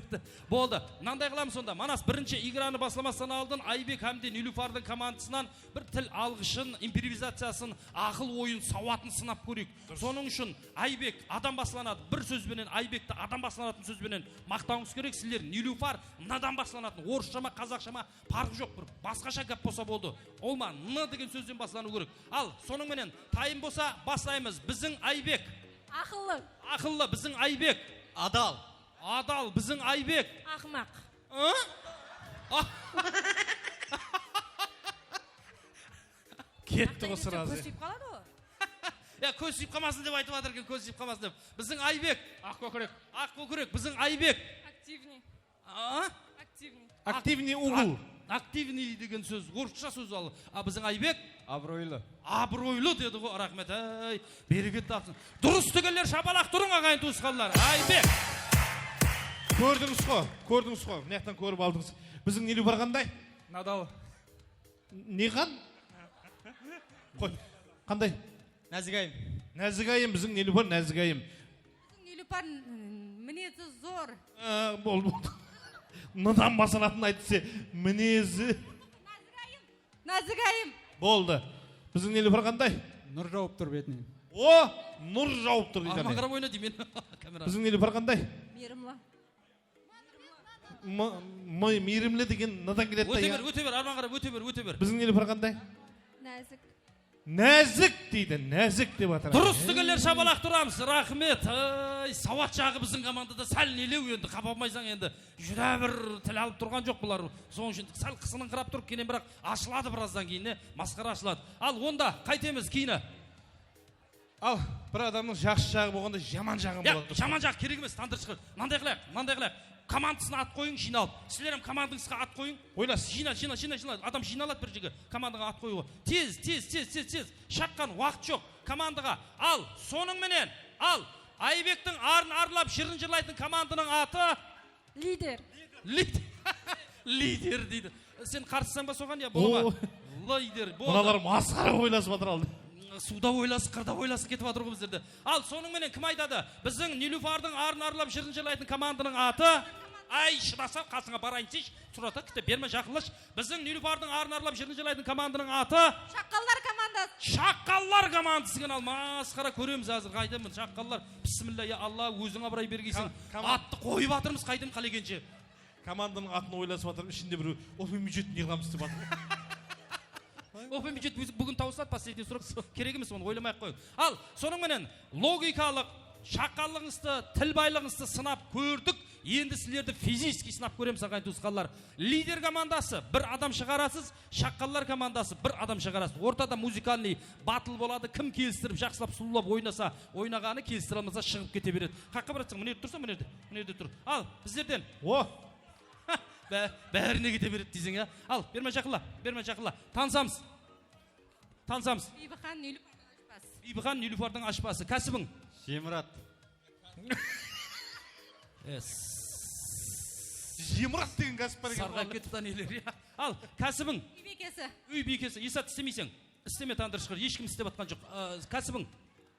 Boldı. Mınanday qılamız sonda. Manas, birinshi igranı baslamastan aldın Aybek hám de Nilufardıń komandasınan bir til alǵıshın, improvizaciyasın, aqıl oyın, sawatın sınap kóreyik. Durıs. Sonıń ushın Aybek, adam baslanadı. Bir sóz benen Aybekti adam baslanatın sóz benen maqtawıńız kerek. Sizler Nilufar, N-dan baslanatın, orıssha ma, qazaqsha ma, parqı joq, bir basqasha gáp bolsa boldı. Ol ma, N degen sózden baslanıw kerek. Al, sonıń menen tayın bolsa baslaymız. Biziń Aybek. Aqıllı. Aqıllı, biziń Aybek. Adal. Adal, biziń Aybek. Aqmaq. A? A- Ketti ǵo srazı. Kóz súyip qaladı ǵo. Ya, kóz súyip qalmasın dep aytıp atır eken, kóz súyip qalmasın dep. Biziń Aybek. Aq kókirek. Aq kókirek, biziń Aybek. Aktivnıy. A? Aktivnıy. Aktivnıy ugol. Ak-, aktivnıy degen sóz, orıssha sóz al. A, biziń Aybek? Abıroylı. Abıroylı dedi ǵo, raxmet, áy, bereket tapsın. Durıs degenler shapalaq turıń, aǵayin tuwısqanlar. Aybek. Kórdińiz ǵo, kórdińiz ǵo, mına jaqtan kórip aldıńız. Biziń Nilufar qanday? Nadal. Neqan? Qoy. Qanday? Názikayım. Názikayım, biziń Nilufar názikayım. Biziń Nilufar, mm, minezi zor. Á, boldı, boldı. N-dan basılatın ayt dese, minezi. Názikayım. Názikayım. Boldı. Biziń Nilufar qanday? Nur jawıp tur betinen. O, nur jawıp tur deydi. Arman qarap oyna deymen. Kamera. Biziń Nilufar qanday? Miyrimli. M-, m-, miyrimli degen N-dan keledi da, ya. Óte ber, óte ber, arman qarap óte ber, óte ber. Biziń Nilufar qanday? Názik. Názik deydi, názik dep atır. Durıs degenler shapalaq turamız, raxmet. Ay, sawat jaǵı biziń komandada sál nelew endi, qapa almaysań endi. Júdá bir til alıp turǵan joq bular. Sonıń ushın sál qısınıńqırap turıp, keyin biraq ashıladı birazdan keyin, ne? Masqara ashıladı. Al, onda qaytemiz keyini. Al, bir adamnıń jaqsı jaǵı bolǵanda jaman jaǵı boladı. Jaman jaǵı kerek emes, tandır shıǵar. Mınanday qılayıq, mınanday qılayıq. Komandasına at qoyıń, jıynalıp. Sizler hám komandańızǵa at qoyıń. Oylas. Jıyna, jıyna, jıyna, jıyna. Adam jıynaladı bir jerge, komandaǵa at qoyıwǵa. Tez, tez, tez, tez, tez. Shaqqan, waqıt joq. Komandaǵa. Al, sonıń menen, al. Aybektiń arın arlap, jırın jırlaytın komandanıń atı? Lider. Lid-, lider deydi. Sen qarsısań ba soǵan, ya bola ma? Oo. Lider, boldı. Mınalar masqara oylasıp atır aldı. Suwda oylasıq, qırda oylasıq ketip atır ǵoy bizlerde. Al, sonıń menen kim aytadı? Biziń Nilufardıń arın arlap jırın jırlaytın komandanıń atı. Ay, shıda sal, qasıńa barayın deseyshi. Surata kite berme, jaqınlash. Biziń Nilufardıń arın arlap jırın jırlaytın komandanıń atı. Shaqqallar komandası. Shaqqallar komandası eken, al, masqara, kóremiz házir, qayda mine shaqqallar. Bismilla, ya Alla, óziń abıray bergeyseń. Ka-, koman- Attı qoyıp atırmız, qaytayın, qálegenshe. Komandanıń atın oylasıp atırıp, ishinde birew, "Open byudjet ne qılamız?" dep atır. Open byudjet búgin tawsıladı, последний срок, kerek emes, onı oylamay-aq qoyıń. Al, sonıń menen logikalıq, shaqqanlıǵıńızdı, til baylıǵıńızdı sınap kórdik. Endi sizlerdi fizicheskiy sınap kóremiz, aǵayin tuwısqanlar. Lider komandası, bir adam shıǵarasız, shaqqanlar komandası, bir adam shıǵarasız. Ortada muzikalnıy battle boladı, kim kelistirip, jaqsılap, sulıwlap oynasa, oynaǵanı, kelistire almasa, shıǵıp kete beredi. Qayaqqa baratsań, mına jerde tursań, mına jerde, mına jerde tur. Al, bizlerden. O! Bá-, bárine kete beredi deyseń, ya. Al, berme jaqınla, berme jaqınla. Tanısamız. Tanısamız. Biybiqan Nilúfardıń ashpası. Biybiqan Nilúfardıń ashpası. Kásibiń? Jemirat. Es. Jemirat degen kásip bar eken. Sarǵayıp ketipti neler, ya. Al, kásibiń? Úy biykesi. Úy biykesi. Esat, istemeyseń. Isteme, tandır shıǵar. Hesh kim istep atqan joq. Á, kásibiń?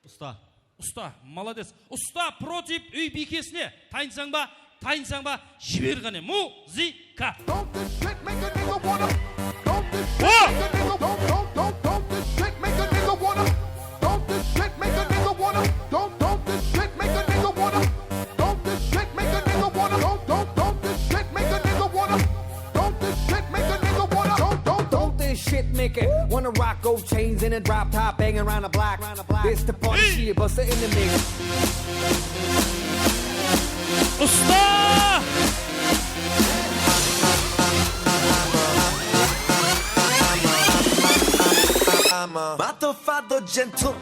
Usta. Usta, молодец. Usta против úy biykesine. Tayınsań ba? Tayınsań ba? Jiber qáne. Muzıka. Don't this shit make a nigga wanna? Don't this shit make a nigga, don't, don't, don't, don't this shit make a nigga wanna? Don't this shit make a nigga wanna? Don't, don't this shit make a nigga wanna? Don't this shit make a nigga wanna? Don't, don't, don't this shit make a nigga wanna? Don't this shit make a nigga wanna? Don't, don't, don't this shit make it wanna rock, gold chains and a drop top, banging around the block. This the party, she a buster in the mix. Usta! Motherfucker gentle.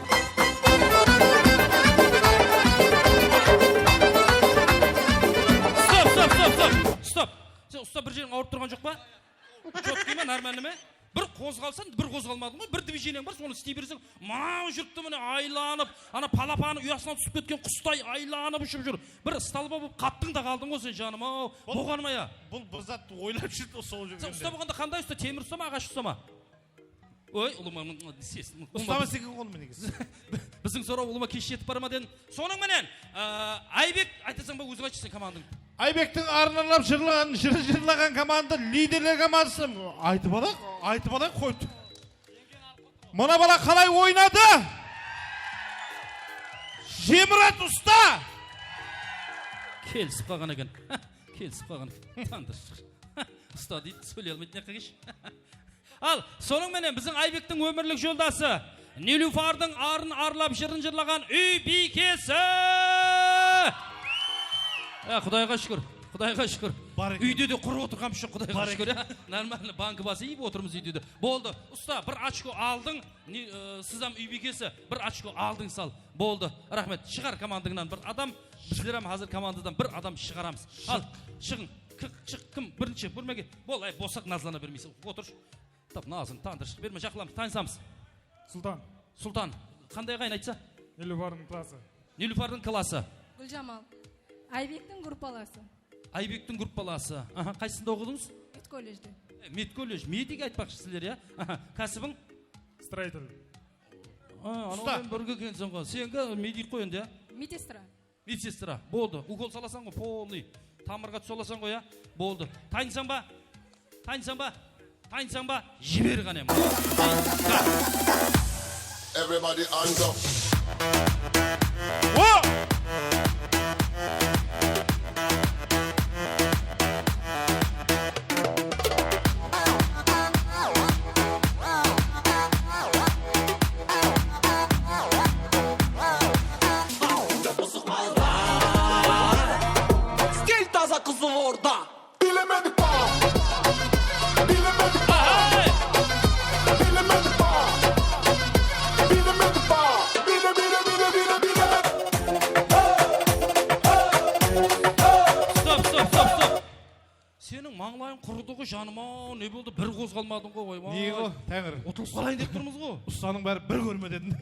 Stop, stop, stop, stop. Stop. Sen usta bir jeriń awırıp turǵan joq pa? Joq deymen, normalno ma? Bir qozǵalsań, bir qozǵalmadıń ǵoy, bir движениеń bar, sonı istey berseń, mınaw júripti mine aylanıp, ana palapanı uyasınan túsip ketken qustay aylanıp ushıp júr. Bir stolba bolıp qaptıń da qaldıń ǵoy sen, janım-aw. Bul, boǵan ma ya? Bul bir zat oylap júrdi, sol júrgende. Sen usta bolǵanda qanday usta? Temir usta ma, aǵash usta ma? Oy, ulıwma, ses. Usta emes eken ǵoy, mine. Biziń soraw ulıwma kesh jetip bara ma dedim. Sonıń menen, ı, Aybek, aytasań ba, óziń aytshı sen komandańdı. Aybektiń arnarlap jırlaǵan, jırın jırlaǵan komanda, liderler komandası. Aytıp alayıq, aytıp alayıq, qoydı. Mına bala qalay oynadı? Jemirat usta! Kelisip qalǵan eken. Kelisip qalǵan eken. Tandır shıǵar. Usta deydi, sóyley almaydı, ne qılǵan. Al, sonıń menen biziń Aybektiń ómirlik joldası, Nilufardıń arın arlap jırın jırlaǵan úy biykesi. Ya, Qudayǵa shúkir, Qudayǵa shúkir. Úyde de qurı otırǵanbız joq, Qudayǵa shúkir, ya. Normalno banka bası iyip otırmız úyde de. Boldı, usta, bir ochko aldıń, ne, ı, siz hám úy biykesi, bir ochko aldıń sal. Boldı, raxmet. Shıǵar komandańnan bir adam, bizler hám házir komandadan bir adam shıǵaramız. Al, shıǵıń. Kir, shıq, kim birinshi, bólmege. Bol, ay, bosaq, nazlana bermeyseń. Otır. Tap, nazın, tandır, shıq, berme, jaqınlamız, tanısamız. Sultan. Sultan, qanday aǵayin aytsa? Nilufardıń klası. Nilufardıń klası. Gúljamal. Aybektiń gruppalası. Aybektiń gruppalası. Aha, qaysısında oqıdıńız? Medkolledjde. E, medkolledj, medik aytpaqshı sizler, ya? Aha, kásibiń? Stроитель. A, anaw menen birge ekenseń ǵoy. Seniki medik ǵoy endi, ya? Medsestra. Medsestra, boldı. Ukol salasań ǵoy, polnıy. Tamırǵa túse alasań ǵoy, ya? Boldı. Tayınsań ba? Tayınsań ba? Tayınsań ba? Jiber qáne. Everybody hands up. O! Stil taza Qızılorda. Bilemedik ba? Bilemedik ba? Bilemedik ba? Bilemedik ba? Bile, bile, bile, bile, bilemedik. Stop, stop, stop, stop. Seniń mańlayıń qurıdı ǵoy, janım-aw, ne boldı? Bir qozǵalmadıń ǵoy, oybay. Ne ǵo, Táńir? Utılıp qalayın dep turmız ǵo. Ustanıń bári bir kórme dedim.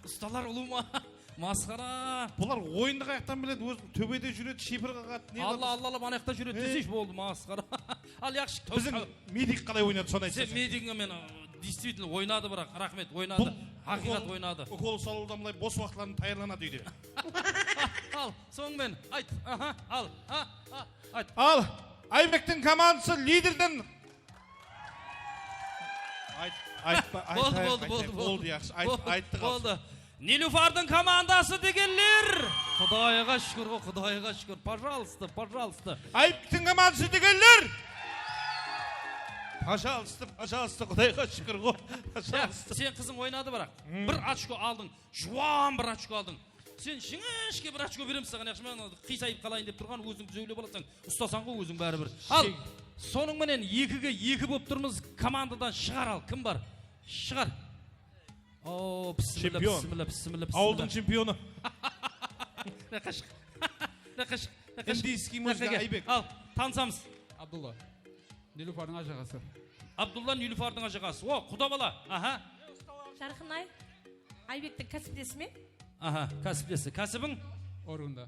Ustalar ulıwma, masqara. Bular oyındı qayaqtan biledi, ózi tóbede júredi, shiypir qaǵadı, ne qıladı? Alla, allalap anayaqta júredi deseyshi, boldı, masqara. Al, yaqshı. Biziń medik qalay oynadı, sonı aytsa. Sen medigińe men, ı, действительно oynadı, biraq, raxmet, oynadı. Bul Haqıyqat oynadı. Ukol salıwdan bılay bos waqıtlarında tayarlanadı úyde. Al, soń men ayt. Aha, al. Ha, ha, ayt. Al, Aybektiń komandası liderden. Ayt, aytpa, ayt, boldı, ayt, boldı, ayt, boldı, ayt, boldı. Boldı, yaqshı. Ayt, boldı, ayttıq, boldı. Nilufardıń komandası degenler. Qudayǵa shúkir ǵo, Qudayǵa shúkir. Пожалуйста, пожалуйста. Aybektiń komandası degenler. Пожалуйста, пожалуйста, Qudayǵa shúkir ǵo. Пожалуйста. Sen qızıń oynadı, biraq. Bir ochko aldıń. Juwan bir ochko aldıń. Sen jińishke bir ochko beremiz saǵan, yaqshı ma? Qıysayıp qalayın dep turǵan, óziń dúzewlep alasań. Ustasań ǵo óziń báribir. Al, sonıń menen ekige eki bolıp turmız. Komandadan shıǵar al. Kim bar? Shıǵar. O, bismilla, bismilla, bismilla, bismilla. Awıldıń chempionı. Naqashıq. Naqashıq. Indiyskiy muzıka, Aybek. Al, tanısamız. Abdulla. Nilufardıń ájaǵası. Abdulla Nilufardıń ájaǵası. O, quda bala. Aha. Jarqınay. Aybektiń kásiplesi me? Aha, kásiplesi. Kásibiń? Orgunda.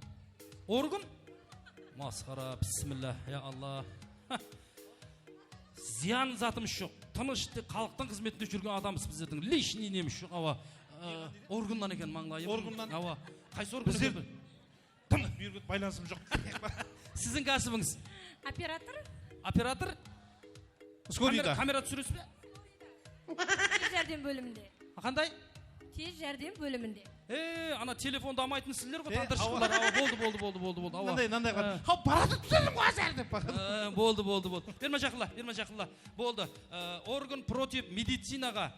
Orgun? Masqara, bismillah, ya Allah. Zıyan zatımız joq. Tınısh, xalıqtıń xızmetinde júrgen adamız bizlerdiń. Личный nemiz joq, awa. Ee, orgunnan eken mańlayı. Orgunnan. Awa. Qaysı orgun eken? Tım, buyırıp baylanısım joq. Siziń kásibińiz? Operator. Operator? Kamera túsiresiz be? Tez járdem bóliminde. Qanday? Tez járdem bóliminde. E, ana telefondı almaytın sizler ǵo, tantırsıqlar. Awa, boldı, boldı, boldı, boldı, boldı. Awa. Mınday, mınday qılıp. Haw, baradı túsirdim ǵo házir dep baradı. E, boldı, boldı, boldı. Berme jaqınla, berme jaqınla. Boldı. E, organ protiv medicinaǵa.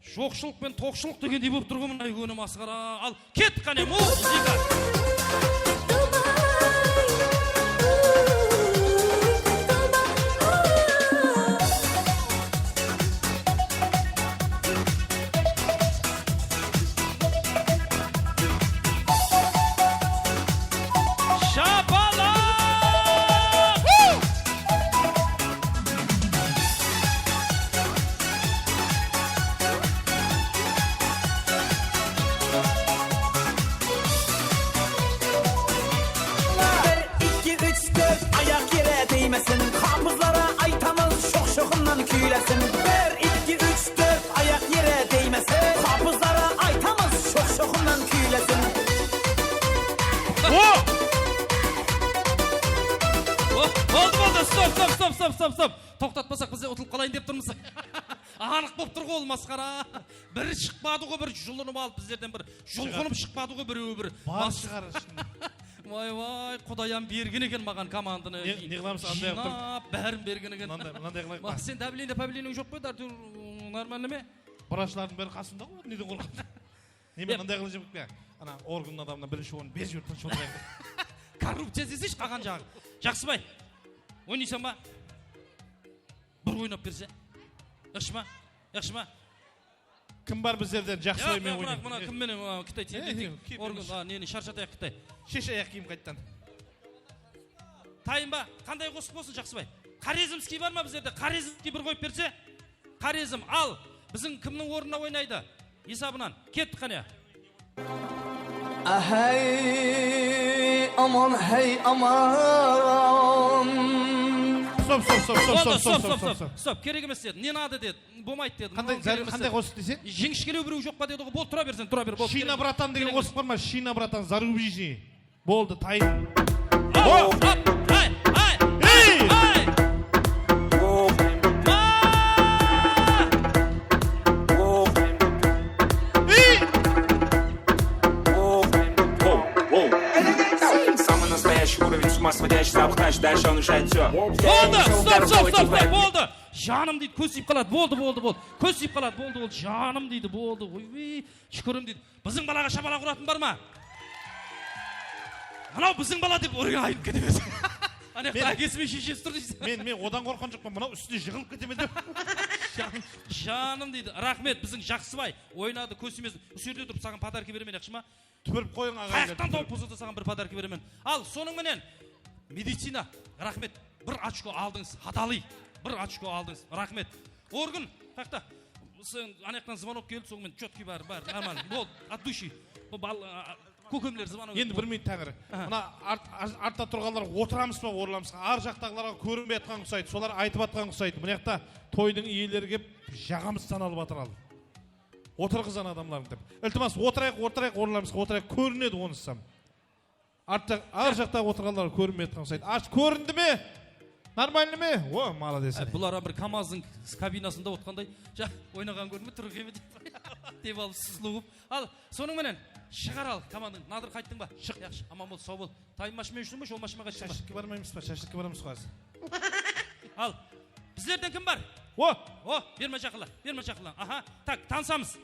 Joqshılıq penen toqshılıq degendey bolıp tur ǵoy, mına, óne masqara. Al, kettik qáne, muzıka. Shapalaq! Bir, ikki, úsh, tórt, ayaq yere deymesin. Qapızlara aytamız, shoq-shoqımnan kúylesin. Bir, ikki, úsh, tórt, ayaq yere deymesin. Qapızlara aytamız, shoq-shoqımnan kúylesin. O! O, boldı, boldı, stop, stop, stop, stop, stop, stop. Toqtatpasaq, biz de utılıp qalayın dep turmız. Anıq bolıp tur ǵo ol masqara. Biri shıqpadı ǵo, biri julınıp alıp bizlerden bir julqınıp shıqpadı ǵo birewi bir. Bar shıǵar shın. Vay, vay, Qudayam bergen eken maǵan komandanı. Ne, ne qılamız, anday qılıp turıp. Jıynap, bárin bergen eken. Mınanday, mınanday qılayıq pa? Sen давление, павлениеń joq pa, dártiw normalnıy me? Vrachlardıń bári qasımda ǵo, neden qorqadı? Neme, mınday qılıp jibip pe? Ana, organnıń adamına birinshi orın berip jiber, tınısh otırayıq. Korrupciya deseyshi, qalǵan jaǵı. Jaqsıbay, oynaysań ba? Bir oynap berse. Yaqshı ma? Yaqshı ma? Kim bar bizlerden? Jaqsıbay menen oynayın. Mına kim menen, a, Kitay tendetin. Organ, a, neni sharshatayıq, Kitay. Sheshe ayaq kiyim qayttan. Tayın ba? Qanday qosıq bolsın, Jaqsıbay? Xorezmskiy bar ma bizlerde? Xorezmskiy bir qoyıp berse. Xorezm, al. Biziń kimniń ornına oynaydı? Esabınan. Kettik qáne. Áhey, aman, hey, aman. Stop, stop, stop, stop, stop, stop, stop, stop, stop, stop. Kerek emes dedi. Не надо dedi. Bolmaydı dedi. Qanday, qanday qosıq deseń? Jińishkelew birew joq pa dedi ǵo. Bol, tura bersin, tura ber. Bol, Shina, bratan degen qosıq bar ma? Shina, bratan, зарубежный. Boldı, tayın. Hop, hop, ay, ay, ay, ay. Самый настоящий уровень, с ума сводящий, запахаешь, дальше он решает всё. Boldı, stop, stop, stop, stop, boldı. Janım deydi, kóz tiyip qaladı, boldı, boldı, boldı. Kóz tiyip qaladı, boldı, boldı, janım deydi, boldı, oybey, shúkirim deydi. Biziń balaǵa shapalaq uratuǵın bar ma? Mınaw biziń bala dep urgen ayılıp kete bersin. Ana jaqta ákesi menen sheshesi tur deysiz. Men, men odan qorqqan joqpan, mınaw ústine jıǵılıp kete me dep. Janım, janım deydi. Raxmet, biziń Jaqsıbay oynadı, kóz tiymesin. Usı jerde turıp saǵan podarka beremen, yaqshı ma? Túpirip qoyıń, aǵaylar. Qayaqtan tawıp bolsa da saǵan bir podarka beremen. Al, sonıń menen medicina, raxmet, bir ochko aldıńız, hadalıyy, bir ochko aldıńız, raxmet. Organ, qayaqta? Sen, anayaqtan zvonok keldi, soń men chotkiy bar, bar, normal, boldı, от души. Bul bal-, a, kókemler zvonok etip. Endi bir minut, Táńiri. Aha. Mına art-, ar-, artta turǵanlar otıramız ba, orlamızǵa? Ar jaqtaǵılarǵa kórinbey atqan qusaydı, solar aytıp atqan qusaydı. Mına jaqta toydıń iyeleri kelip, jaǵamız sanalып atır al. Otırǵızǵan adamlardı dep. Iltimas, otırayıq, otırayıq, orınlarımızǵa otırayıq, kórinedi onısı. Artta, ar jaqta otırǵanlar kórinmey atqan uqsaydı. Ash, kórindi me? Normalnıy me? O, malades. Ay, bular bir KamAZdıń kabinasında otqanday. Ja, oynaǵan kórme, turıp eme dep. Dep alıp, sızlıw bolıp. Al, sonıń menen shıǵar al komandańdı. Nadır, qayttıń ba? Shıq. Yaqshı, aman bol, saw bol. Tayınbash menen júrseń be, jolbash menen qayttıń ba? Shashlikke barmaymız ba? Shashlikke baramız ǵoy házir. Al, bizlerden kim bar? O! O, berman jaqınla, berman jaqınla. Aha, tak, tanısamız.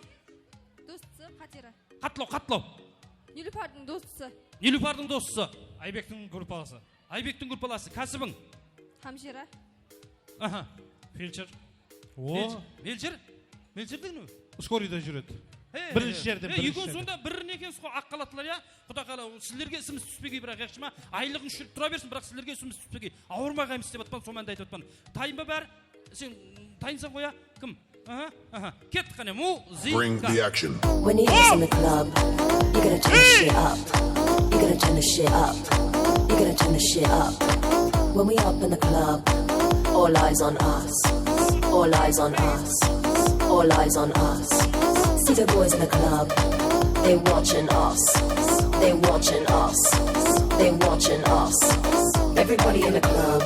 Dostısı, Qadira. Qatlaw, qatlaw. Nilúpardıń dostısı. Nilúpardıń dostısı. Aybektiń gruppalası. Aybektiń gruppalası. Kásibiń? Hamshira. Aha. Feldsher. O. Feldsher. Feldsher? Feldsher degen ne? Skorıyda júredi. He, birinshi járdem, he, birinshi járdem. Ekewsiz sonda bir ekensiz ǵoy, aq xalatlılar, ya. Quda qala, sizlerge isimiz túspegey, biraq, yaqshı ma? Aylıǵıń túsirip tura bersin, biraq sizlerge isimiz túspegey. Awırmay qaymız dep atpan, sol mánde aytıp atpan. Tayın ba bári? Sen tayınsań ǵoy, ya? Kim? Aha, aha. Kettik qáne, muzıka. Bring the action. When he is in the club, you gotta turn the shit up. You gotta turn the shit up. You gotta turn the shit up. When we up in the club, all eyes on us. All eyes on us. All eyes on us. See the boys in the club. They watching us. They watching us. They watching us. Everybody in the club.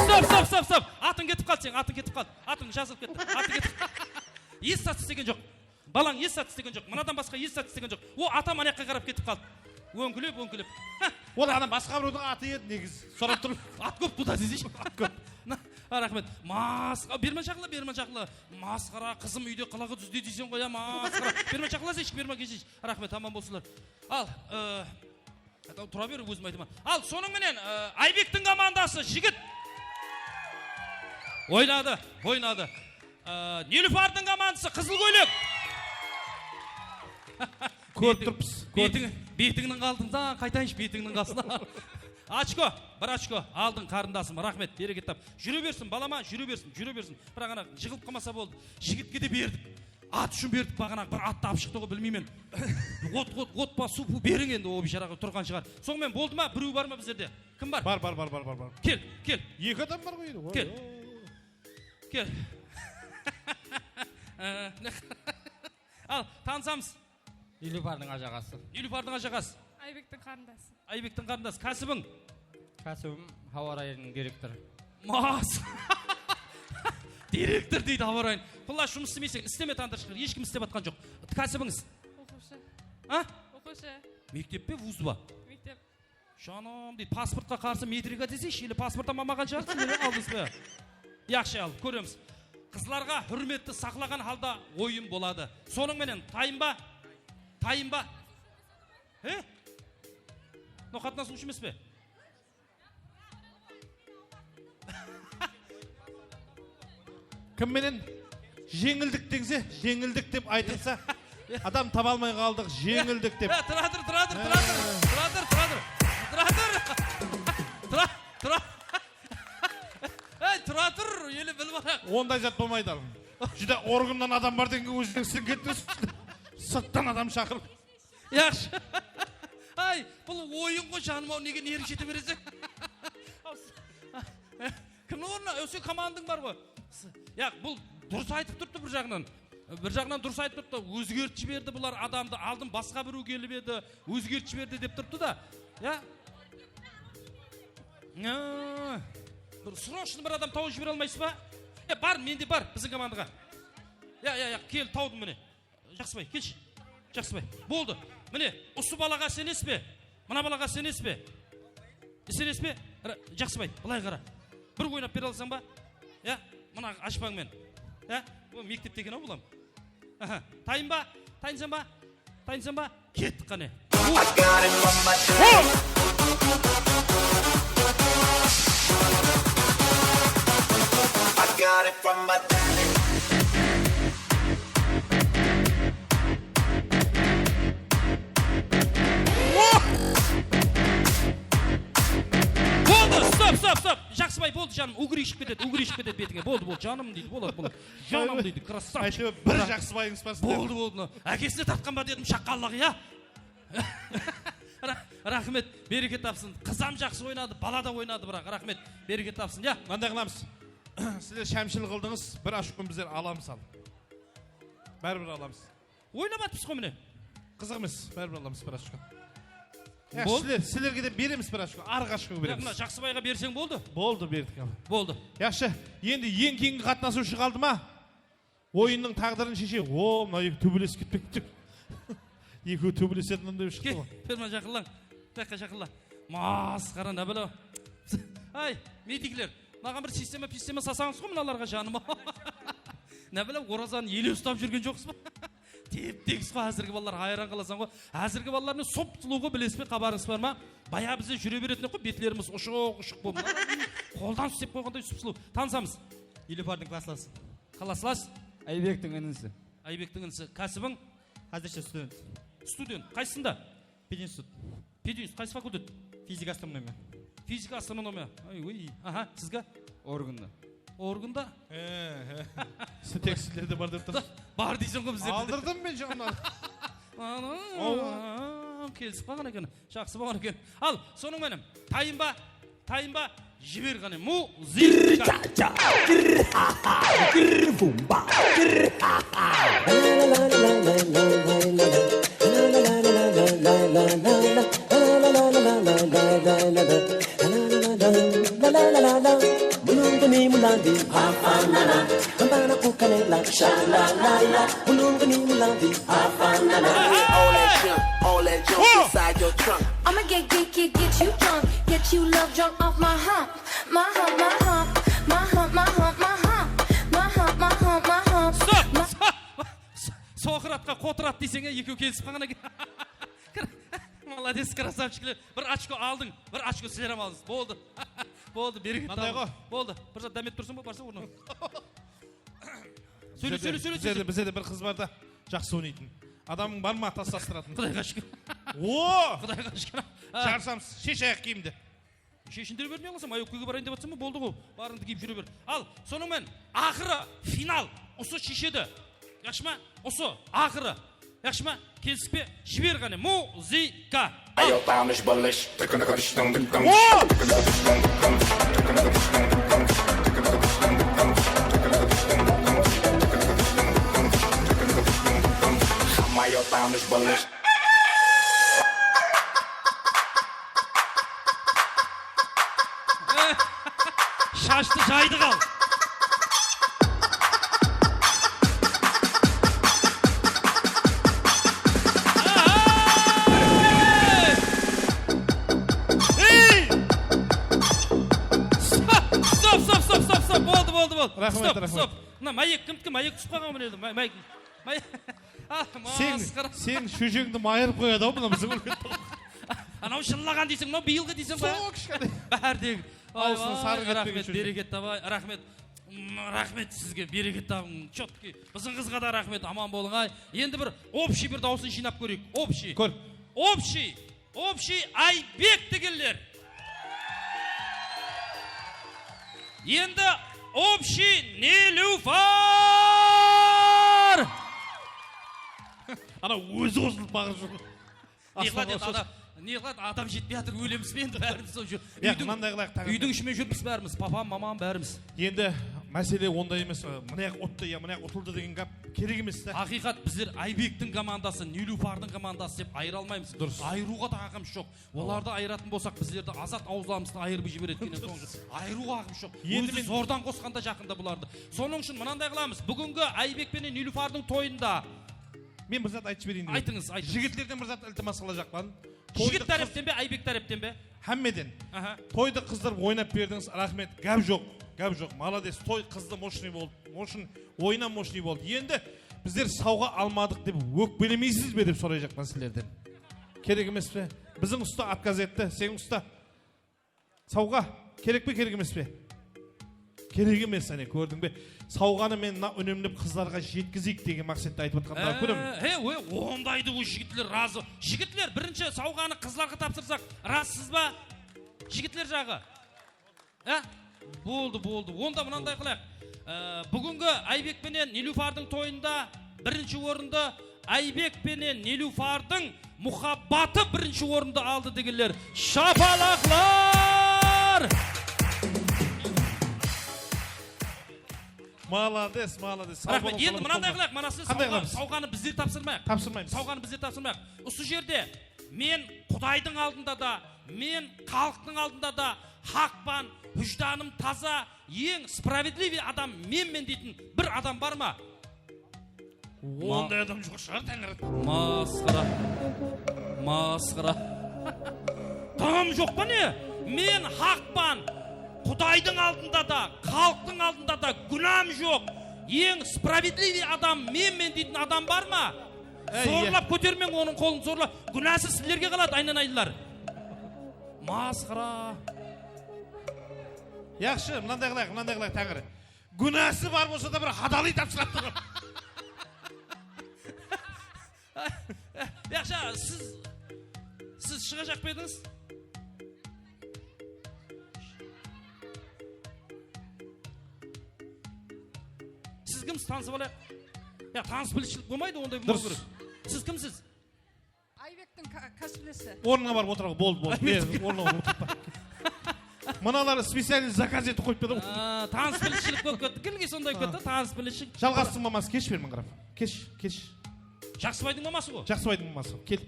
Stop, stop, stop, stop. Atıń ketip qaldı seniń, atıń ketip qaldı. Atıń jazılıp ketti. Atıń ketip qaldı. Es tatıs degen joq. Balań es tatıs degen joq. Mınadan basqa es tatıs degen joq. O, atam ana jaqqa qarap ketip qaldı. Óńkilep, óńkilep. Há. Ol adam basqa birewdiń atı edi negizi. Sorap turıp. At kóp buda deseyshi. At kóp. Na, raxmet. Masqa, berman jaqınla, berman jaqınla. Masqara, qızım úyde qılıǵı dúzde deyseń ǵoy, ya, masqara. Berman jaqınla deseyshi, berman keshirshi. Raxmet, aman bolsınlar. Al, ı, tura ber, ózim aytaman. Al, sonıń menen, ı, Aybektiń komandası, jigit. Oynadı, oynadı. Á, Nilúfardıń komandası, qızıl kóylek. Kórip turıppız. Betiń, betińniń qaldıńda, qaytayınshı, betińniń qasına. Ochko, bir ochko aldıń, qarındasım, raxmet, bereket tap. Júre bersin, balama, júre bersin, júre bersin. Biraq ana jıǵılıp qalmasa boldı. Jigitke de berdik. At ushın berdik, baǵanaǵı bir attı alıp shıqtı ǵoy, bilmeymen. Ot, ot, ot pa, suw, puw beriń endi, o biysharaǵa turǵan shıǵar. Sonıń menen boldı ma? Birew bar ma bizlerde? Kim bar? Bar, bar, bar, bar, bar, bar. Kel, kel. Eki adam bar ǵoy endi. Kel. Oy, oy. Kel. Á, ne? Al, tanısamız. Nilúfardıń ájaǵası. Nilúfardıń ájaǵası. Aybektiń qarındası. Aybektiń qarındası. Kásibiń? Kásibim hawa rayınıń direktorı. Mas. Direktor deydi, hawa rayın. Qullash, jumıs islemeyseń, isleme, tandır shıǵar. Hesh kim islep atqan joq. Kásibińiz? Oqıwshı. A? Oqıwshı. Mektep pe, vuz ba? Mektep. Janım, deydi, pasportqa qarsı metrika deseyshi, ele pasport ham almaǵan shıǵarsız, ele aldıńız ba? Yaqshı, al, kóremiz. Qızlarǵa húrmetti saqlaǵan halda oyın boladı. Sonıń menen, tayın ba? Tayın ba? He? Mınaw qatnasıwshı emes pe? Kim menen? Jeńildik deńse, jeńildik dep aytılsa, adam taba almay qaldıq, jeńildik dep. E, tura tur, tura tur, tura tur, tura tur, tura tur, tura tur. Tura, tura. Ey, tura tur, ele bilip alaq. Onday zat bolmaydı al. Júdá organnan adam bar degenge ózine siń ketpes. Sırttan adam shaqır. Yaqshı. Ay, bul oyın ǵoy, janım-aw, nege nerv jete bereseń? Kimniń ornına? Óse komandań bar ǵoy. Yaq, bul durıs aytıp turıptı bir jaǵınan. Bir jaǵınan durıs aytıp turıptı. Ózgertip jiberdi bular adamdı. Aldın basqa birew kelip edi, ózgertip jiberdi dep turıptı da. Ya? Ya. Bir srochno bir adam tawıp jibere almaysız ba? Ya, bar, mende bar, biziń komandaǵa. Ya, ya, ya, kel, tawdım mine. Jaqsıbay, kelshi. Jaqsıbay, boldı. Mine, usı balaǵa isenesiz be? Mına balaǵa isenesiz be? Isenesiz be? Ra-, Jaqsıbay, bılay qara. Bir oynap bere alsań ba? Ya, mına ashpań men. Ya, bul mektepte eken-aw bul ham. Aha, tayın ba? Tayınsań ba? Tayınsań ba? Kettik qáne. Boldı, stop, stop, stop. Jaqsıbay. Boldı, janım, úgir iyiship ketedi, úgir iyiship ketedi betińe. Boldı, boldı, janım deydi, boladı, boladı. Janım deydi, krasavchik. Áytewir, bir jaqsı bayıńız bar sizlerdiń. Boldı, boldı. Ákesine tartqan ba dedim, shaqqallıǵı, ya? Ra-, raxmet, bereke tapsın. Qız hám jaqsı oynadı, bala da oynadı, biraq raxmet, bereke tapsın, ya. Mınday qılamız. Sizler shámshil qıldıńız, bir ochkon bizler alamız al. Báribir alamız. Oynap atırmız ǵoy mine. Qızıq emes, báribir alamız bir ochko. Ya, boldı. Sizler, sizlerge de beremiz bir ochko, arıq ochko beremiz. Mına Jaqsıbayǵa berseń boldı. Boldı, berdik al. Boldı. Yaqshı, endi eń keyingi qatnasıwshı qaldı ma? Oyınnıń táǵdirin sheshe. O, mına ekewi tóbelesip ketpek. Ekewi tóbelesedi mınday shıqtı ǵoy. Kel, Perman, jaqınlań. Tayaqqa jaqınla. Masqara, nábala. Ay, meytikler. Maǵan bir sistema, sistema sasańız ǵoy mınalarǵa, janım. Nábala, orazanı ele ustap júrgen joqsız ba? Tep-tegis ǵoy házirgi balalar, hayran qalasań ǵoy. Házirgi balalar ne sup-sulıw ǵoy, bilesiz be, xabarıńız bar ma? Baya bizde júre beretin edi ǵoy, betlerimiz ushıq-ushıq bolıp. Qoldan islep qoyǵanday sup-sulıw. Tanısamız. Nilúfardıń klasslası. Klaslas? Aybektiń inisi. Aybektiń inisi. Kásibiń? Házirshe student. Student. Qaysısında? Pedinstitut. Pedinstitut, qaysı fakultet? Fizika, astronomiya. Fizika, astronomiya. Ay, oy. Aha, sizge? Organda. Organda? He, he. Siz tekstilerde bar dep turıpsız. Bar deyseń ǵoy bizlerde. Aldırdım men jańadan. Ana, kelisip qalǵan eken. Jaqsı bolǵan eken. Al, sonıń menen, tayınba, tayınba, jiber qáne, muzıka. Gir, cha, cha, gir, ha, ha, gir, bumba, gir, ha, ha. Bunıń dini mınaday, ha, ha, na, na. Hambana kukanela, sha, la, la, la. Bunıń dini mınaday, ha, ha, na, na. All that junk, all that junk inside your trunk. I'ma get, get, get, get you drunk, get you love drunk off my hump, my hump, my hump, my hump, my hump, my hump, my hump, my hump, my hump. Stop, stop. Soqıratqa qotırat deyseń, ya, ekewi kelisip qalǵan eken. Молодец, krasavchikler. Bir ochko aldıń, bir ochko sizler hám aldıńız. Boldı. Boldı, bereket tabıń. Boldı. Bir zat dámep tursań ba, barsa ornına. Sóyle, sóyle, sóyle, sóyle. Bizde de bir qız bar da, jaqsı oynaytın. Adamıń bar ma, taslastıratuǵın? Qudayǵa shúkir. O! Qudayǵa shúkir. Jarısamız, shesh ayaq kiyimdi. Sheshindire bermey alsam, ayaq kúyge barayın dep atsań ba, boldı ǵoy. Barıńdı kiyip júre ber. Al, sonıń menen, aqırı, final. Usı sheshedi. Yaqshı ma? Usı, aqırı. Yaqshı ma? Kelisip pe? Jiber qáne. Muzıka. Ayol tanısh bilish. Hamma ayol tanısh bilish. Shashtı jaydıq al. Ey! Stop, stop, stop, stop, stop, stop. Boldı, boldı, boldı. Raxmet, raxmet. Stop, stop. Mına máyek kimdiki? Máyek túsip qalǵan mına jerde. Máyek. Sen, sen shójeńdi mayırıp qoyadı-aw, mına biziń úlken. Anaw shıllaǵan deyseń, mınaw bıyılǵı deyseń ba? Sol kishkene. Bári de. Awzına sarı ketpegen shójek. Raxmet, bereket tabay, raxmet. Mm, raxmet sizge, bereket tabıń. Chotki. Biziń qızǵa da raxmet, aman bolıń, ay. Endi bir общий bir dawısın jıynap kóreyik. Общий. Kór. Общий. Общий Aybek degenler. Endi общий Nilufar. Ana ózi qosılıp baqırıp júr. Ne qıladı endi, adam, ne qıladı, adam jetpey atır, ólemiz be endi bárimiz sol júr. Úydiń, mınanday qılayıq, úydiń ishime júrmiz bárimiz, papam, mamam bárimiz. Endi másele onday emes, mınayaq uttı ya mınayaq utıldı degen gáp kerek emes te. Haqıyqat, bizler Aybektiń komandası, Nilufardıń komandası dep ayıra almaymız. Durıs. Ayırıwǵa da haqımız joq. Olardı ayıratın bolsaq, bizlerdi azat awızlarımızdı ayırıp jiberetuǵın edi. Durıs. Ayırıwǵa haqımız joq. Ózi zordan qosqanda jaqında bulardı. Sonıń ushın mınanday qılamız. Búgingi Aybek penen Nilufardıń toyında. Men bir zat aytıp jibereyin dep. Aytıńız, aytıńız. Jigitlerden bir zat iltimas qılajaqpan. Jigit tárepten be, Aybek tárepten be? Hámmeden. Aha. Toydı qızdırıp oynap berdińiz, raxmet. Gáp joq, gáp joq. Молодец, toy qızdı мощный boldı. Moshın, oyına moshniy boldı. Endi bizler sawǵa almadıq dep ókpelemeysiz be dep sorayjaqpan sizlerden. Kerek emes pe? Biziń usta отказ etti, seniń usta. Sawǵa kerek pe, kerek emes pe? Kerek emes, áne, kórdiń be? Sawǵanı men mına únemlep qızlarǵa jetkizeyik degen maqsette aytıp atqandaǵı kúnim. He, oy, ondaydı o jigitler razı. Jigitler, birinshi sawǵanı qızlarǵa tapsırsaq, razısız ba? Jigitler jaǵı. Há? Boldı, boldı. Onda mınanday qılayıq. Ee, búgingi Aybek penen Nilufardıń toyında birinshi orındı Aybek penen Nilufardıń muhabbatı birinshi orındı aldı degenler. Shapalaqlar! Malades, malades. Raxmet. Endi mınanday qılayıq, mana siz sawǵanı bizler tapsırmayıq. Tapsırmaymız. Sawǵanı bizler tapsırmayıq. Usı jerde men Qudaydıń aldında da, men xalıqtıń aldında da haqpan, hújdanım taza, eń справедливый adam menmen deytin bir adam bar ma? Onday adam joq shıǵar, Táńir. Masqara. Masqara. Tam joq pa ne? Men haqpan. Qudaydıń aldında da, xalıqtıń aldında da gúnam joq. Eń справедливый adam menmen deytin adam bar ma? Zorlap kótermeń onıń qolın, zorlap. Gúnası sizlerge qaladı, aynanaylılar. Masqara. Yaqshı, mınanday qılayıq, mınanday qılayıq, Táńir. Gúnası bar bolsa da bir hadalay tapsırıp tur. Yaqshı, siz, siz shıǵajaq pa edińiz? Siz kimsiz, tanısıp alayıq. Ya, tanıs bilisshilik bolmaydı, onday bolmawı kerek. Siz kimsiz? Aybektiń ka-, kásipleshi. Ornına barıp otıra ǵo, boldı, boldı. Aybek. Ornına barıp otıra. Mınalar специальный zakaz etip qoyıptı da. Aa, tanıs bilisshilik bolıp ketti. Kimge sonday ketti, tanıs bilisshilik. Jalǵastın maması, kesh bermen qarap. Kesh, kesh. Jaqsıbaydıń maması ǵo. Jaqsıbaydıń maması. Kel.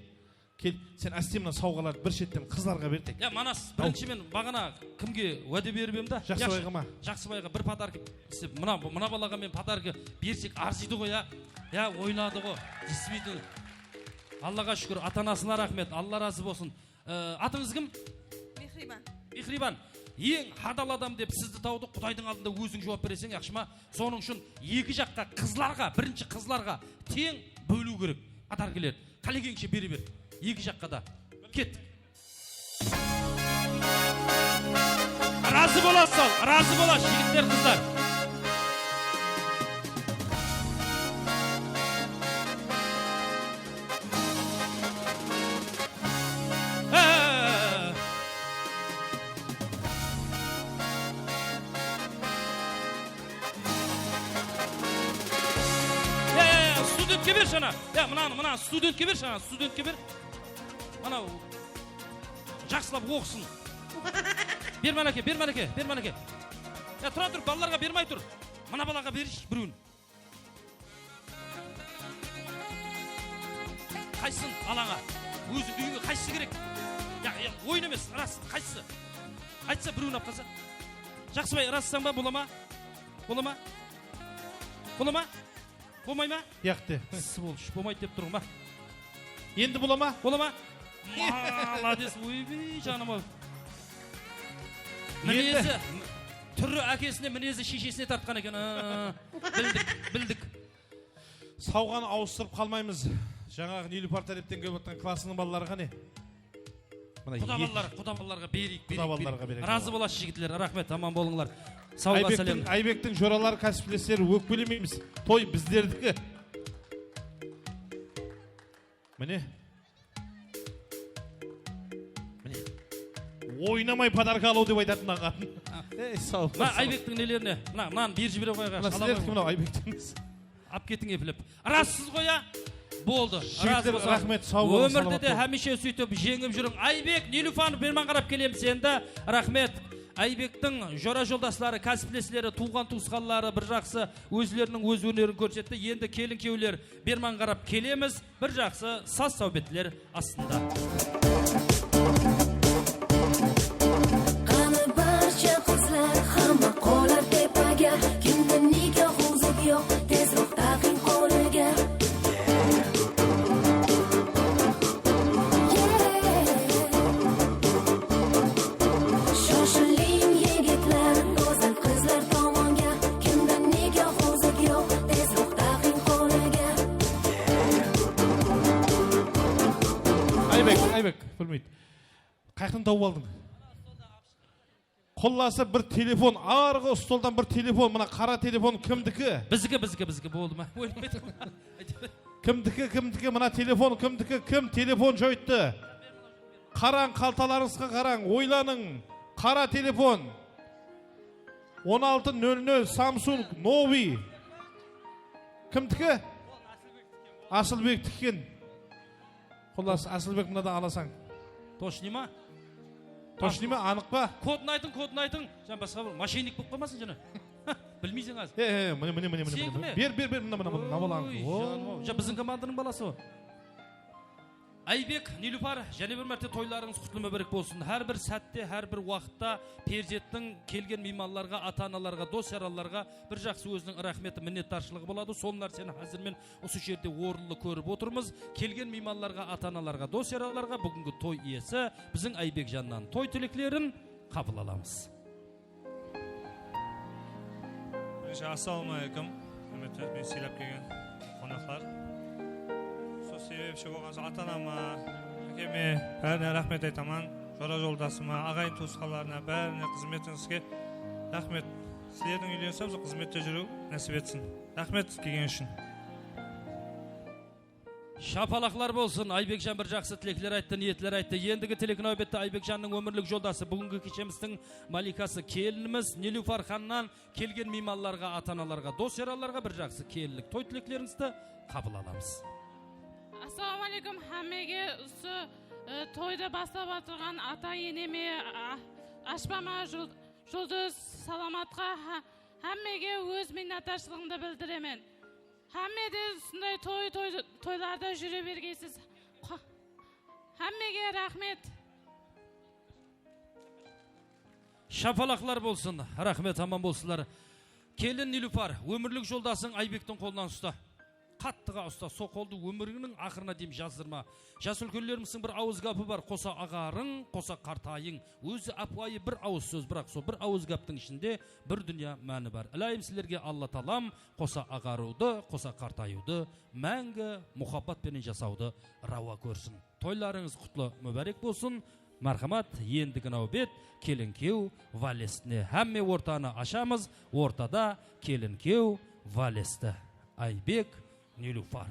Kel. Sen áste mına sawǵalardı bir shetten qızlarǵa ber tek. Ya, Manas, birinshi men baǵana kimge wáde berip edim da. Jaqsıbayǵa ma? Jaqsıbayǵa bir podarka islep, mına, mına balaǵa men podarka bersek arzıydı ǵo, ya. Ya, oynadı ǵo. Действительно. Allaǵa shúkir, ata-anasına raxmet, Alla razı bolsın. Ee, atıńız kim? Mehriban. Mehriban, eń hadal adam dep sizdi tawdı, Qudaydıń aldında óziń juwap bereseń, yaqshı ma? Sonıń ushın eki jaqqa qızlarǵa, birinshi qızlarǵa teń bóliw kerek podarkalerdi. Qálegeńshe bere ber. Eki jaqqa da. Kettik. Razı bolasız, razı bolasız, jigitler, qızlar. Há. Ya, ya, ya, studentke bershi ana. Ya, mınanı, mınanı studentke bershi ana, studentke ber. Anaw jaqsılap oqısın. Ber, Máneke, ber, Máneke, ber, Máneke. Ya, tura tur, balalarǵa bermey tur. Mına balaǵa bershi birewin. Qaysısın alańa? Ózi úyge qaysısı kerek? Ya, ya, oyın emes, ras, qaysısı? Aytsa, birewin alıp qalsa. Jaqsıbay, ırassań ba, bola ma? Bola ma? Bola ma? Bolmay ma? Yaq de. Sıs bolshı, bolmaydı dep turǵan ba? Endi bola ma? Bola ma? Malades, oybey, janım-aw. Minezi, túri ákesine, minezi sheshesine tartqan eken. Aa, bildik, bildik. Sawǵanı awıstırıp qalmaymız. Jańaǵı Nilupar tárepten kelip atırǵan klassınıń balaları qáne? Quda balalar, quda balalarǵa bereyik, bereyik, bereyik. Quda balalarǵa bereyik. Razı bolasız, jigitler. Raxmet, aman bolıńlar. Sawǵa, sálem. Aybektiń, Aybektiń joraları, kásiplesleri, ókpelemeymiz. Toy bizlerdiki. Mine. Mine. Oynamay podarka alıw dep aytatın mınaǵan. Ey, saw bol. Mına Aybektiń nelerine, mına, mınanı berip jibere qoyayıq. Mına sizlerdiki, mına Aybektiń. Alıp ketiń epilep. Irassız ǵoy, ya? Boldı. Jigitler, raxmet, saw bolıń, salamat bolıń. Ómirde de hámiyshe súytip jeńip júriń. Aybek Nilufanov, berman qarap kelemiz endi. Raxmet. Aybektiń jora-joldasları, kásiplesleri, tuwǵan-tuwısqanları bir jaqsı ózleriniń óz ónerin kórsetti. Endi kelin-kúyewler berman qarap kelemiz. Bir jaqsı saz-sáwbetler astında. Qani, barsha qizlar, hamma qolar tepaga. Kimda nikoh, uzuk yoq, tezroq taqiń qo'liga. Shoshiling, yigitlar, go'zal qizlar tomonga. Kimda nikoh, uzuk yoq, tezroq taqiń qo'liga. Aybek, Aybek, bilmeydi. Qayaqtan tawıp aldıń? Qullası, bir telefon, arǵı stoldan bir telefon, mına qara telefon kimdiki? Biziki, biziki, biziki, boldı ma? Oynamaydı. Kimdiki, kimdiki, mına telefon kimdiki, kim telefon joyttı? Qarań, qaltalarıńızǵa qarań, oylanıń. Qara telefon. On altı nol nol Samsung новый. Kimdiki? Asılbek tikken. Qullası, Asılbek, mınadan alasań. Точный ma? Точный ma, anıq pa? Kodın aytıń, kodın aytıń. Jan basqa bir мошенник bolıp qalmasın jana. Bilmeyseń házir. He, he, mine, mine, mine, mine, mine. Seniki me? Ber, ber, ber, mına, mına, mına, mına balań. Oy, janım-aw. Ja, biziń komandanıń balası o. Aybek, Nilufar, jáne bir márte toylarıńız qutlı múbárek bolsın. Hár bir sátte, hár bir waqıtta perzenttiń kelgen miymanlarǵa, ata-analarǵa, dos-yaranlarǵa bir jaqsı óziniń raxmeti, minnetdarshılıǵı boladı. Sol nárseni házir men usı jerde orınlı kórip otırmız. Kelgen miymanlarǵa, ata-analarǵa, dos-yaranlarǵa búgingi toy iyesi biziń Aybek jannan toy tileklerin qabıl alamız. Birinshi, assalamu alaykum, húrmetli meni sıylap kelgen qonaqlar. Sol sebepshi bolǵan soń ata-anama, ákeme, bárine raxmet aytaman. Jora-joldasıma, aǵayin-tuwısqanlarına, bárine xızmetińizge raxmet. Sizlerdiń úyleriniz hám xızmette júriw násip etsin. Raxmet kelgeni ushın. Shapalaqlar bolsın. Aybekjan bir jaqsı tilekler ayttı, niyetler ayttı. Endigi tilek náwbette Aybekjannıń ómirlik joldası, búgingi keshemizdiń malikası, kelinimiz Nilufar xannan kelgen miymanlarǵa, ata-analarǵa, dos-yaranlarǵa bir jaqsı kelinlik toy tileklerińizdi qabıl alamız. Assalawma aleykum hámmege, usı, e, toydı baslap atırǵan ata-eneme, a-, ashpama, Jul-, Juldız, Salamatqa, há-, hámmege óz minnetdarshılıǵımdı bildiremen. Hámme de usınday toy, toy, toylarda júre bergeysiz. Qo-, hámmege raxmet. Shapalaqlar bolsın. Raxmet, aman bolsınlar. Kelin Nilufar, ómirlik joldasıń Aybektiń qolınan usta. Qattıǵa usta, sol qolıńdı ómirińniń aqırına deyin jazdırma. Jas úlkenlerimizdiń bir awız gápi bar, qosa aǵarıń, qosa qartayıń. Ózi ápiwayı bir awız sóz, biraq sol bir awız gáptiń ishinde bir dúnya máni bar. Ilayım, sizlerge Alla taalam qosa aǵarıwdı, qosa qartayıwdı, máńgi muhabbat penen jasawdı rawa kórsin. Toylarıńız qutlı múbárek bolsın. Márhamat, endigi náwbet kelin-kúyew valesine. Hámme ortanı ashamız, ortada kelin-kúyew valesti. Aybek, Nilufar.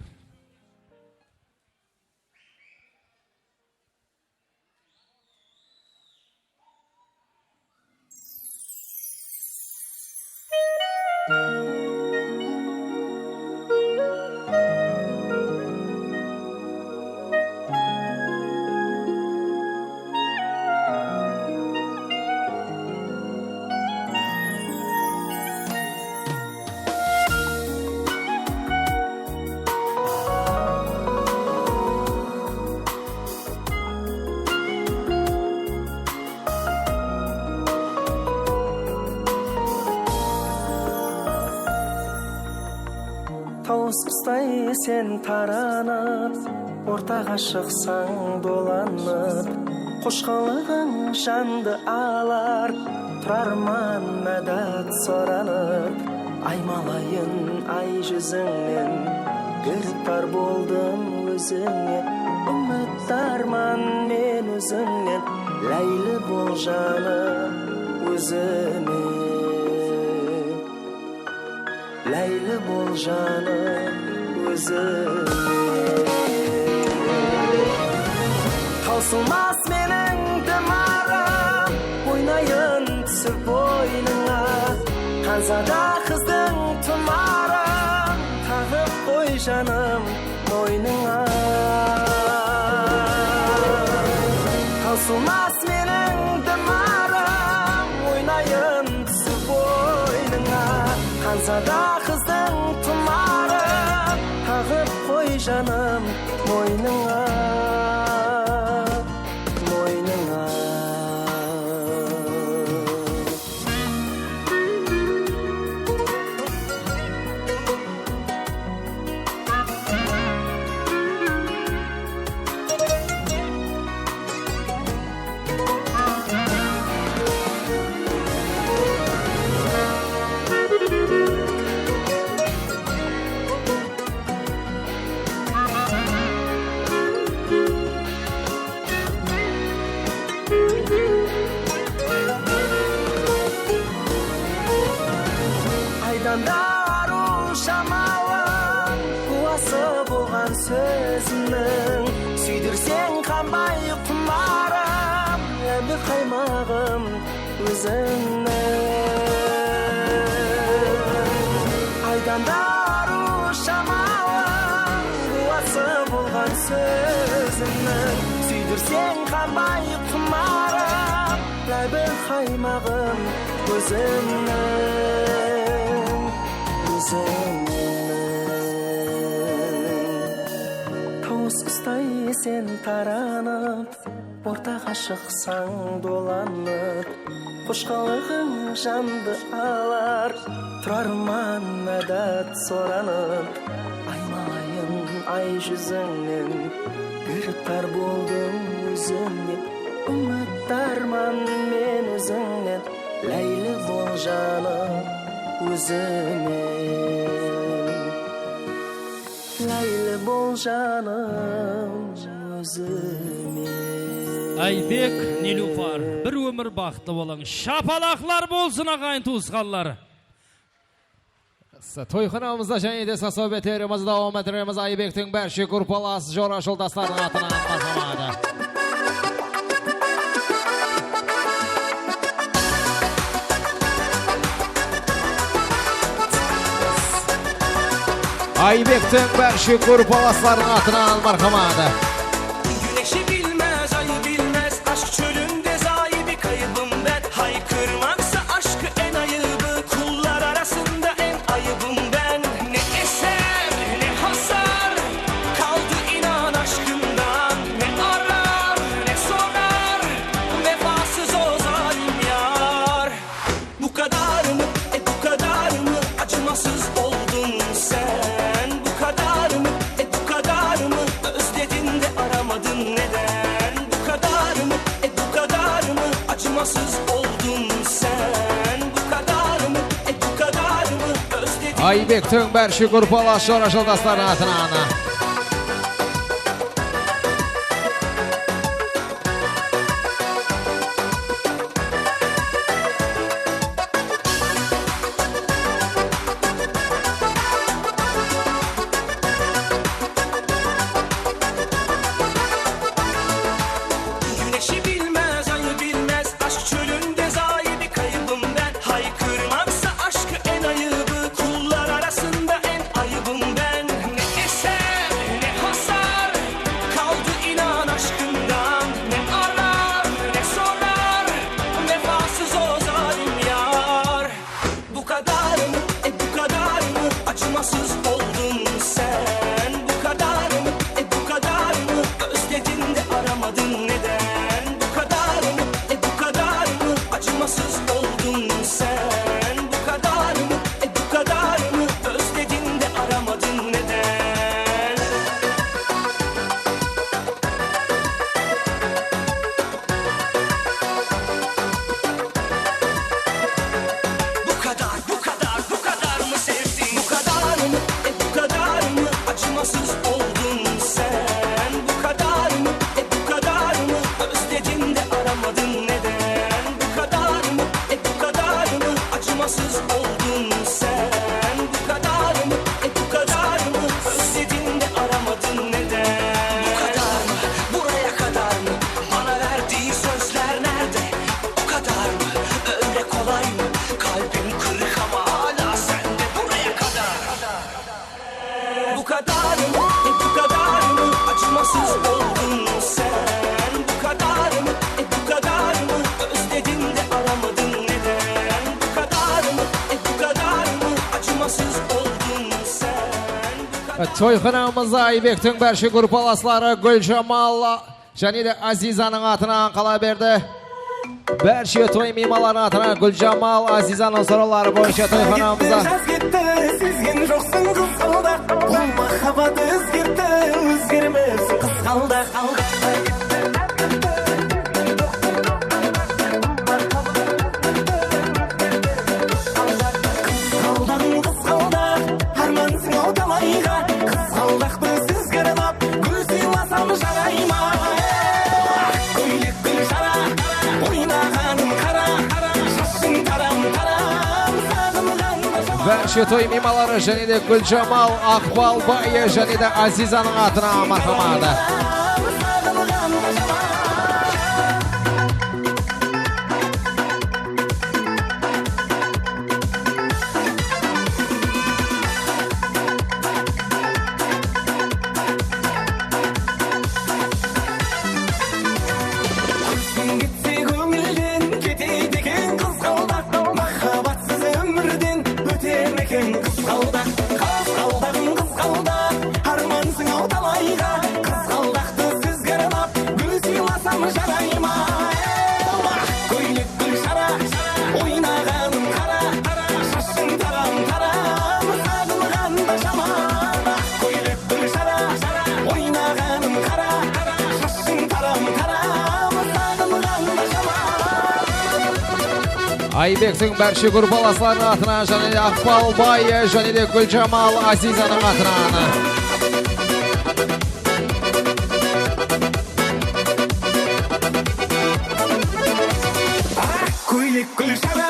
Tawıs qustay sen taranıp, ortaǵa shıqsań dolanıp, qoshqalıǵıń jandı alar, turarman mádát soranıp. Aymalayın ay júzińnen, giriftar boldım ózińe, úmitdarman men ózińnen, láyli bol janım ózime. Láyli bol janım ózime. Tawsılmas meniń dimarım, oynayın túsip boynıńa. Xanzada qızdıń tumarın taǵıp qoy janım, boynıńa. Tawsılmas meniń dimarım, oynayın túsip boynıńa. Xanzada qızdıń tumarın taǵıp qoy janım, boynıńa, boynıńa. Arıw shamalı, quwası bolǵan sózińniń, súydirseń qanbay qumarıp, lábi qaymaǵım ózińniń, ózińniń. Tawıs ustay sen taranıp, ortaǵa shıqsań dolanıp, qoshqalıǵıń jandı alar, turarman ádat soranıp. Aymalayın ay júzińnen, giriptar boldım ózińe, úmittarman men ózińnen, láyli bol janım ózime. Láyli bol janım ózime. Aybek, Nilufar, bir ómir baxıtlı bolıń. Shapalaqlar bolsın, aǵayin tuwısqanlar. Toyxanamızda jáne de sasabetlerimizi dawam ettiremiz. Aybektiń bárshe gruppalası, jora joldaslarınıń atınan marhamat. Aybektiń bárshe gruppalaslarınıń atınan marhamat. Güneşi bilmez, ayı bilmez, aşk çölünde zayıbı kaybım ben. Haykırmaksa aşkı en ayıbı, kullar arasında en ayıbım ben. Ne eser, ne hasar kaldı inan aşkımdan. Ne arar, ne sorar, vefasız o zalim yar. Bu kadar mı, e, bu kadar mı acımasız oldun sen? Bu kadar mı, e, bu kadar mı özledin de aramadın neden? Bu kadar mı, e, bu kadar mı acımasız oldun sen? Bu kadar mı, e, bu kadar mı özledin de Aybektiń bárshe gruppalası, jora joldaslarınıń atınan. Güneşi bilmez, ayı bilmez, aşk çölünde zayıbı kaybım ben. Haykırmaksa aşkı en ayıbı, kullar arasında en ayıbım ben. Ne eser, ne hasar kaldı inan aşkından. Ne arar, ne sorar, vefasız o zalim yar. Bu kadar mı, e, bu kadar mı acımasız oldun sen? Bu kadar mı, e, bu kadar mı özledin de aramadın neden? Bu kadar mı, e, bu kadar mı acımasız oldun sen? Bu kadar mı, e, bu kadar mı özledin de aramadın neden? Bu kadar, bu kadar, bu kadar mı sevdin? Bu kadar mı, e, bu kadar mı acımasız oldun sen? Bu kadar mı, e, bu kadar mı özledin de aramadın neden? Bu kadar mı, e, bu kadar mı acımasız oldun sen? Bu kadar mı, e, bu kadar mı özledin de aramadın neden? Bu kadar mı, buraya kadar mı? Bana verdiğin sözler nerede? O kadar mı? Öyle kolay mı? Kalbim kırık ama hala sende buraya kadar. Bu kadar mı? E, bu kadar mı acımasız oldun sen? Bu kadar mı? E, bu kadar mı özledin de aramadın neden? Bu kadar mı? E, bu kadar mı acımasız oldun sen? Bu kadar Toyxanamızda Aybektiń bárshe gruppalasları Gúljamal jáne de Azizanıń atınan qala berdi. Bárshe toy miymanlarınıń atınan Gúljamal, Azizanıń sorawları boyınsha toyxanamızda. Jaz ketti, sezgen joqsıń qızǵaldaq. Bul maqabbat ózgertti, ózgermes qızǵaldaq. Qızǵaldaǵım qızǵaldaq, hármansıń-aw talayǵa. Qızǵaldaqpız sizge arnap, gúl sıylasam jaray ma? Kóylek gúl jara, oynaǵanın qara, shashıń taram-taram, saǵınǵan. Bárshe toy miymanları jáne de Gúljamal, Aqbal bayı jáne de Azizanıń atınan marhamat. Qızǵaldaq, qızǵaldaǵım qızǵaldaq, hármansıń-aw talayǵa. Qızǵaldaqtı sizge arnap, gúl sıylasam jaray ma? Ey! Aq kóylek Gúlshara, oynaǵanın qara, shashıń taram-taram, saǵınǵanda jaman. Aq kóylek Gúlshara, oynaǵanın qara, shashıń taram-taram, saǵınǵanda jaman. Aybektiń bárshe gruppalaslarınıń atınan jáne de Aqpalbay, jáne de Gúljamal Azizanıń atınan. Aq kóylek Gúlshara,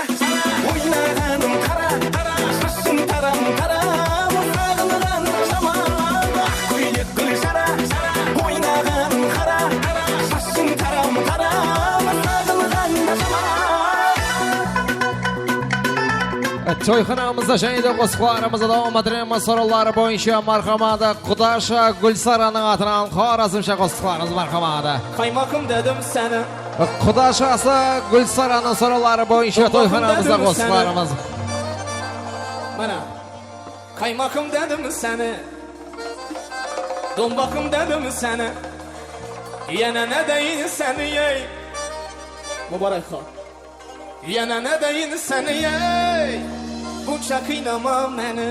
oynaǵanın qara, shashıń taram-taram, saǵınǵanda jaman. Aq kóylek Gúlshara, oynaǵanın qara, shashıń taram-taram, saǵınǵanda jaman. Toyxanamızda jáne de qosıqlarımızdı dawam ettiremiz. Sorawları boyınsha marhamat, Qudasha Gúlsaranıń atınan Xorazmsha qosıqlarımız, marhamat. Qaymaxım dedim seni. Qudashası Gúlsaranıń sorawları boyınsha toyxanamızda qosıqlarımız. Mana, qaymaxım dedim seni, dombaxım dedim seni, yana ne deyin seni, ey, Mubarakxon. Yana ne deyin seni, ey, bunsha qıynama meni,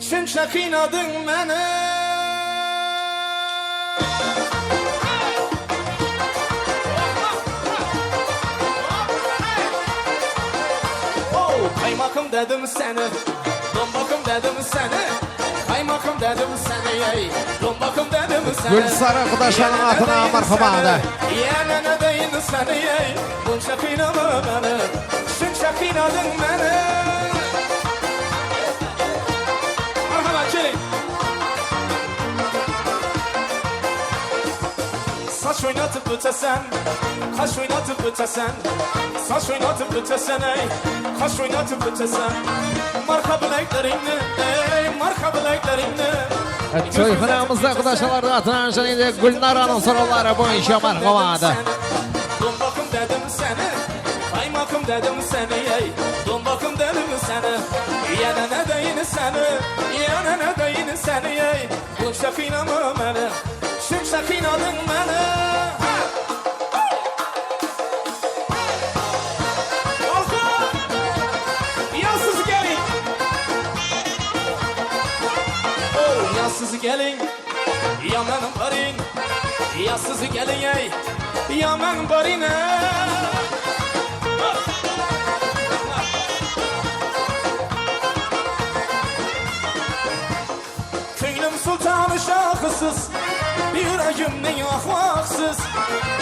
shuncha qıynadıń meni. O, qaymaxım dedim seni, dombaxım dedim seni, qaymaxım dedim seni, ey, dombaxım dedim seni. Gúlsara Qudashanıń atınan marhamat. Yana ne deyin seni, ey, bunsha qıynama meni, shuncha qıynadıń meni. Marhamat, keliń. Sash oynatıp óteseń, qash oynatıp óteseń, sash oynatıp óteseń, ey, qash oynatıp óteseń. Marqa bileklerińni, ey, marqa bileklerińni. Toyxanamızda qudashalardıń atınan jáne de Gúlnaranıń sorawları boyınsha marhamat. Dombaxım dedim seni, qaymaxım dedim seni, ey, dombaxım dedim seni. Yana ne deyin seni, yana ne deyin seni, ey, bunsha qıynama meni, shuncha qıynadıń meni. Yasız keliń. O, yasız keliń. Yaman barın, yasız keliń, ey, yaman barın, ey. Kónglim sultanı shahısız, úregimniń aqwaqsız.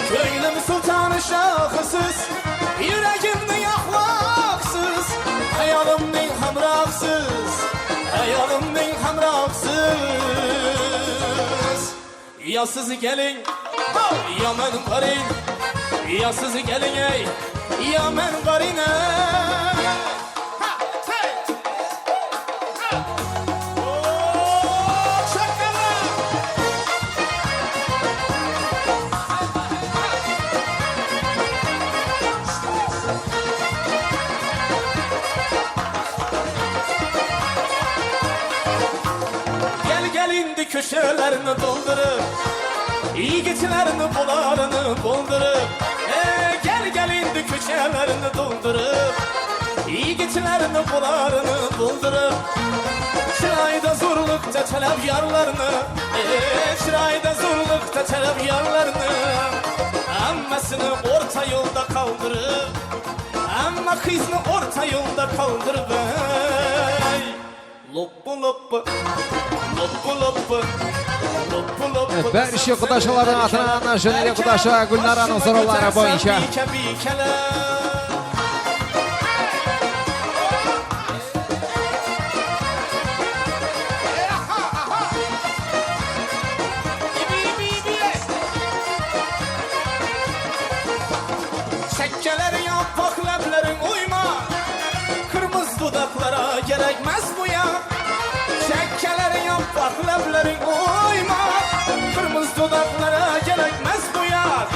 Kónglim sultanı shahısız, úregimniń aqwaqsız. Hayalımnıń hamraqsız, hayalımnıń hamraqsız. Yasız keliń, yaman barın, yasız keliń, ey, yaman barın, ey. Gel, gel endi kóshelerini toldırıp, yigitlerini, bularını boldırıp. E, gel, gel endi kóshelerini toldırıp, yigitlerini, bularını boldırıp. Shırayda zorlıqta talap yarlarını, e, shırayda zorlıqta talap yarlarını, hámmesin orta yolda qaldırıp, hámme qıznı orta yolda qaldırıp, ey. Loppa, loppa, loppa, loppa, loppa, loppa. Bárshe qudashalardıń atınan jáne de qudasha Gúlnaranıń sorawları boyınsha. Shakkalar yappaq, lablariń oyma. Qırmızı dodaqlara kerekmas bu yaq. Shakkalar yappaq, lablariń oyma. Qırmızı dodaqlara kerekmas bu yaq.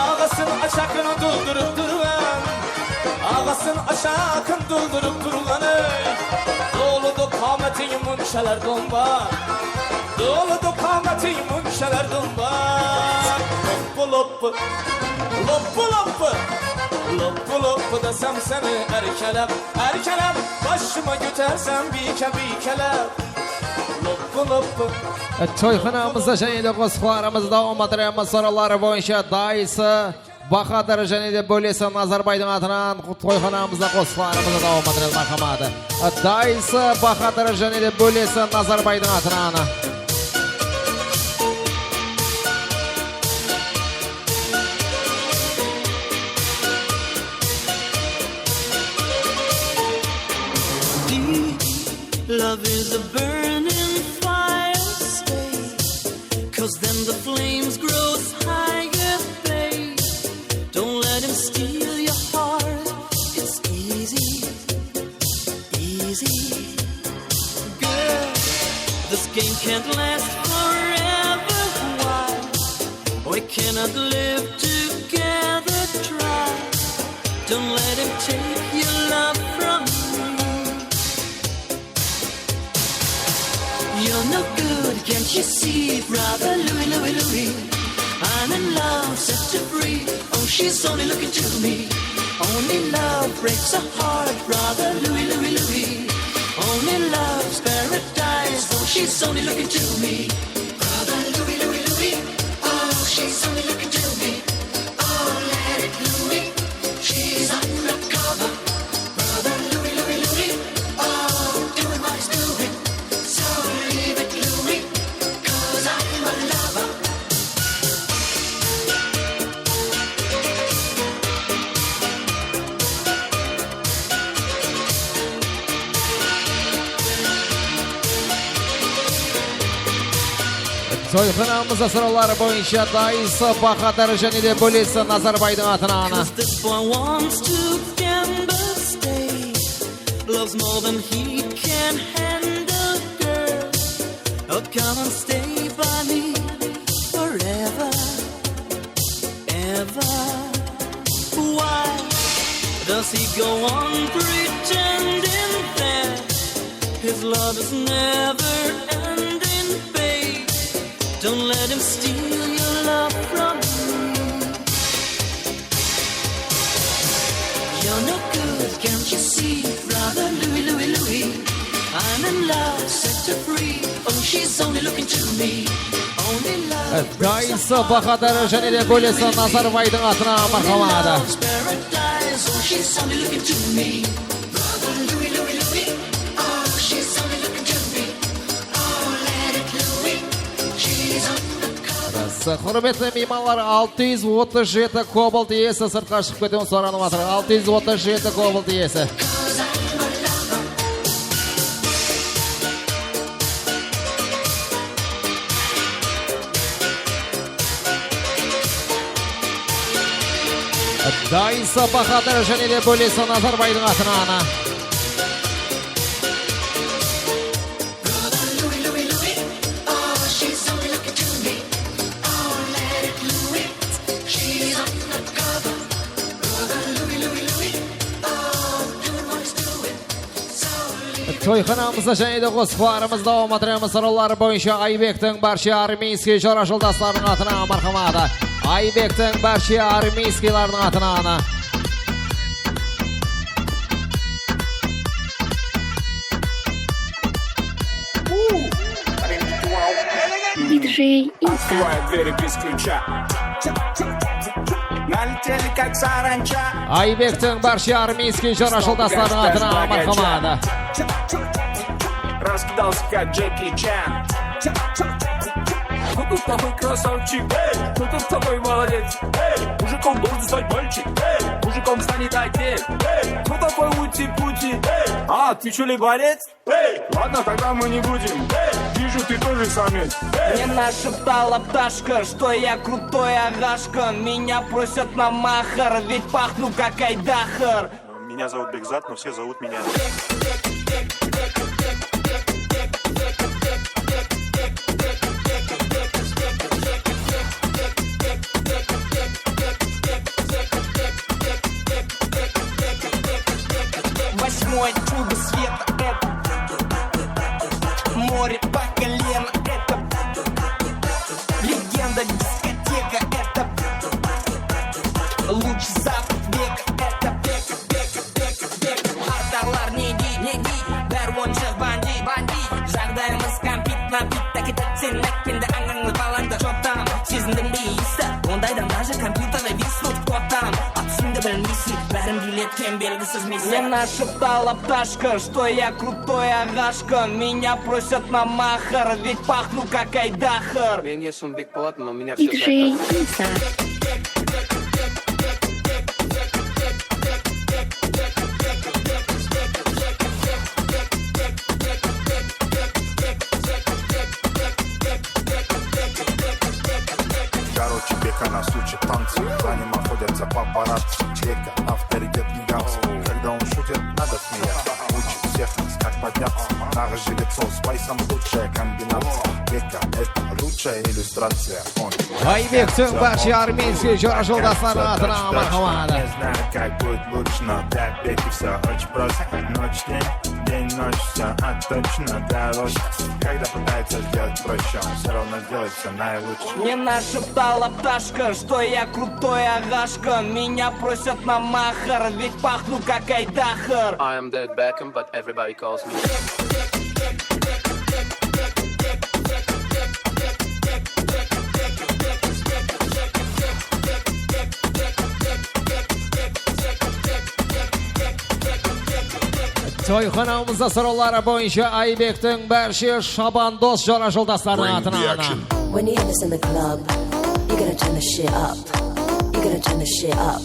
Aǵasın ashaqın duldırıp turǵan, aǵasın ashaqın duldırıp turǵan, ey. Dolı Munshalar domba, doludı qamatıń munshalar domba. Loppu, loppu, loppu, loppu, loppu, loppu desem seni erkelep, erkelep, başıma kótersem biyke, biykelep. Loppu, loppu. Toyxanamızda jáne de qosıqlarımızdı dawam ettiremiz. Sorawlar boyınsha dayısı Bahadır jáne de bólesi Nazarbaydıń atınan toyxanamızda qosıqlarımızdı dawam ettiremiz, marhamat. Dayısı Bahadır jáne de bólesi Nazarbaydıń atınan. Deep love is a burning fire, stay, 'cause then the flames grow higher, babe. Don't let him steal your heart, it's easy, easy. Girl, this game can't last forever, why? We cannot live together, try. Don't let him take your love from me. You're no good, can't you see, brother Louie, Louie, Louie? I'm in love, set her free. Oh, she's only looking to me. Only love breaks a heart, brother Louie, Louie, Louie. Only love's paradise. Oh, she's only looking to me. Brother Louie, Louie, Louie. Oh, she's only looking to me. Oh, let it, Louie. She's undercover. Brother Louie, Louie, Louie. Oh, doing what he's doing. So leave it, Louie, 'cause I'm a lover. Toyxanamızda sorawlar boyınsha dayısı Bahadır jáne de bólesi Nazarbaydıń atınan. 'Cause this boy wants to gamble, stay. Loves more than he can handle, girl. Oh, come and stay by me forever, ever. Why does he go on pretending that his love is never ending, babe? Don't let him steal your love from me. You're no good, can't you see, brother Louie, Louie, Louie? I'm in love, set her free. Oh, she's only looking to me. Only love breaks a heart. Dayısı Bahadır jáne de bólesi Nazarbaydıń atınan, marhamat. Only love's paradise. Oh, she's only looking to me. Brother Louie, Louie, Louie. Oh, she's only looking to me. Oh, let it, Louie. She's on the cover. Húrmetli miymanlar, altı júz otız jeti kobalt iyesi sırtqa shıǵıp ketiwin soranıp atır. Altı júz otız jeti kobalt iyesi. Dayısı Bahadır jáne de bólesi Nazarbaydıń atınan. Toyxanamızda jáne de qosıqlarımızdı dawam ettiremiz. Sorawlar boyınsha Aybektiń bárshe armiyskiy jora joldaslarınıń atınan, marhamat. Aybektiń bárshe armiyskiylarınıń atınan. Диджей Инка. Открывает двери без ключа. Налетели, как саранча. Aybektiń bárshe armiyskiy jora joldaslarınıń atınan, marhamat. Раскидался, как Джеки Чан. Кто тут такой красавчик? Эй, кто тут такой молодец? Эй, мужиком должен стать мальчик. Эй, мужиком станет отец. Эй, кто такой ути-пути? Эй, а, ты чё ли борец? Эй, ладно, тогда мы не будем. Эй, вижу, ты тоже самец. Эй. Мне нашептала пташка, что я крутой агашка. Меня просят на махар, ведь пахну как айдахар. Меня зовут Бекзат, но все зовут меня. Восьмое чудо света это. Sen belgisiz miysen. Men ashıp talap tashqı, что я крутой aǵashqı. Меня просят на махар, ведь пахну как айдахар. Men esim Bekpolat, но меня все знают как. Короче, Бека на случай танцы. За ним охотятся папарацци. Бека, авторитет гигантский. Когда он шутит, надо смеяться. Учит всех нас, как подняться. Нағыз жігіт, созбайсың, лучшая комбинация. Бека, это лучшая иллюстрация. Он Aybektiń bárshe armeniy jora joldaslarınıń atınan marhamat. Не знаю, как будет лучше, но для Беки всё очень просто. Ночь, день, день, ночь, всё отточно, дорожка. Когда пытается сделать проще, он всё равно сделает всё наилучше. Men ashıp talap tashqı, что я крутой aǵashqı. Меня просят на махар, ведь пахну как айдахар. I am David Beckham, but everybody calls me. Toyxanamızda sorawları boyınsha Aybektiń bárshe shabandos jora joldaslarınıń atınan. When you hear this in the club, you gotta turn the shit up. You gotta turn the shit up.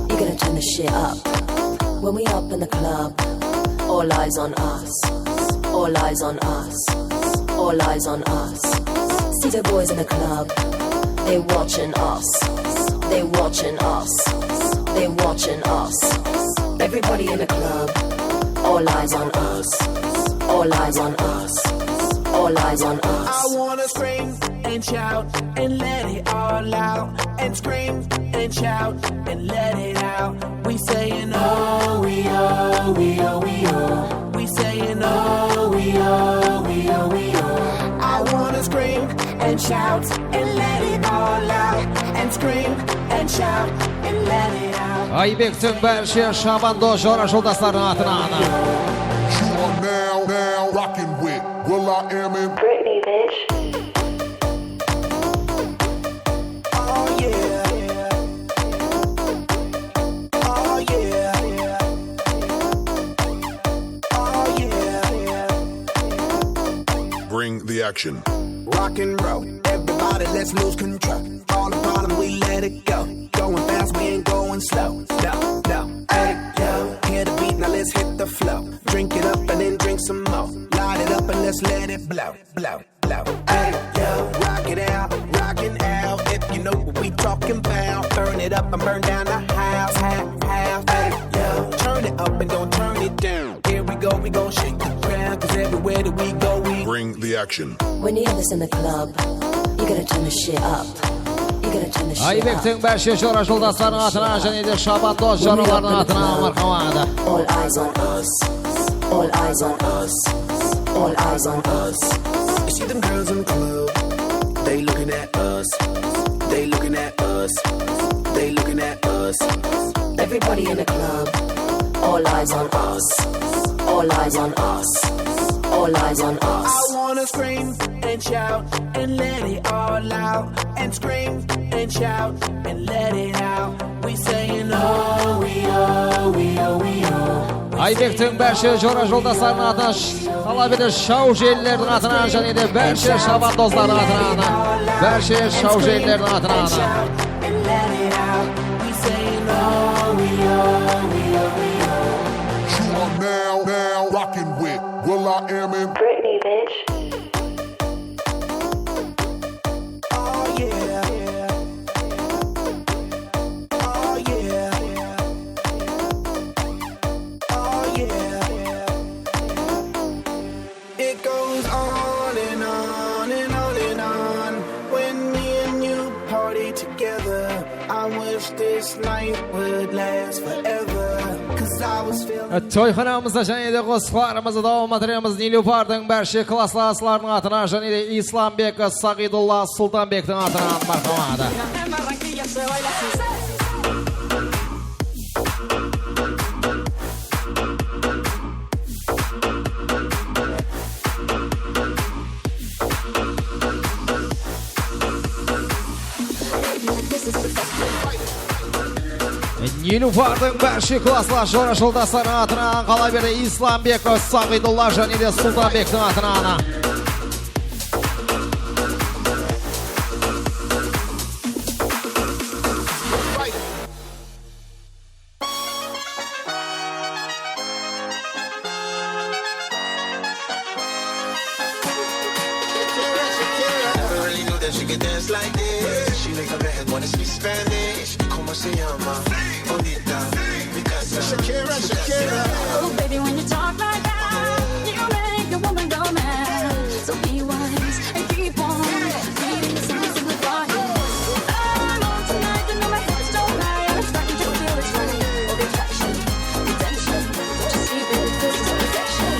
You gotta turn the shit up. When we up in the club, all eyes on us. All eyes on us. All eyes on us. See the boys in the club. They watching us. They watching us. They watching us. Everybody in the club. All eyes on us. All eyes on us. All eyes on us. I wanna scream and shout and let it all out. And scream and shout and let it out. We saying, oh, we, oh, we, oh, we, oh. We saying, oh, we, oh, we, oh, we, oh. I wanna scream and shout and let it all out. And scream and shout and let it out. Aybektiń bárshe shabandos jora joldaslarınıń atınan. You are now, now rocking with Will I Am in Britney, bitch. Oh yeah. Oh yeah. Oh yeah. Bring the action. Rock and roll, everybody, let's lose control. All the problem, we let it go. Going fast, we ain't going slow. No, no, hey, yo. Hear the beat, now let's hit the flow. Drink it up and then drink some more. Light it up and let's let it blow, blow, blow. Hey, yo, rock it out, rock it out. If you know what we talking about, burn it up and burn down the house, house, house. Hey, yo, turn it up and don't turn it down. Here we go, we gon' shake the ground, 'cause everywhere that we go, we bring the action. When you hear this in the club, you gotta turn the shit up. You gotta turn the shit up. Aybektiń bárshe jora joldaslarınıń atınan jáne de shabandos joralarınıń atınan marhamat. All eyes on us. All eyes on us. All eyes on us. You see them girls in the club. They looking at us. They looking at us. They looking at us. Everybody in the club. All eyes on us. All eyes on us. All eyes on us. I wanna scream and shout and let it all out. And scream and shout and let it out. We saying, oh, we, oh, we, oh, we, oh. Aybektiń bárshe jora joldaslarınıń atınan sh-, talap ete shau-jelileriń atınan jáne de bárshe shabandoslardıń atınan, bárshe shau-jelileriń atınan. You are now, now rocking with Will I Am in Britney, bitch. Oh yeah. Oh yeah. Oh yeah. It goes on and on and on and on. When me and you party together, I wish this night would last forever. 'Cause I was feeling Toyxanamızda jáne de qosıqlarımızdı dawam ettiremiz. Nilufardıń bárshe klaslaslarınıń atınan jáne de Islambek, Saǵidulla, Sultanbektiń atınan marhamat. Nilufardıń bárshe klasslas jora joldaslarınıń atınan qala berdi Islambekov Saǵidulla jáne de Sultanbektiń atınan. Never really knew that she could dance like this. She make a man wanna speak Spanish. ¿Cómo se llama? Bonita, mi casa, Shakira, Shakira. Oh, baby, when you talk like that, you make a woman go mad. So be wise and keep on reading the signs of the body. I'm on tonight, you know my hips don't lie. I'm starting to feel it's right. All the attraction, attention, just keep it, this is perfection.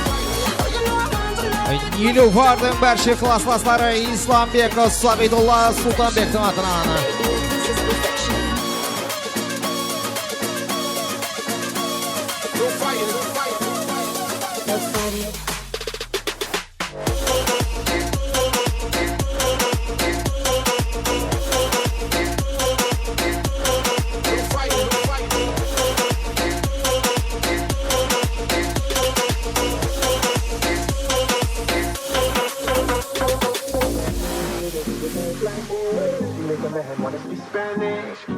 Oh, you know I'm on tonight. Nilufardıń bárshe klasslasları Islambekov Saǵidulla Sultanbektiń atınan.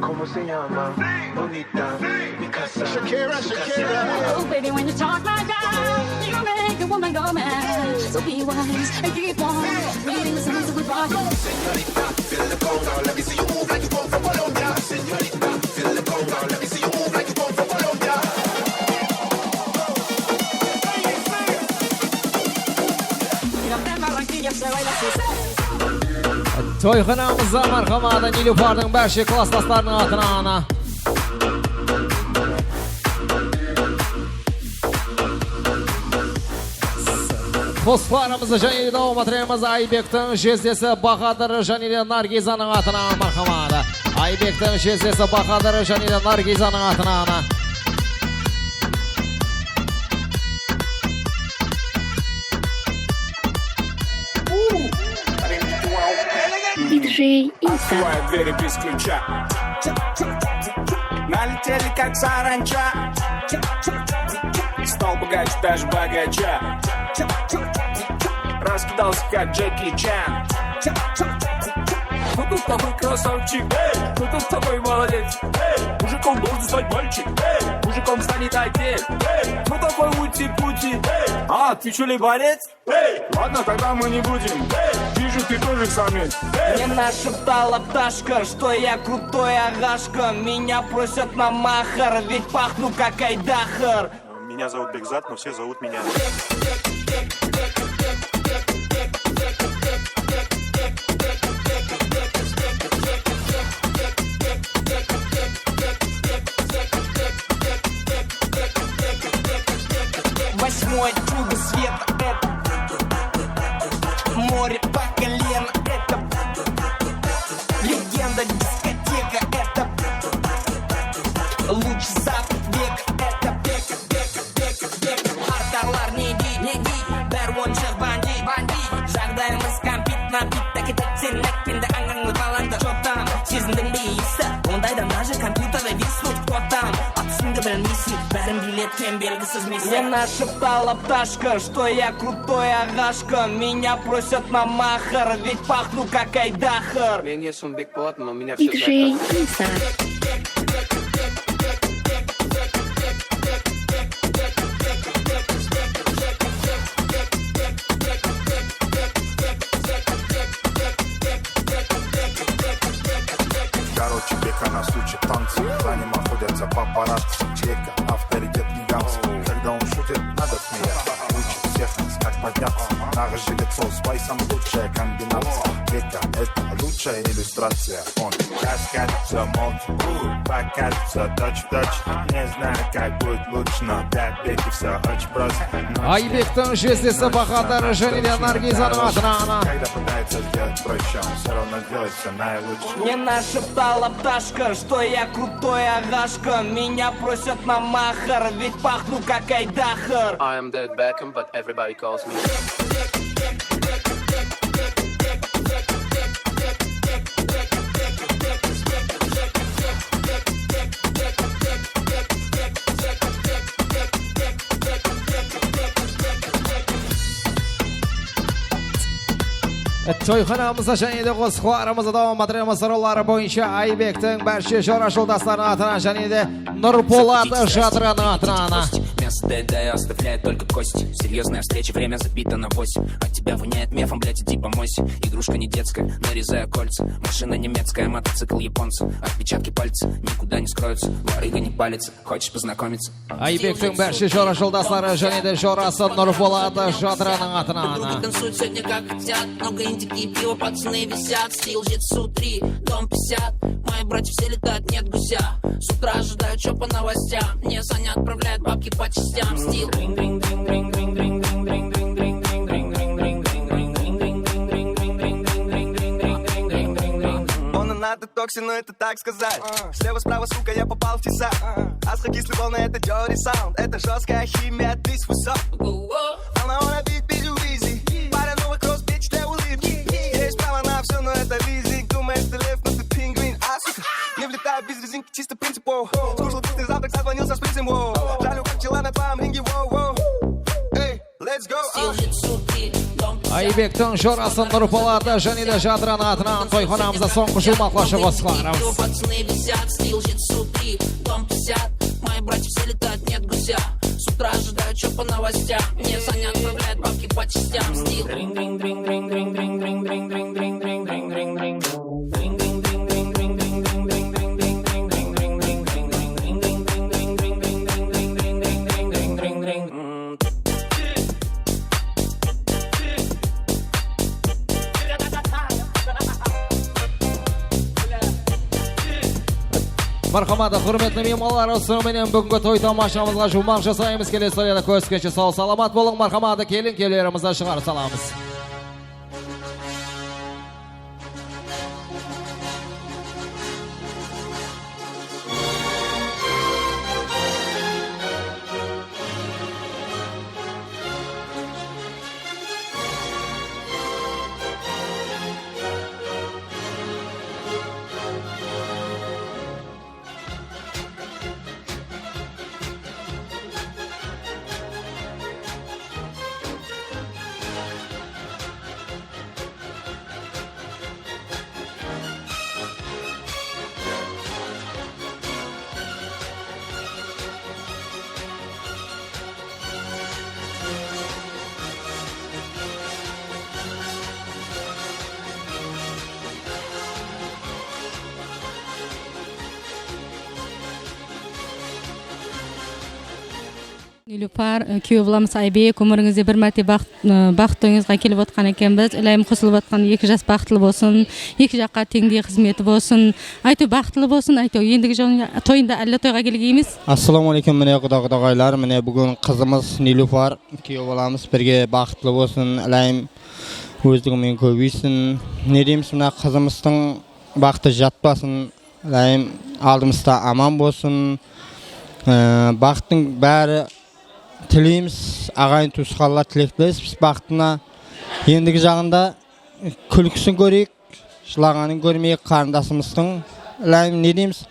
¿Cómo se llama? Bonita, mi casa. Shakira, Shakira. Oh, baby, when you talk like that, you make a woman go mad. So be wise and keep on reading the signs of the body. Señorita, feel the conga. Let me see you move like you come from Colombia. Señorita, feel the conga. Let me see you move like you come from Colombia. Toyxanamızda marhamadı Nilufardıń bárshe klasslaslarınıń atınan. Qosıqlarımızdı jáne de dawam ettiremiz. Aybektiń jezdesi Bahadır jáne de Nargizanıń atınan marhamadı. Aybektiń jezdesi Bahadır jáne de Nargizanıń atınan. Диджей Иса. Открываю двери без ключа. Налетели, как саранча. Стал пугать даже богача. Раскидался, как Джеки Чан. Кто тут такой красавчик? Кто тут такой молодец? Мужиком должен стать мальчик. Мужиком станет отец. Кто такой ути-пути? А, ты чё ли борец? Эй! Ладно, тогда мы не будем. Эй! Вижу, ты тоже самец. Эй! Мне нашептала пташка, что я крутой ағашка. Меня просят на махар, ведь пахну как айдахар. Меня зовут Бекзат, но все зовут меня. Восьмое чудо света — это море по колено, это легенда дискотека, это лучший запах века, это Artarlar ne dey, ne dey, bári onshaq bandit, bandit. Jaǵdayımız kompit, nabit, dáketek sen nákpendi, ańańlı balańdı. Чё там, sezimdiń be iyisi? Ondayda даже kompyuterda виснуть, кто там? At ústińdi bilmeyseń, bárin bilet, sen belgisiz miysiń? Мне нашептала пташка, что я крутой ағашка. Меня просят на махар, ведь пахну как айдахар. Men Ersunbek Polatman, меня все знают как Диджей Иса. Короче, Бека нас учит танцам, за ним охотятся папарацци. Бека — авторитет гигантский, когда он шутит, надо смеяться. Учит всех нас, как подняться. Нағыз жігіт, спайсам — лучшая комбинация. Бека — это лучшая иллюстрация. Он каскадится, молчит, покажется точь-в-точь. Не знаю, как будет лучше, но для Беки всё очень просто. Aybektiń jezdesi Bahadır jáne de Nargizanıń atınan. Когда пытается сделать проще, он всё равно делает всё наилучше. Мне нашептала пташка, что я крутой ағашка. Меня просят на махар, ведь пахну как айдахар. I am David Beckham, but everybody calls me. Toyxanamızda jáne de qosıqlarımızdı dawam ettiremiz. Sorawlar boyınsha Aybektiń bárshe jora joldaslarınıń atınan jáne de Nurpolat Jatıranıń atınan. Мясо доедаю, оставляю только кости. Серьёзная встреча, время забито на восемь. От тебя воняет мефом, блядь, иди помойся. Игрушка не детская, нарезаю кольца. Машина немецкая, мотоцикл японца. Отпечатки пальца никуда не скроются. Барыга не палится, хочешь познакомиться? Aybektiń bárshe jora joldasları jáne de jorası Nurpolat Jatıranıń atınan. Танцуют сегодня как хотят, много индики и пива, пацаны висят. Стил, житсу три, дом пятьдесят. Мои братья все летают, нет гуся. С утра ожидаю чё по новостям. Мне Саня отправляет бабки по частям. Стил. Она надо токсин, но это так сказать. Слева, справа, сука, я попал в тесак. Остро-кислый волны, это Джори Саунд. Это жёсткая химия, this what's up. Она wanna beat, beat you easy. Паря новый кросс, bitch, для улыбки. Есть право на всё, но это лизинг. Думаешь, ты лев, но ты пингвин. А, сука, не влетаю без резинки, чисто принцип, воу. Скушал вкусный завтрак, созвонился с принцем, воу. Жалю, как пчела на твоём ринге, воу, воу. Эй, let's go, а. Aybektiń jorası Nurpolat jáne de Jatıranıń atınan toyxanamızda sońǵı juwmaqlashı qosıqlarımız. Стил, житсу три, дом пятьдесят. Мои братья все летают, нет гуся. С утра ожидаю чё по новостям. Мне Саня отправляет бабки по частям. Стил. Marhamat, húrmetli miymanlar, usınıń menen búgingi toy tamashamızǵa juwmaq jasaymız. Kelesi toyda kóriskenshe, saw-salamat bolıń. Marhamat, kelin kiyevlerimizdi shıǵarıp salamız. Nilufar, e, kúyew balamız Aybek, ómirińizde bir márte baxıt, e, baxıt toyıńızǵa kelip otqan ekenbiz. Iláyım, qosılıp atqan eki jas baxıtlı bolsın, eki jaqqa teńdey xızmeti bolsın. Áytew, baxıtlı bolsın, áytew, endigi jılın toyında álle toyǵa kelgeymiz. Assalawma áleykum, mine, quda-qudaǵaylar, mine, búgin qızımız Nilufar, kúyew balamız birge baxıtlı bolsın, iláyım, ózligi menen kóbeysin. Ne deymiz, mına qızımızdıń baxtı jatpasın. Iláyım, aldımızda aman bolsın. Ee, baxıttıń bári tileymiz, aǵayin tuwısqanlar tileklespiz baxtına. Endigi jaǵında kúlkisin kóreyik, jılaǵanın kórmeyik qarındasımızdıń. Iláyım, ne deymiz?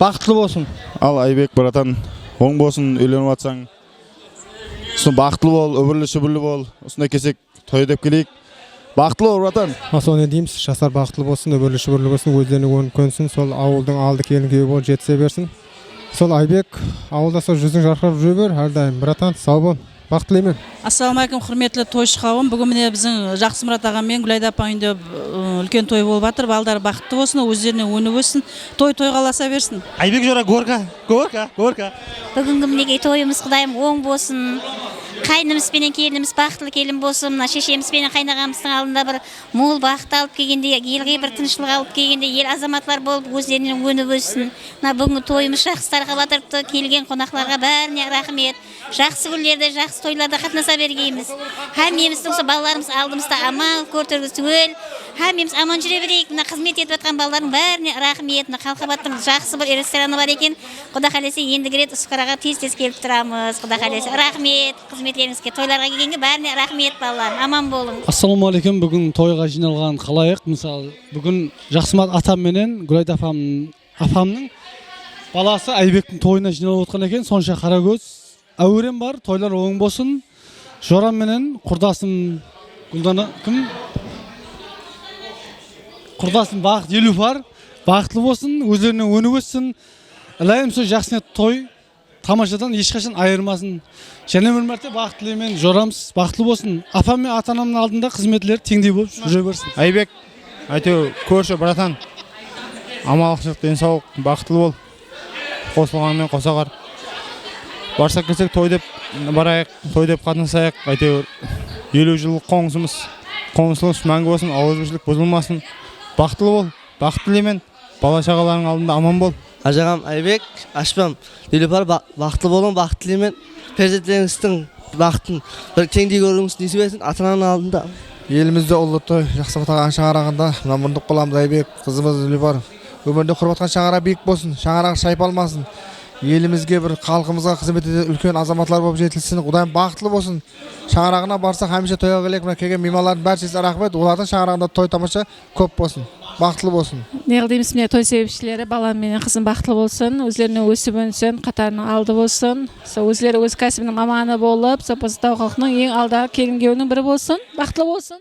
Baxıtlı bolsın. Al, Aybek, bratan, oń bolsın, úylenip atsań. Usın baxıtlı bol, úmirli-shúbirli bol. Usınday kesek toy dep keleyik. Baxıtlı bol, bratan. Asıl ne deymiz, jaslar baxıtlı bolsın, úmirli-shúbirli bolsın, ózlerine ónip kónsin, sol awıldıń aldı kelin kúyew bolıp jetise bersin. Sol Aybek, awılda sol júziń jarqırap júre ber, hár dayım, bratan, saw bol. Baxıt tilayman. Assalawma áleykum, húrmetli toyshı qawım. Búgin mine biziń Jaqsımurat aǵam menen Gúlayda apa úyinde, ı, úlken toy bolıp atır. Balalar baxıtlı bolsın, ózlerine ónip óssin. Toy toyǵa ılasa bersin. Aybek jora, gorka, gorka, gorka. Búgingi minekey toyımız, Qudayım, oń bolsın. Qáyinimiz benen kelinimiz baxıtlı kelin bolsın. Mına sheshemiz benen qaynaǵamızdıń aldında bir mol baxıt alıp kelgendey, elge bir tınıshlıq alıp kelgendey, el azamatlar bolıp, ózlerinen ónip óssin. Mına búgingi toyımız jaqsı tarqap atırıptı. Kelgen qonaqlarǵa bárine raxmet. Jaqsı kúnlerde, jaqsı toylarda qatnasa bergeymiz. Hámmemizdiń usı balalarımız aldımızda aman, kórtergis túwel. Hámmemiz aman júre bereyik. Mına xızmet etip atqan balalardıń bárine raxmet. Mına Xalqabattıń jaqsı bir restoranı bar eken. Quda qálese, endigi ret usı qaraǵa tez-tez kelip turamız. Quda qálese, raxmet. Xızmetlerińizge, toylarǵa kelgenge bárine raxmet, balalarım. Aman bolıń. Assalawma áleykum. Búgin toyǵa jıynalǵan xalayıq. Mısal, búgin Jaqsımat atam menen Gúlayda apam, apamnıń balası Aybektiń toyına jıynalıp otqan eken. Sonsha qara kóz. Áwerem bar, toylar oń bolsın. Joram menen qurdasım Gúldana, kim? Qurdasım Baxıt Elupar, baxıtlı bolsın, ózlerinen ónip óssin. Ilayım sol jaqsı niyet toy tamashadan hesh qashan ayırmasın. Jáne bir márte baxıt tileymen, joramız baxıtlı bolsın. Apam menen ata-anamnıń aldında xızmetleri teńdey bolıp júre bersin. Aybek, áytewir, kórshi, bratan, amanlıq, densawlıq, baxıtlı bol. Qosılǵanıńmen qosa bar. Barsaq kelsek toy dep barayıq, toy dep qatnasayıq, áytewir, eliw jıllıq qońsımız, qońsılıq máńgi bolsın, awızbirshilik buzılmasın. Baxıtlı bol, baxıt tileymen. Bala-shaǵalarıń aldında aman bol. Ajaǵam Aybek, ashpam Dilipar, ba-, baxıtlı bolıń, baxıt tileymen. Perzentlerińizdiń baxıtın bir teńdey kóriwińiz nesip etsin, ata-ananıń aldında. Elimizde ullı toy, jaqsı bataǵan shańaraǵında mına murındıp qalamız, Aybek, qızımız Dilipar. Ómirinde qurıp atqan shańaraǵı biyik bolsın, shańaraǵı shaypalmasın. Elimizge bir xalqımızǵa xızmet etedi, úlken azamatlar bolıp jetilsin. Qudayım baxıtlı bolsın. Shańaraǵına barsaq, hámiyshe toyǵa keleyik. Mına kelgen miymanlardıń bárshesine raxmet. Olardıń shańaraǵında toy tamasha kóp bolsın. Baxıtlı bolsın. Ne qıl deymiz, mine, toy sebepshileri, balam menen qızım baxıtlı bolsın, ózlerine ósip ónsin, qatarınıń aldı bolsın. Sol ózleri óz kásibiniń mamanı bolıp, sol Bozataw xalqınıń eń aldaǵı kelin-kúyewiniń biri bolsın. Baxıtlı bolsın.